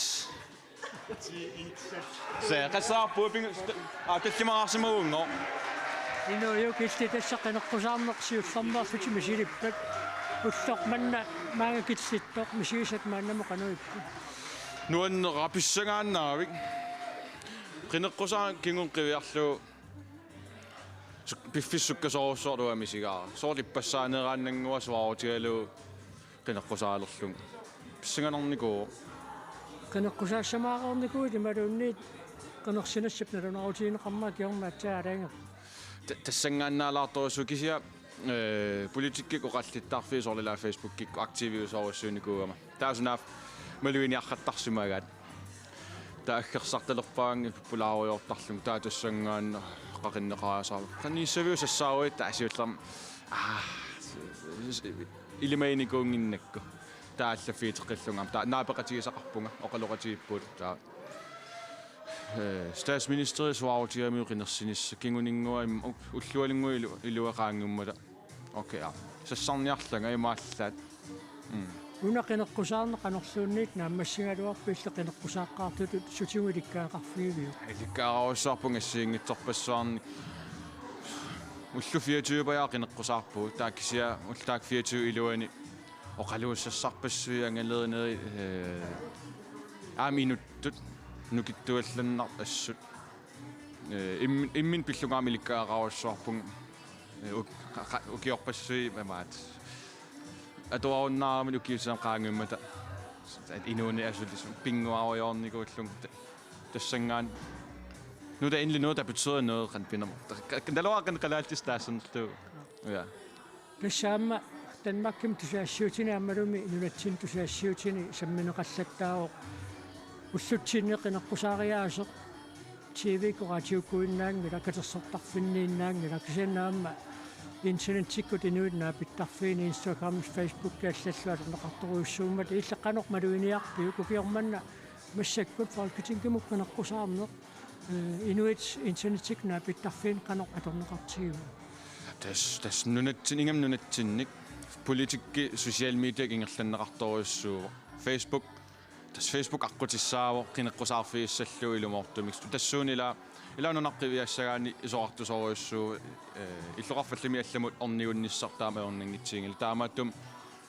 Saa, qassaarput pinga-, aa, tallimaqarsimagunngooq. Inuujuk illit tassa qineqqusaarneq siullermeerlutit misilippat. Ulloq manna maanga killittoq misigisat maannamut qanoq ippa? Nuanneqaaq, pissangaannaavik. Qineqqusaarneq kinguneq qiviarlugu suk-, piffissaq sukkasoorujussuarlu misigaara. Soorlu ippassaaneeraannannguaq suaarutigalugu qineqqusaalerlugu. Pissanganarnikuuvoq. Qineqqusaassamaarnikuuit imaluunniit qinersinassap nalunaarutigineqarmat kingorna aatsaat aalajangerpoq. Ta-, tassanngaannaalaartorujussuuvoq kisianni, eh, politikkikkut oqallittarfiit soorlu ilaa Facebookikkut aktiviusoorujussuunikuugama. Taava sunaaffa maluginiartarsimagaat. Taava aggersartalerpaannga pulaarujoortarlunga taava tassanngaannaq qaqinneqarasarpoq. Qanigissaviup sassaaruit taava siullermik. Aa, s-, s-, ilimaginikuunnginnakku. Taava allaffiuteqqillunga. Taava naapeqatigisaqarpunga, oqaloqatigiippugut. Taava Eh, statsministeri suaarutigamikku qinersinissaq kinguninngua im-, u-, ullualunnguit ilu-, ilua qaangiummata. Okay, aa. Sassarniarlanga imaallaat. Mm. Una qineqqusaarneq qanorluunniit naammassigaluarpa, illit qineqqusaaqqaartutut sutigut ilikkagaqarfigiviuk? Ilikkagarujussuarpunga assigiinngitsorpassuarnik. Ullut fireogtyve-pajaa qineqqusaarpugut. Taava kisianni ullut taakku fireogtyve iluanni oqaluussassarpassuit angalerinerit, eh, aamma inuttut nukittuallannartut assut. Eh, im-, imminut pillugit aamma ilikkagaqarujussuarpunga, eh, uk-, qa-, qa-, ukiorpassuit imaat. Atuarunnaaramik ukiussama qaangiummata. Inuuneq asuli pinnguarujoornikuullunga ta-, tassanngaannaq. Nu, der endelig noget, der betyder noget, qan pinama. Ka-, ka-, naluara qan kalaallisut taassernerlugu. Ja. Tassa aamma Danmarkimi tusagassiutini aammalumi nunatsinni tusagassiutini sammineqallattaavoq ullutsinnut qineqqusaariaaseq, T V-kkut, raatiukkuinnaanngilaq, katersortarfinniinnaanngilaq, kisianni aamma internettikkut inuit naapittarfiini, Instagram, Facebook allallu atorneqartorujussuummata. Illit qanoq maluginiarpiuk, ukioq manna massakkut Folketingimut qineqqusaarneq, eh, inuit internettikkut naapittarfiini qanoq atorneqartigiviuk? Tassa, tassa nunatsin-, ingammik nunatsinnik politikki social mediakkut ingerlanneqartorujussuuvoq. Facebook, tassa Facebook aqqutissaavoq qineqqusaarfigissallugu ilumoortumik. Tassuuna ila, ila nunarput qiviassagaanni isorartusorujussuuvoq, eh, illoqarfik allamik allamut ornigunnissaq taama ajornanngitsigingilaq. Taamaattumik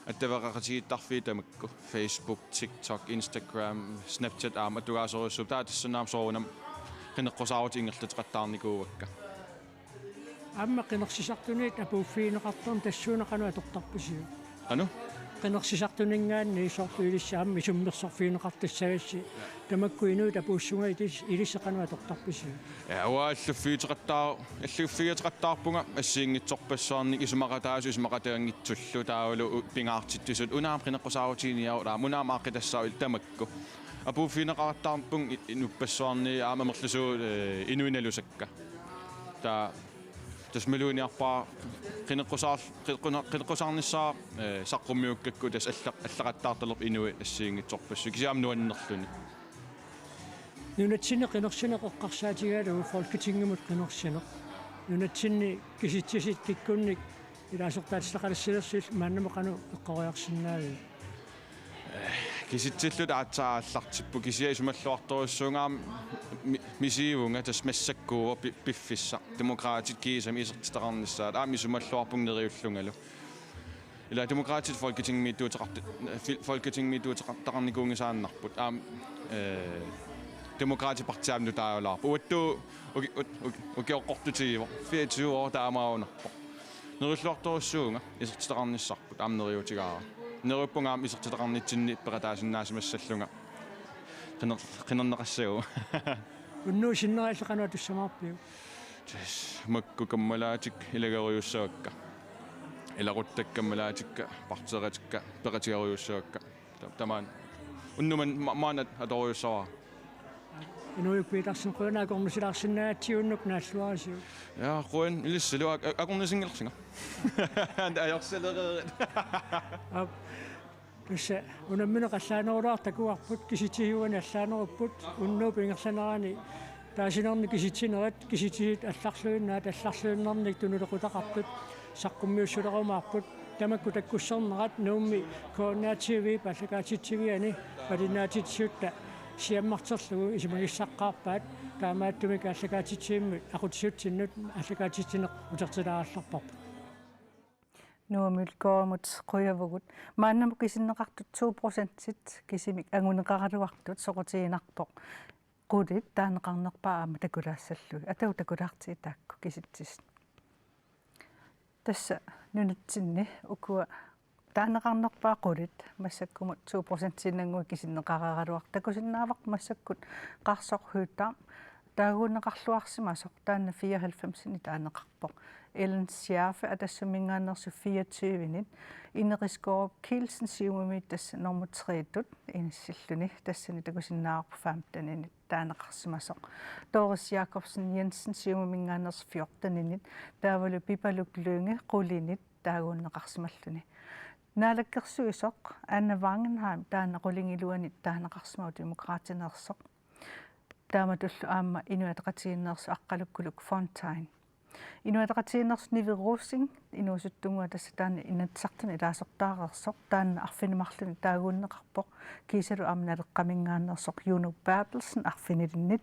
attaveqaqatigiittarfiit tamakku. Facebook, TikTok, Instagram, Snapchat aamma atugaasorujussuupput. Taava tassanngaannaq soorunami qineqqusaarutit ingerlateqattaarnikuuakka. Aamma qinersisartunit apuuffigineqartarneq tassuuna qanoq atortarpisiuk? Qanoq? Qinersisartuninngaanniit soorlu ilissi aamma isummersorfigineqartassagassi. Tamakku inuit apuussugai ilis-, ilissi qanoq atortarpisiuk? Ja, uanga allaffiuteqattaa-, allaffiuteqattaarpunga assigiinngitsorpassuarnik isumaqataasut isumaqataanngitsullu taavalu u-, pingaartitsisut una aamma qineqqusaarutiginiaruk, una aamma aaqqitassaaru, illit tamakku. Apuuffigineqattaarpunga i-, inuppassuarnit aamma amerlasuut, eh, inuit nalusakka. Taava tassa maluginiarpara qineqqusaar-, qineqquna-, qineqqusaarnissaa, eh, saqqummiukkakku tassa alla-, allaqattaartalerput inuit assigiinngitsorpassuit kisianni aamma nuannerluni. Nunatsinni qinersineq eqqarsaatigalugu Folketingimut qinersineq. Nunatsinni kisitsisit kikkunnit ilaasortaatitaqalissilersi, maannamut qanoq eqqoriarsinnaaviuk? Kisitsilluta aatsaat aallartipput, kisianni isumalluartorujussuuvunga aamma mi-, misigivunga tassa massakkuuvoq pi-, piffissaq. Demokraatit kiisami isertitaqarnissaat aamma isumalluarpunga neriullungalu. Ila Demokraatit Folketingimiittuuteqarti-, fil-, Folketingimiittuuteqartaqarnikuunngisaannarput. Aamma, eh, Demokraatit partiimut nutaajulaarpoq. Uattut uki-, ut-, uki-, ukioqqortutigivoq. Fireogtyve år taamaannerpoq. Neriulluartorujussuuvunga isertitaqarnissarput aamma neriuutigaara. Neriuppunga aamma isertitaqarnitsinni peqataasinnaasimassallunga. Qiner-, qinerneqassagunik. Unnuup sinnera illit qanoq atussamaarpiuk? Tassa makku kammalaatikka ilagerujussuakka. Ilaquttakka kammalaatikka, partiiqatikka peqatigerujussuakka. Ta-, tamaani. Unnummut ma-, maani at-, atorujussuara. Inuujuk Petersen, qujanaq akornusilaarsinnaagatsigut, unnuk naalluarisiuk. Ja, qujan ilissi, ilaa ak-, ak-, akornusinngilarsinga. Ajorsilereerit. Aap. Tassa unammineq allaanerulaartoq takuarput, kisitsisiuanik allaanerupput, unnuup ingerlanerani taasinernik kisitsinerat, kisitsisit allarluinnaat, allarluinnarnik tunulequtaqartut saqqummiussulerumaarput. Tamakku takkussernerat Nuummi K N R T V-p aallakaatitsiviani malinnaatitsisutta siammarterlugu isumagissaqqaarpaat, taamaattumik aallakaatitsivimmut aqutsisutsinnut aallakaatitsineq utertilaarallarparput. Nuummi vilkårimut qujavugut. Maannamut kisinneqartut to procentit kisimik anguneqaraluartut soqutiginarpoq qulit taaneqarnerpaat aamma takulaassallugit. Atagu takulaartigit taakku kisitsisit? Tassa nunatsinni ukua taaneqarnerpaat qulit massakkumut to procentiinnannguaq kisinneqareeraluartut, takusinnaavarput massakkut Qarsoq Høegh-Dam taaguunneqarluarsimasoq, taanna fireoghalvfemsini taaneqarpoq. Ellen Schaafe Atassumminngaanneersoq fireogtyvenit, Ineqi Skaarup Kielsen Siumumi tassa nummer tre-tut inissilluni, tassani takusinnaavarput femteninit taaneqarsimasoq. Doris Jakobsen Jensen Siumuminngaanneersoq fjorteninit, taavalu Pipaluk Lynge qulinit taaguunneqarsimalluni. Naalakkersuisoq Anne Wangenheim taanna qulingiluanit taaneqarsimavoq, Demokraatineersoq. Taamatullu aamma Inuit Ataqatigiinneersoq Aqqalukkuluk Fontain. Inuit Ataqatigiinneersoq Nivi Rosing inuusuttunngua tassa taanna Inatsisartuni ilaasortaareersoq, taanna arfineq-marlunnik taaguunneqarpoq, kiisalu aamma Naleqqaminngaanneersoq Juno Berthelsen arfinilinnit,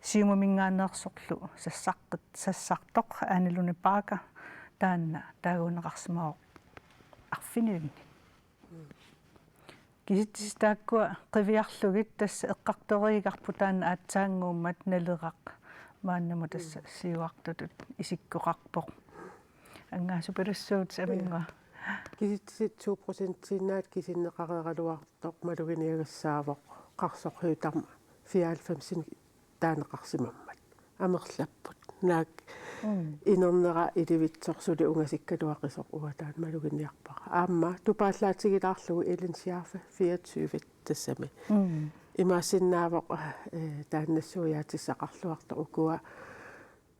Siumuminngaanneersorlu sassaqqit-, sassartoq Ane Lone Bagger, taanna taaguunneqarsimavoq arfinilinnit. Kisitsisit taakkua qiviarlugit tassa eqqartoreegarput taanna aatsaannguummat Naleraq maannamut tassa siuartutut isikkoqarpoq. Angaasupalussuutit Aminngua. Kisitsisit to procentiinnaat kisinneqareeraluartoq maluginiagassaavoq Qarsoq Høegh-Dam fireoghalvfemsinik taaneqarsimammat. Amerlapput. Naak Mm. inernera ilivitsoq suli ungasikkaluaqisoq uanga taanna maluginiarpara. Aamma tupaallaatigilaarlugu Ellen Schiaffe fireogtyve tassami. Mm. Imaassinnaavoq, eh, taanna nassuiaatissaqarluartoq ukua,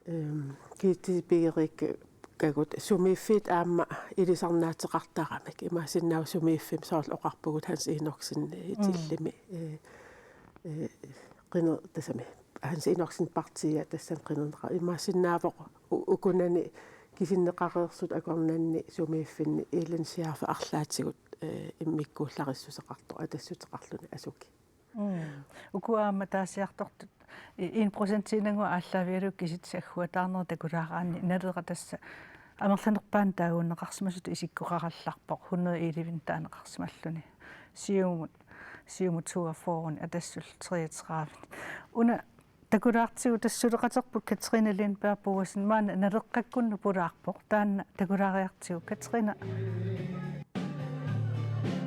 ehm, kisitsisit pigeriikkagut sumiiffiit aamma ilisarnaateqartaramik. Imaassinnaavoq sumiiffimmi soorlu oqarpugut Hans Enoksen, eh, Mm. Tillimi, eh, eh, qiner-, tassami Hans Enoksen partia tassani qinerneqa-, imaassinnaavoq u-, ukunani kisinneqareersut akornanni sumiiffinni Ellen Schiaffe arlaatigut, eh, immikkuullarissuseqartoq atassuteqarluni asuki. Mm. Ukua aamma taasiartortut i-, en procentiinnaannguaq aallaavigalugu kisitsisit agguataarnerat takulaaraanni Naleraq tassa amerlanerpaamik taaguunneqarsimasutut isikkoqarallarpoq hundrede elleve taaneqarsimalluni. Siumut, Siumut toogfyrre, Atassullu treogtredive. Una takulaartigu tassa suleqaterput Katrine Lindberg Boesen, maanna Naleqqakkunni pulaarpoq, taanna takulaariartigu Katrine.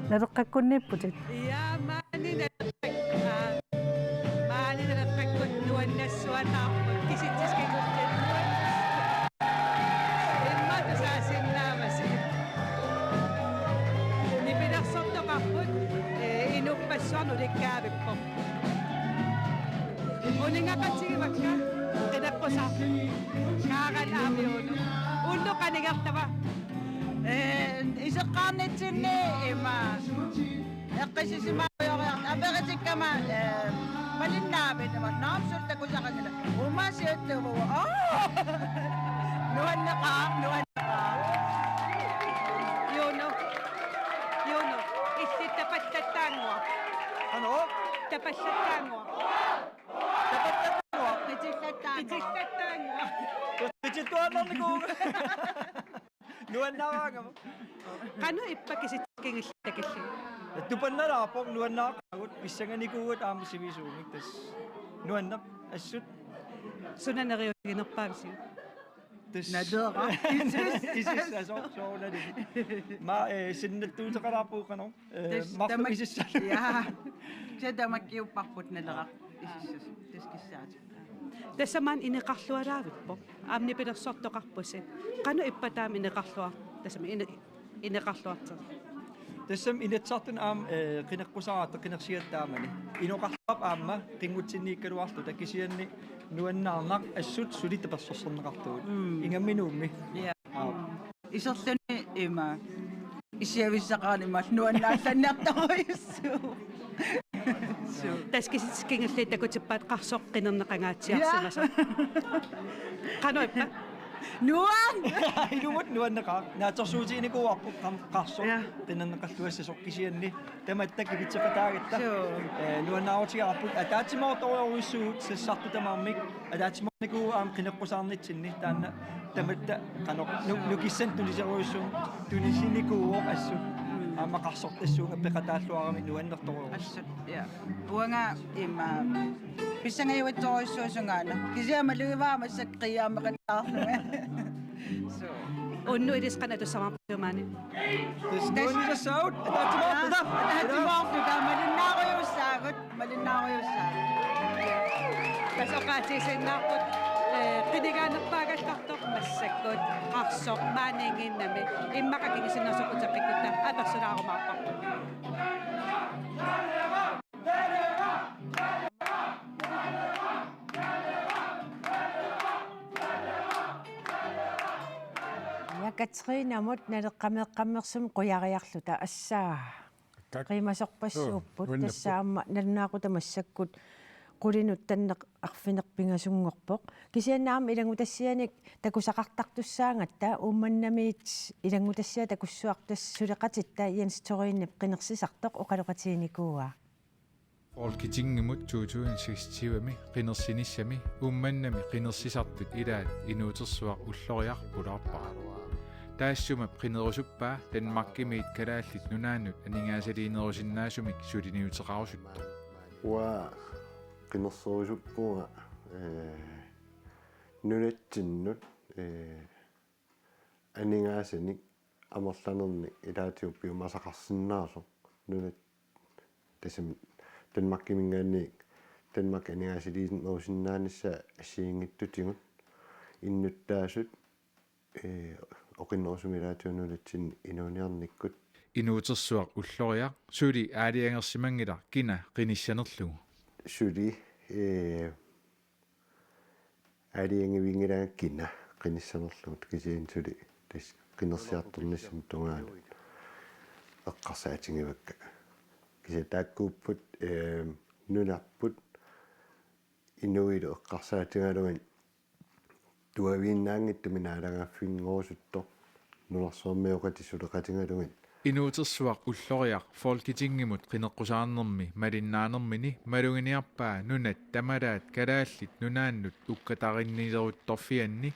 Naleqqakkunniipputit? Ja, maani Naleqqak-, aa, maani Naleqqakkunni nuannassuataarput, kisitsisit kingulliit nuann-, immaqa tusaasinnaavasi. Nipilersortoqarput, eh, inuppassuarnut ulikkaavippoq. Uningaqatigivakka, qineqqusaarput. Kaaran aamma Juno. Unnuk qanigartava. Eh, iseqqaarnitsinni ima. Eqqissisimaarujooriarta. Aperitikkama, eh, malinnaavit ima. Naamsul takusaqanngilaq. Uumasiuttuuvugut. Aa! Nuanneqaaq, nuanneqaaq. Juno. Juno. Illit tapallattaannguaq. Qanoq? Tapallattaannguaq. Tapallattaannguaq. Qitillattaannguaq. Qitillattaannguaq. Qitittuaannarnikuuvunga. Nuannaaraangama. Qanoq ippa kisitsisit kingulliit takillugit? Tupannalaarpoq, nuannaaqaagut, pissanganikuugatta aamma sivisuumik, tassa nuanneq assut. Suna neriuutiginerpaavisiuk? Tassa. Naleraq. Isis. Isis, soorunalimi. Maani, eh, sinnattuuteqalaarpugut qanoq. Eh, tassa marluk tamak-, isissaat. Ja. Kisianni tamakkiupparput Naleraq isissasoq. Tassa kissaatigut. Tassa maani ineqarlualaavippoq. Aamma nipilersortoqarpusi. Qanoq ippa taama ineqarluar-, tassami ine-, ineqarluartoq? Tassami Inatsisartuni aamma, eh, qineqqusaaratta qinersigatta taamani. Inoqarluarput aamma qinngutsinniikkaluarluta, kisianni nuannaarnaq assut suli tapersersorneqartugut. Mm. Ingammik Nuummi. Ja. Aap. Iserluni ima. Issiavissaqarani maani nuannaallanniartorujussuuvoq. Suu. Tassa kisitsisit kingulliit takutippaat Qarsoq qinerneqangaatsiarsimasoq. Ja. Qanoq ippa? Nuann-. Ilumut nuanneqaaq. Naatsorsuutiginikuuarput Qam-, Qarsoq. Ja. Qinerneqalluassasoq, kisianni tamatta kivitseqataagatta. Suu. Eh, nuannaarutigaarput, ataatsimoortorujussuuvugut sassartut tamarmik. Ataatsimoornikuuvugut aamma qineqqusaarnitsinni, taanna tamatta qanoq nu-, nukissanik tuniserujussuuvoq, tunisinikuuvoq assut. Mm. Aamma Qarsortassuunga peqataalluarami nuannertorujussuuvoq. Assut, ja. Uanga ima pissangajuitsorujussuusungaana. Kisianni malugivara massakkut qiiaammeqattaarlunga. Suu. Unnuk ilissi qanoq tussaammarpiuk maani? Tassa nuannisassagut, ataatsimoorluta. Ataatsimoorluta, malinnaarujussuussaagut, malinnaarujussuussaagut. Tassa oqaatigisinnaarput, eh, qinigaanerpaagallartoq massakkut Qarsoq maaniinnginnami, immaqa kingusinnerusumik uteqqikkutta apersulaarumaarparput. Ja, Katrinamut Naleqqameeqqammersumik qujariarluta, assaa. Tak. Qiimasorpassuupput. Joo, nuannerpoq. Tassa aamma nalunaaqutaq massakkut Qulinut tanneq arfineq-pingasunngorpoq. Kisianni aamma ilanngutassianik takusaqartartussaagatta Uummannamiit ilanngutassiaq takussuartut suleqatitta Jens Thorennip qinersisartoq oqaloqatiginikuuaa. Folketingimut to tusind seksogtyve-mi qinersinissami Uummannami qinersisartut ilaat Inuutersuaq Ulloriaq pulaarpara. Taassuma qinerusuppaa Danmarkimiit Kalaallit Nunaannut aningaasaliinerusinnaasumik suliniuteqarusuttoq. Uanga qinerserusuppunga, ee, nunatsinnut, ee, aningaasanik amerlanernik ilaatigut piumasaqarsinnaasoq. Nunat tassami Danmarkiminngaanniit Danmarkip aningaasaliinerusinnaanissaa assigiinngitsutigut innuttaasut, ee, oqinnerusumik ilaatigut nunatsinni inuuniarnikkut. Inuutersuaq Ulloriaq suli aalajangersimanngilaq kina qinissanerlugu. Suli, ee, aalajangivinngilanga kina qinissanerlugu, kisianni suli tassa qinersiartornissamut tungaanut eqqarsaatigivakka. Kisianni taakkuupput, ee, nunarput inuillu eqqarsaatigalugit tuaviinnaanngitsumik naalagaaffinngorusuttoq nunarsuarmioqatit suleqatigalugit. Inuutersuaq Ulloriaq Folketingimut qineqqusaarnermi malinnaanermini maluginiarpaa nunat tamalaat Kalaallit Nunaannut ukkatarinnileruttorfianni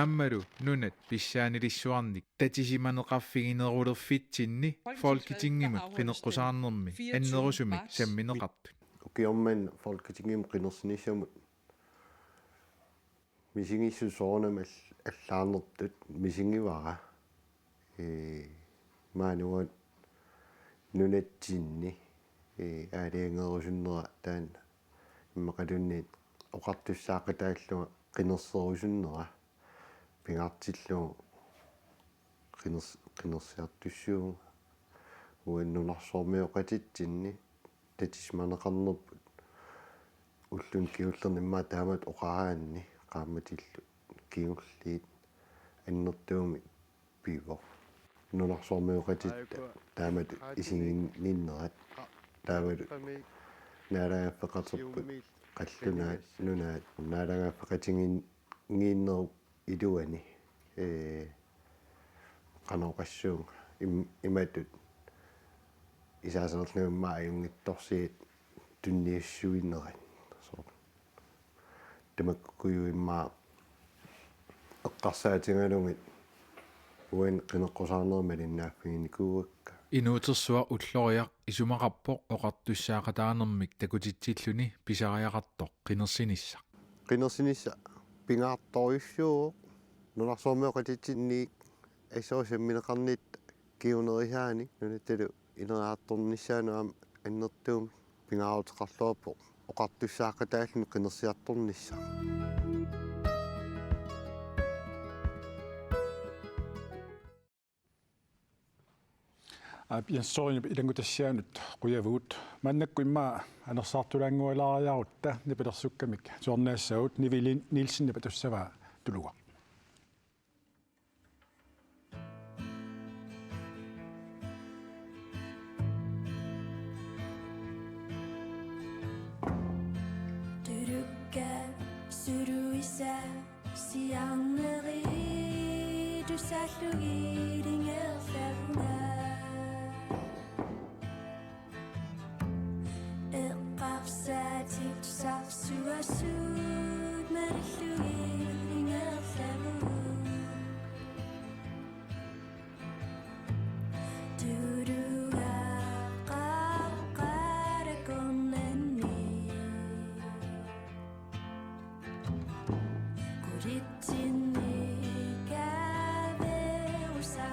aammalu nunat pissaanilissuarnik tatisimaneqarfiginerulerfitsinni Folketingimut qineqqusaarnermi annerusumik sammineqartut. Ukioq manna Folketingimut qinersinissamut misigissut soorunami all-, allaarnertut misigivara. Ee, maani uanga nunatsinni, ee, aalajangerusunnera taanna immaqaluunniit oqartussaaqataallunga qinerserusunnera pingaartillugu qiners-, qinersiartussaavugut. Uani nunarsuarmioqatitsinni tatisimaneqarnerput ulluni kingullerni immaqa taamatut oqaraanni qaammatillu kingulliit annertuumik pivoq. Nunarsuarmioqatitta taamatut isiginninnerat taavalu naalagaaffeqartarput qallunaat nunaat naalagaaffeqatigiinnerup iluani, ee, qanoq oqassuunga im-, imatut isaaserlugimma ajunngitsorsuit tunniussuinerat. Soorlu tamakkuujuit immaqa eqqarsaatigalugit uani qineqqusaarneq malinnaaffiginikuuakka. Inuutersuaq Ulloriaq isumaqarpoq oqartussaaqataanermik takutitsilluni pisariaqartoq qinersinissaq. Qinersinissaq pingaartorujussuuvoq nunarsuarmioqatitsinniit assorsuaq sammineqarnitta kingunerisaanik nunattalu ineriartornissaanut aamma annertuumik pingaaruteqarluarpoq oqartussaaqataalluni qinersiartornissaq. Aap, Jens Thorennip ilanngutassiaanut qujavugut. Maannakkut immaqa anersaartulaanngualaariarutta nipilersukkamik tusarnaassaagut. Nivi Lin-, Nielsenip atussavaa tuluga. Turukka suruisa siarneri tusallugit ingerlavunga. Eqqarsaatit sarsuassat malillugit ingerlavugut. Turugaqqaqqarakornanni. Qulitsinni kaaverusa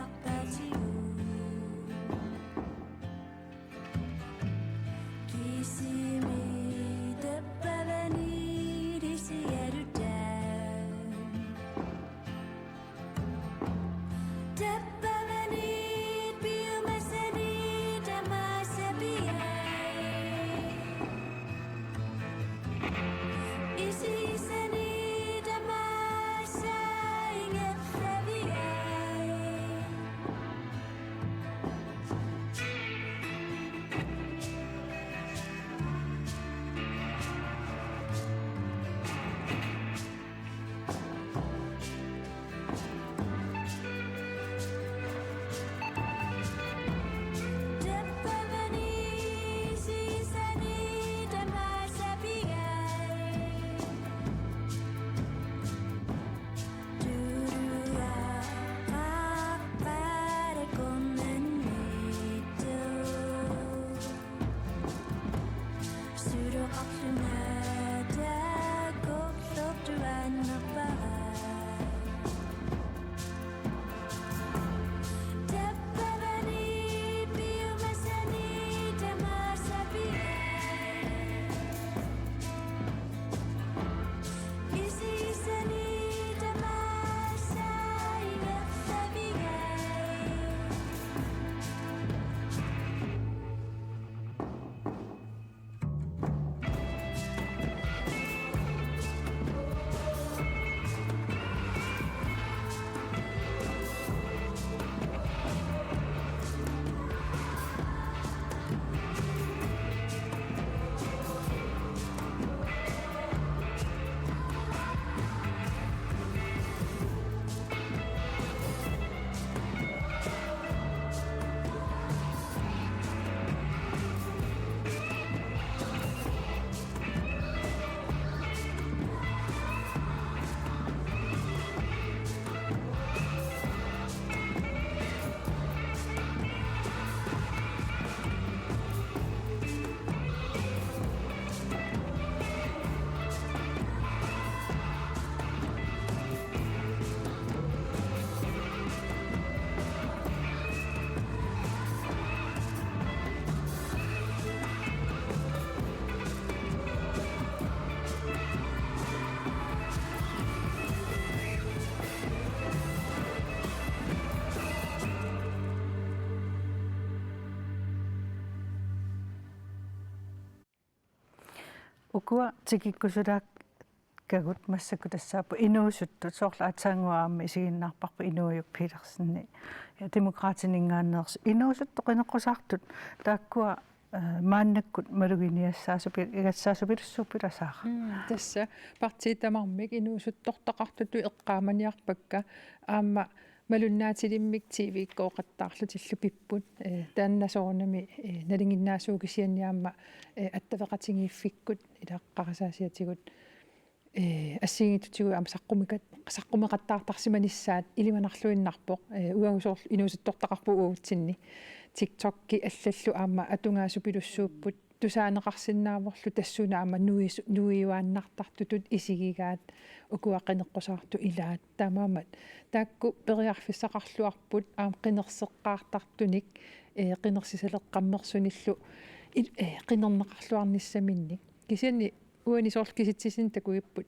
Ukua tikikkusulaakkagut massakkut tassaapput inuusuttut, soorlu aatsaannguaq aamma isiginnaarparput Inuujuk Petersen, ja, Demokraatininngaanneersoq. Inuusuttut qineqqusaartut taakkua, eh, maannakkut maluginiassaasupi-, -gassaasupilussuupput, Sara? Mm, tassa partiit tamarmik inuusuttortaqartutut eqqaamaniarpakka, aamma malunnaatilimmik T V-kkooqattaarlutillu pipput, eh, taanna soorunami, eh, nalinginnaasuuvoq, kisianni aamma, eh, attaveqatigiiffikkut, ilaa, qarasaasiatigut, eh, assigiinngitsutigut aamma saqqumikat-, saqqumeqattaartarsimanissaat ilimanarluinnarpoq, eh, uagut soorlu inuusuttortaqarpugut uagutsinni. TikTokki allallu aamma atugaasupilussuupput, tusaaneqarsinnaavorlu tassuuna aamma nuis-, nuiuaannartartutut isigigaat ukua qineqqusaartut ilaat. Taamaammat taakku periarfissaqarluarput aamma qinerseqqaartartunik, eh, qinersisaleqqammersunillu il-, eh, qinerneqarluarnissaminnik. Kisianni uani soorlu kisitsisinni takugipput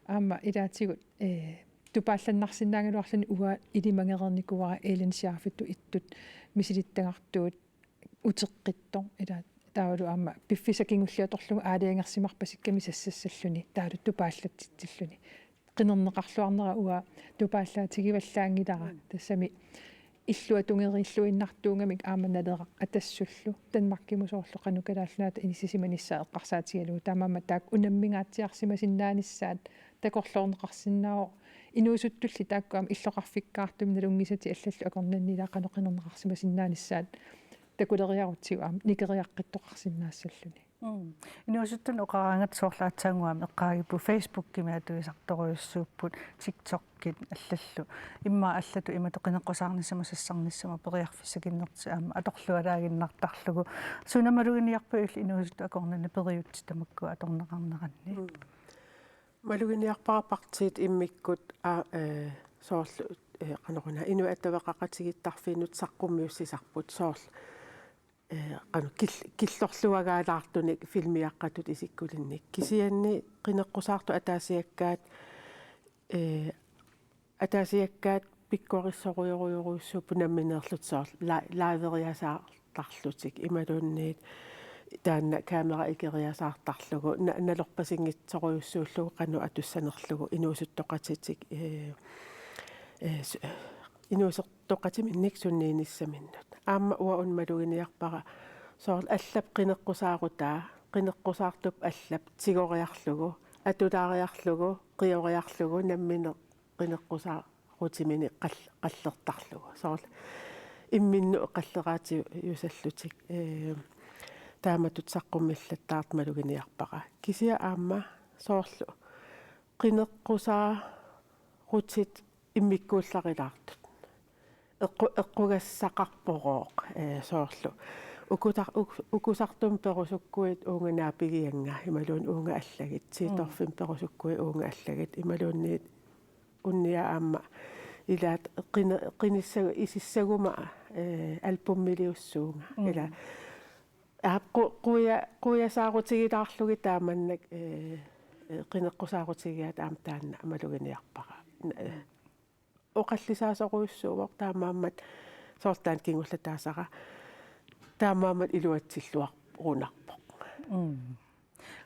aamma ilaatigut, eh, tupaallannarsinnaagaluarluni uanga ilimagereernikuuara Ellen Schaafitut ittut misilittagartuut uteqqittoq, ilaa, taavalu aamma piffissaq kingulliit atorlugu aalajangersimarpasikkami sassassalluni, taavalu tupaallatsitsilluni. Qinerneqarluarnera uanga tupaallaatigivallaanngilara, mm, tassami illuatungeriilluinnartuugamik aamma Naleraq Atassullu, Danmarkimut soorlu qanoq Kalaallit Nunaata inissisimanissaa eqqarsaatigalugu. Taamaammat taakku unammingaatsiarsimasinnaanissaat takorloorneqarsinnaavoq. Inuusuttulli taakku aamma illoqarfikkaartumik nalunngisatik allallu akornanni, ilaa, qanoq qinerneqarsimasinnaanissaat takuleriarutsigu aamma nikeriaqqittoqarsinnaassalluni. Mm. Inuusuttunut oqaraangatta soorlu aatsaannguaq aamma eqqaagipput, Facebookimi atuisartorujussuupput, TikTokkit allallu. Immaqa allatut imatut qineqqusaarnissamut sassarnissamut periarfissakinnertik aamma atorlualaaginnartarlugu. Suna maluginiarpigillu inuusuttut akornanni periutsit tamakkua atorneqarneranni? Mm. Maluginiarpara partiit immikkut, a, eh, soorlu, eh, qanoruna, inuit attaveqaqatigiittarfinnut saqqummiussisarput soorlu, eh, qanoq kil-, killorluagaalaartunik filmiaqqatut isikkulinnik. Kisianni qineqqusaartut ataasiakkaat, eh, ataasiakkaat pikkorissorujorujorujussuupput nammineerlutik soorlu la-, liveriasaartarlutik imaluunniit taanna kamera ikeriasaartarlugu, na-, nalorpasinngitsorujussuullugu qanoq atussanerlugu inuusuttoqatitik, eh, eh, s-, inuusuttoqatiminnik sunniinissaminnut. Aamma uanga una maluginiarpara soorlu allap qineqqusaarutaa, qineqqusaartup allap tigoriarlugu, atulaariarlugu, qioriarlugu nammineq qineqqusaarutimini qall-, qallertarlugu. Soorlu imminnut qalleraatiusallutik, eh, taamatut saqqummillattaartut maluginiarpara. Kisianni aamma soorlu qineqqusaarutit immikkuullarilaartut. Eqqu-, eqqugassaqarporooq, eh, soorlu. Ukutar-, uk-, ukusartumik perusukkuit uunga naapigiannga, imaluunniit uunga allagit, mm, tiitorfimik perusukkuit uunga allagit, imaluunniit unnia aamma ilaat qini-, qinissagu-, isissaguma, eh, albummiliussuunga. Mm. Ila aap qu-, quja-, qujasaarutigilaarlugit taamannak, eh, eh, qineqqusaarutigigaat aamma taanna maluginiarpara. N-, eh, oqallisaasorujussuuvoq taamaammat soorlu taanna kingullataasara taamaammat iluatsilluarunarpoq. Mm.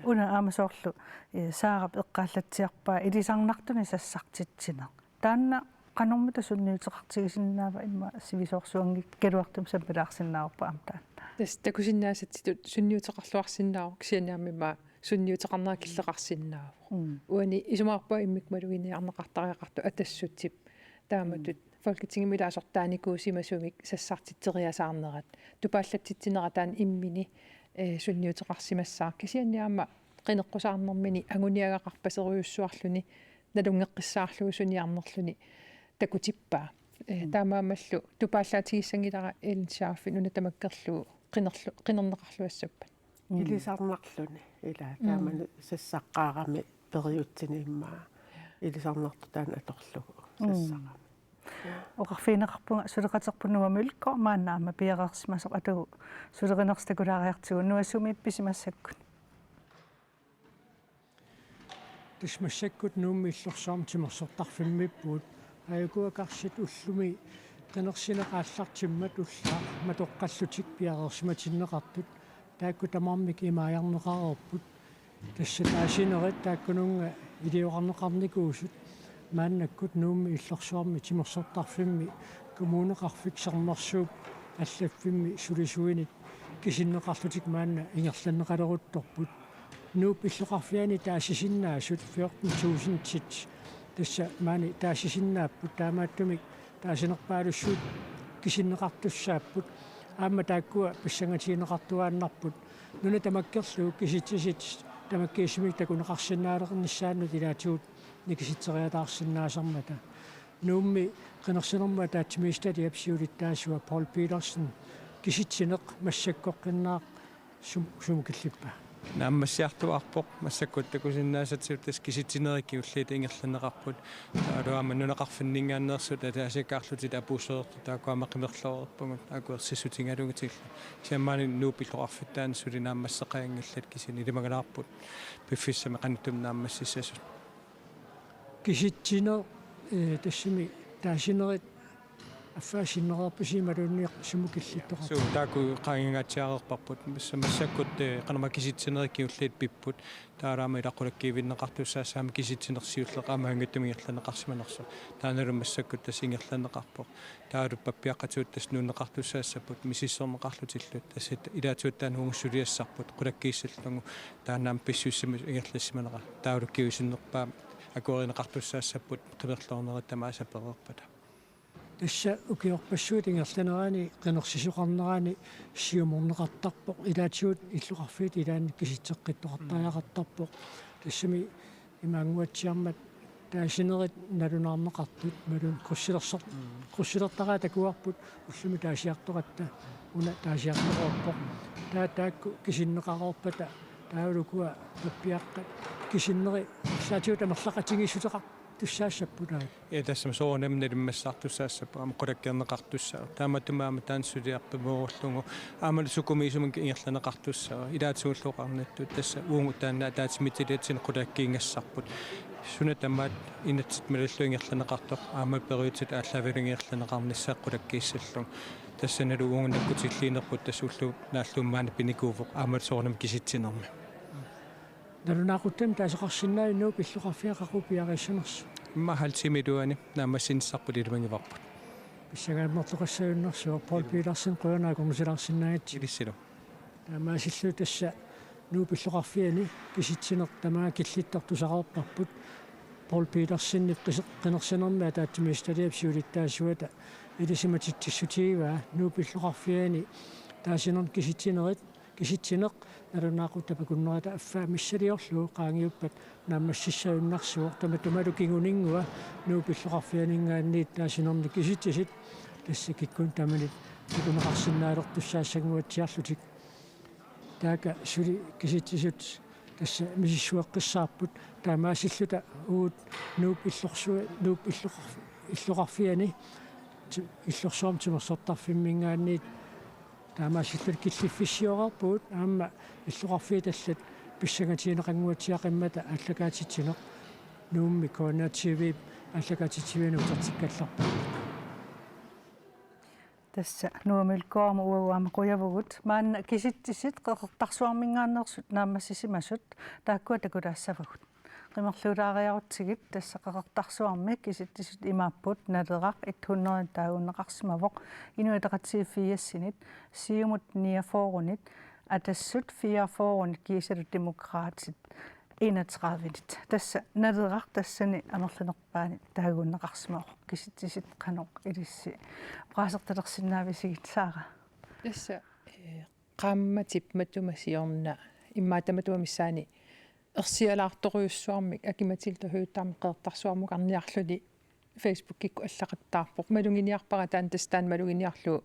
Una aamma soorlu, eh, Saarap eqqaallatsiarpaa ilisarnartunik sassartitsineq. Taanna qanormita sunniuteqartigisinnaava, immaqa sivisoorsuanngikkaluartumik sammilaarsinnaavarput aamma taanna? Tassa takusinnaasatsitut sunniuteqarluarsinnaavoq, kisianni aamma immaqa sunniuteqarnera killeqarsinnaavoq. Mm. Uani isumaqarpunga immikkut maluginiarneqartariaqartoq Atassutip taamatut, mm, Folketingimi ilaasortaanikuusimasumik sassartitseriasaarnerat, tupaallatsitsinerat taanna immini, eh, sunniuteqarsimassaaq. Kisianni aamma qineqqusaarnermini anguniagaqarpaserujussuarluni nalunngeqqissaarlugu suniarnerluni takutippaa. Eh, mm, taamaammallu tupaallaatigissanngilara Ellen Schaaffi una tamakkerlugu qinerlu-, qinerneqarluassappat. Mm. Ilisarnarluni, ila, mm, taamani sassaqqaarami periutsinni immaqa ilisarnartut taanna atorlugu, mm, sassarami. Oqarfigineqarpunga suleqaterput Noah Mølgaard maanna aamma piareersimasoq, atagu sulerinersi takulaariartigu. Noah, sumiippisi massakkut? Tassa massakkut Nuummi Illorsuarmi timersortarfimmiippugut. Aajuku akarsit ullumi qinersineq aallartimmat ullaaq matoqqallutik piareersimatinneqartut. Taakku tamarmik imaajarneqareerput. Tassa taasinerit taakkununnga ilioqarneqarnikuusut maannakkut Nuummi Illorsuarmi Timersortarfimmi Kommuneqarfik Sermersuup allaffimmi sulisuinit kisinneqarlutik maanna ingerlanneqaleruttorput. Nuup illoqarfiani taasisinnaasut fjorten tusindit tassa maani taasisinnaapput, taamaattumik taasinerpaalussuit kisinneqartussaapput. Aamma taakkua pissangatigineqartuaannarput. Nuna tamakkerlugu kisitsisit tamakkiisumik takuneqarsinnaalernissaannut ilaatigut nikisitseriataarsinnaasarmata. Nuummi qinersinermut ataatsimiititaliap siulittaasua Poul Petersen, kisitsineq massakkoqqinnaaq sum-, sumut killippaa? Naammassiartuaarpoq, massakkut takusinnaasatsigut tassa kisitsinerit kingulliit ingerlanneqarput. Taavalu aamma nunaqarfinninngaanneersut ataasiakkaarlutik apuussereertut taakku aamma qimerloorpugut akuersissutigalugutigillu. Kisianni maani Nuup illoqarfittaani suli naammasseqanngillat, kisianni ilimagalaarput piffissami qanittumi naammassissasut. Kisitsineq, ee, tassami taasinerit affaa sinnereerpisi imaluunniit sumut killittoqarpa? Suu, taakku qaangingaatsiareerparput. Massa-, massakkut, ee, qanormaa kisitsinerit kingulliit pipput. Taavalu aamma ilaa qulakkiivinneqartussaassaagut kisitsineq siulleq aamma anngitsumik ingerlanneqarsimanersoq. Taannalu massakkut tassa ingerlanneqarpoq. Taavalu pappiaqqatigut tassa nuunneqartussaassapput misissorneqarlutillu. Tassa ilaatigut taanna uunga suliassarput qulakkiissallugu. Taanna aamma pissusissamik ingerlassimanera. Taavalu kingusinnerpaamik akuerineqartussaassapput qimerloornerit tamaasa pereerpata. Tassa ukiorpassuit ingerlanerani qinersisoqarnerani siumorneqartarpoq, ilaatigut illoqarfiit ilaanni kisitseqqittoqartariaqartarpoq. Tassami imaannguatsiarmat taasinerit nalunaarneqartut imaluunniit qussulersor-, qussulertaraat takuarput ullumi taasiartoratta, una taasiartoreerpoq. Taava taakku kisinneqareerpata taavalu ukua pappiaqqat kisinneri ilaatigut amerlaqatigiissuteqartussaassapput taakku. Ja, tassami soorunami nalimmassartussaassapput aamma qulakkeerneqartussaapput. Taamaattumik aamma taanna suliartumoorullugu aammalu sukumiisumik ingerlanneqartussaavoq. Ilaatigullu oqarnittut tassa uagut taanna ataatsimiititaliatsinni qulakkiigassarput. Suna tamaat inatsit malillugu ingerlanneqartoq aamma periutsit aallaavigalugit ingerlanneqarnissaat qulakkiissallugu. Tassa naluara uagut nakkutilliinerput tassa ulloq naallugu maani pinikuuvoq aamma soorunami kisitsinermi. Nalunaaquttamik taasoqarsinnaaviuk Nuup illoqarfia qaqugu piareersimanersoq? Immaqa halv time iluani naammassinissarput ilimagivarput. Pissanganartoqassajunnersuaq. Poul Petersen, qujanaq akornutilaarsinnaagatsigut. Ilissilu. Taamaasilluta tassa Nuup illoqarfiani kisitsineq tamaat killittoq tusareerparput. Poul Petersenip qise-, qinersinermi ataatsimiititaliap siulittaasuata ilisimatitsissutigivaa Nuup illoqarfiani taasinermi kisitsinerit, kisitsineq nalunaaqutaq akunnerata affaa missiliorlugu qaangiuppat naammassissagunnarsuuvoq. Tamatumalu kinguninngua Nuup illoqarfianinngaanniit taasinermi kisitsisit tassa kikkunnit tamanit takuneqarsinnaalertussaassannguatsiarlutik. Taakku suli kisitsisut tassa misissueqqissaarput, taamaasilluta uagut Nuup illorsu-, Nuup illoqar-, illoqarfiani ti-, Illorsuarmi Timersortarfimminngaanniit taamaasilluta killiffissiorpugut, aamma illoqarfiit allat pissangatigineqannguatsiaqimmata aallakaatitsineq Nuummi K N R T V aallakaatitsivianut utertikkallarput. Tassa Nuummi illoqarfiani uagut aamma qujavugut. Maanna kisitsisit Qeqertarsuarminngaanneersut naammassisimasut taakkua takulaassavagut. Qimerluulaariarutsigit, tassa Qeqertarsuarmi kisitsisit imaapput: Naleraq et hundrede taaguunneqarsimavoq, Inuit Ataqatigiit firsinit, Siumut niogfyrrenit, Atassut fireogfyrrenit kiisalu Demokraatit enogtredivenit. Tassa Naleraq tassani amerlanerpaani taaguunneqarsimavoq. Kisitsisit qanoq ilissi oqaasertalersinnaavisigit, Sara? Tassa, ee, qaammatip matuma siorna immaqa tamatuma missaani ersialaartorujussuarmik Aki-Matilda Høegh-Dam Qeqertarsuarmukarniarluni Facebookikkut allaqattaarpoq. Maluginiarpara taanna, tassa taanna maluginiarlugu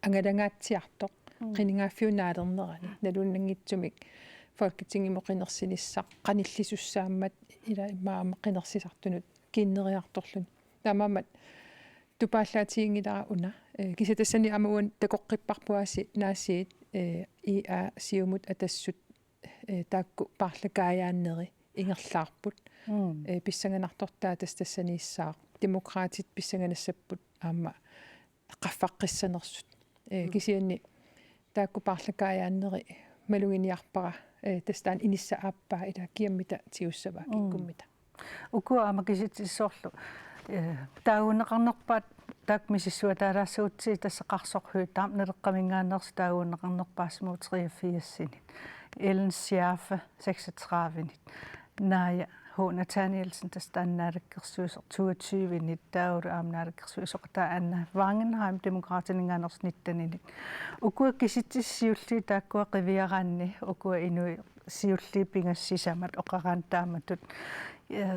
angalangaatsiartoq, mm, qinigaaffiup naalernerani. Nalunnanngitsumik Folketingimut qinersinissaq qanillisussaammat, ila immaqa aamma qinersisartunut kiinneriartorluni. Taamaammat tupaallaatiginngilara una. Ee, kisianni tassani aamma uani takoqqipparput aasiit naasiit, ee, I A, Siumut, Atassut, ee, taakku paarlakaajaanneri ingerlaarput. Mm. Ee, pissanganartortaa tassa tassaniissaaq. Demokraatit pissanganassapput aamma qaffaqqissanersut. Ee, mm, kisianni taakku paarlakaajaanneri maluginiarpara Eh, tassa taanna inissap aappaa ila kiammita tigussavaa, mm, kikkummita. Ukua aamma kisitsisit soorlu, eh, taaguunneqarnerpaat taakku misissuataalaassagutsigit, tassa Qaarsoq Høegh-Dam Naleqqaminngaanneersoq taaguunneqarnerpaassimavoq treogfirsinit. Ellen Schärfe seksogtredivenit. Naaja H. Nathanielsen, tassa taanna naalakkersuisoq, toogtyvenit, taavalu aamma naalakkersuisoqataa Anna Wangenheim Demokraatiminngaanneersoq nitteninit. Ukua kisitsisit siulliit taakkua qiviaraanni ukua inuit siulliit pingasut sisamat oqaraanni taamatut, eh,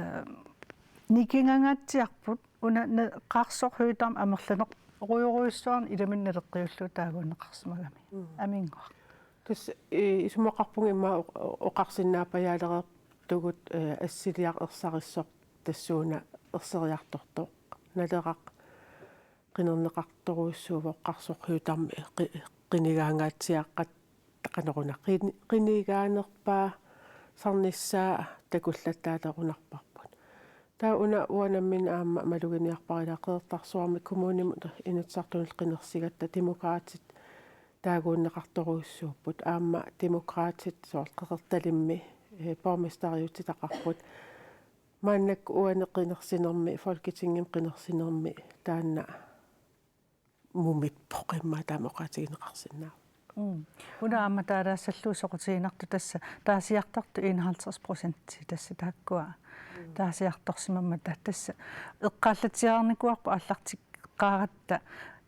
nikingangaatsiarput, una na-, Qaarsoq Høegh-Dam amerlanerujorujussuarnik ilaminik naleqqiullugu taaguunneqarsimagami. Mm. Aminnguaq. Tassa, eh, isumaqarpunga immaqa oq-, oqarsinnaappajaalereerpugut, eh, assiliaq ersarissoq tassuuna erseriartortoq. Naleraq qinerneqartorujussuuvoq Qaarsoq Høegh-Dam qi-, qinigaangaatsiaqqat, qanoruna qini-, qinigaanerpaasarnissaa takullattaalerunarparput. Taava una uanga nammineq aamma maluginiarpara ila Qeqertarsuarmi kommunimut Inatsisartunullu qinersigatta Demokraatit taaguunneqartorujussuupput. Aamma Demokraatit soorlu Qeqertalimmi, eh, borgmesteriutitaqarput. Maannakkut uani qinersinermi, Folketingimi qinersinermi taanna mumippoq, immaqa taama oqaatigineqarsinnaavoq. Mm. Una aamma taalaassallugu soqutiginartoq tassa taasiartartut enoghalvtreds procent, tassa taakkua, mm, taasiartorsimammata, tassa eqqaallatsiarnikuuarput aallarteqqaaratta,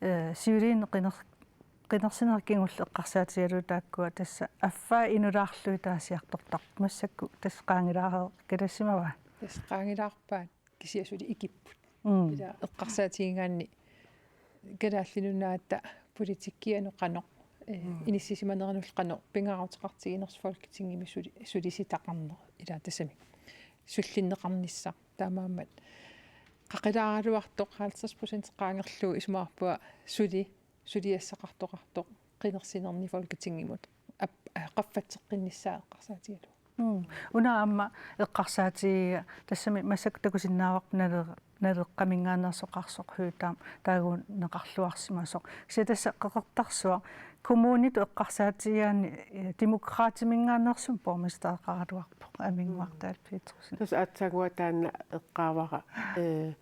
eh, siuliini qiner-, qinersinerit kingulliit eqqarsaatigalugit taakkua tassa affaa inulaarlugit taasiartortarput, massakkut tassa qaangilaarikkalassimavaat. Tassa qaangilaarpaat. Kisianni suli ikipput. Mm. Ila eqqarsaatigigaanni Kalaallit Nunaata politikkianut qanoq, eh, mm, inissisimaneranullu qanoq pingaaruteqartiginersoq Folketingimi suli-, sulisitaqarneq, ila tassami sullinneqarnissaq, taamaammat qaqilaaraluartoq halvtreds procent qaangerlugu isumaqarpunga suli suliassaqartoqartoq qinersinerni Folketingimut ap-, aa, qaffatseqqinnissaa eqqarsaatigalugu. Mm. Una aamma eqqarsaatigiga, tassami massakkut takusinnaavarput Nale-, Naleqqaminngaanneersoq Qaarsoq Høegh-Dam taaguunneqarluarsimasoq. Kisianni tassa Qeqertarsuaq kommunitut eqqarsaatigigaanni, eh, Demokraatiminngaanneersumik borgmestereqaraluarpoq, Aminnguaq, mm, Dahl Petersen. Tassa aatsaannguaq taanna eqqaavara, eh,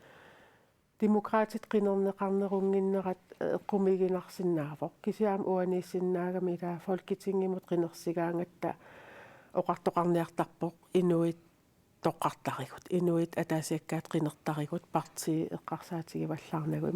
Demokraatit qinerneqarnerunnginnerat eqqumiiginarsinnaavoq. Kisianni aamma uaniissinnaagami ila Folketingimut qinersigaangatta oqartoqarniartarpoq inuit toqqartarigut, inuit ataasiakkaat qinertarigut, partii eqqarsaatigivallaarnagu.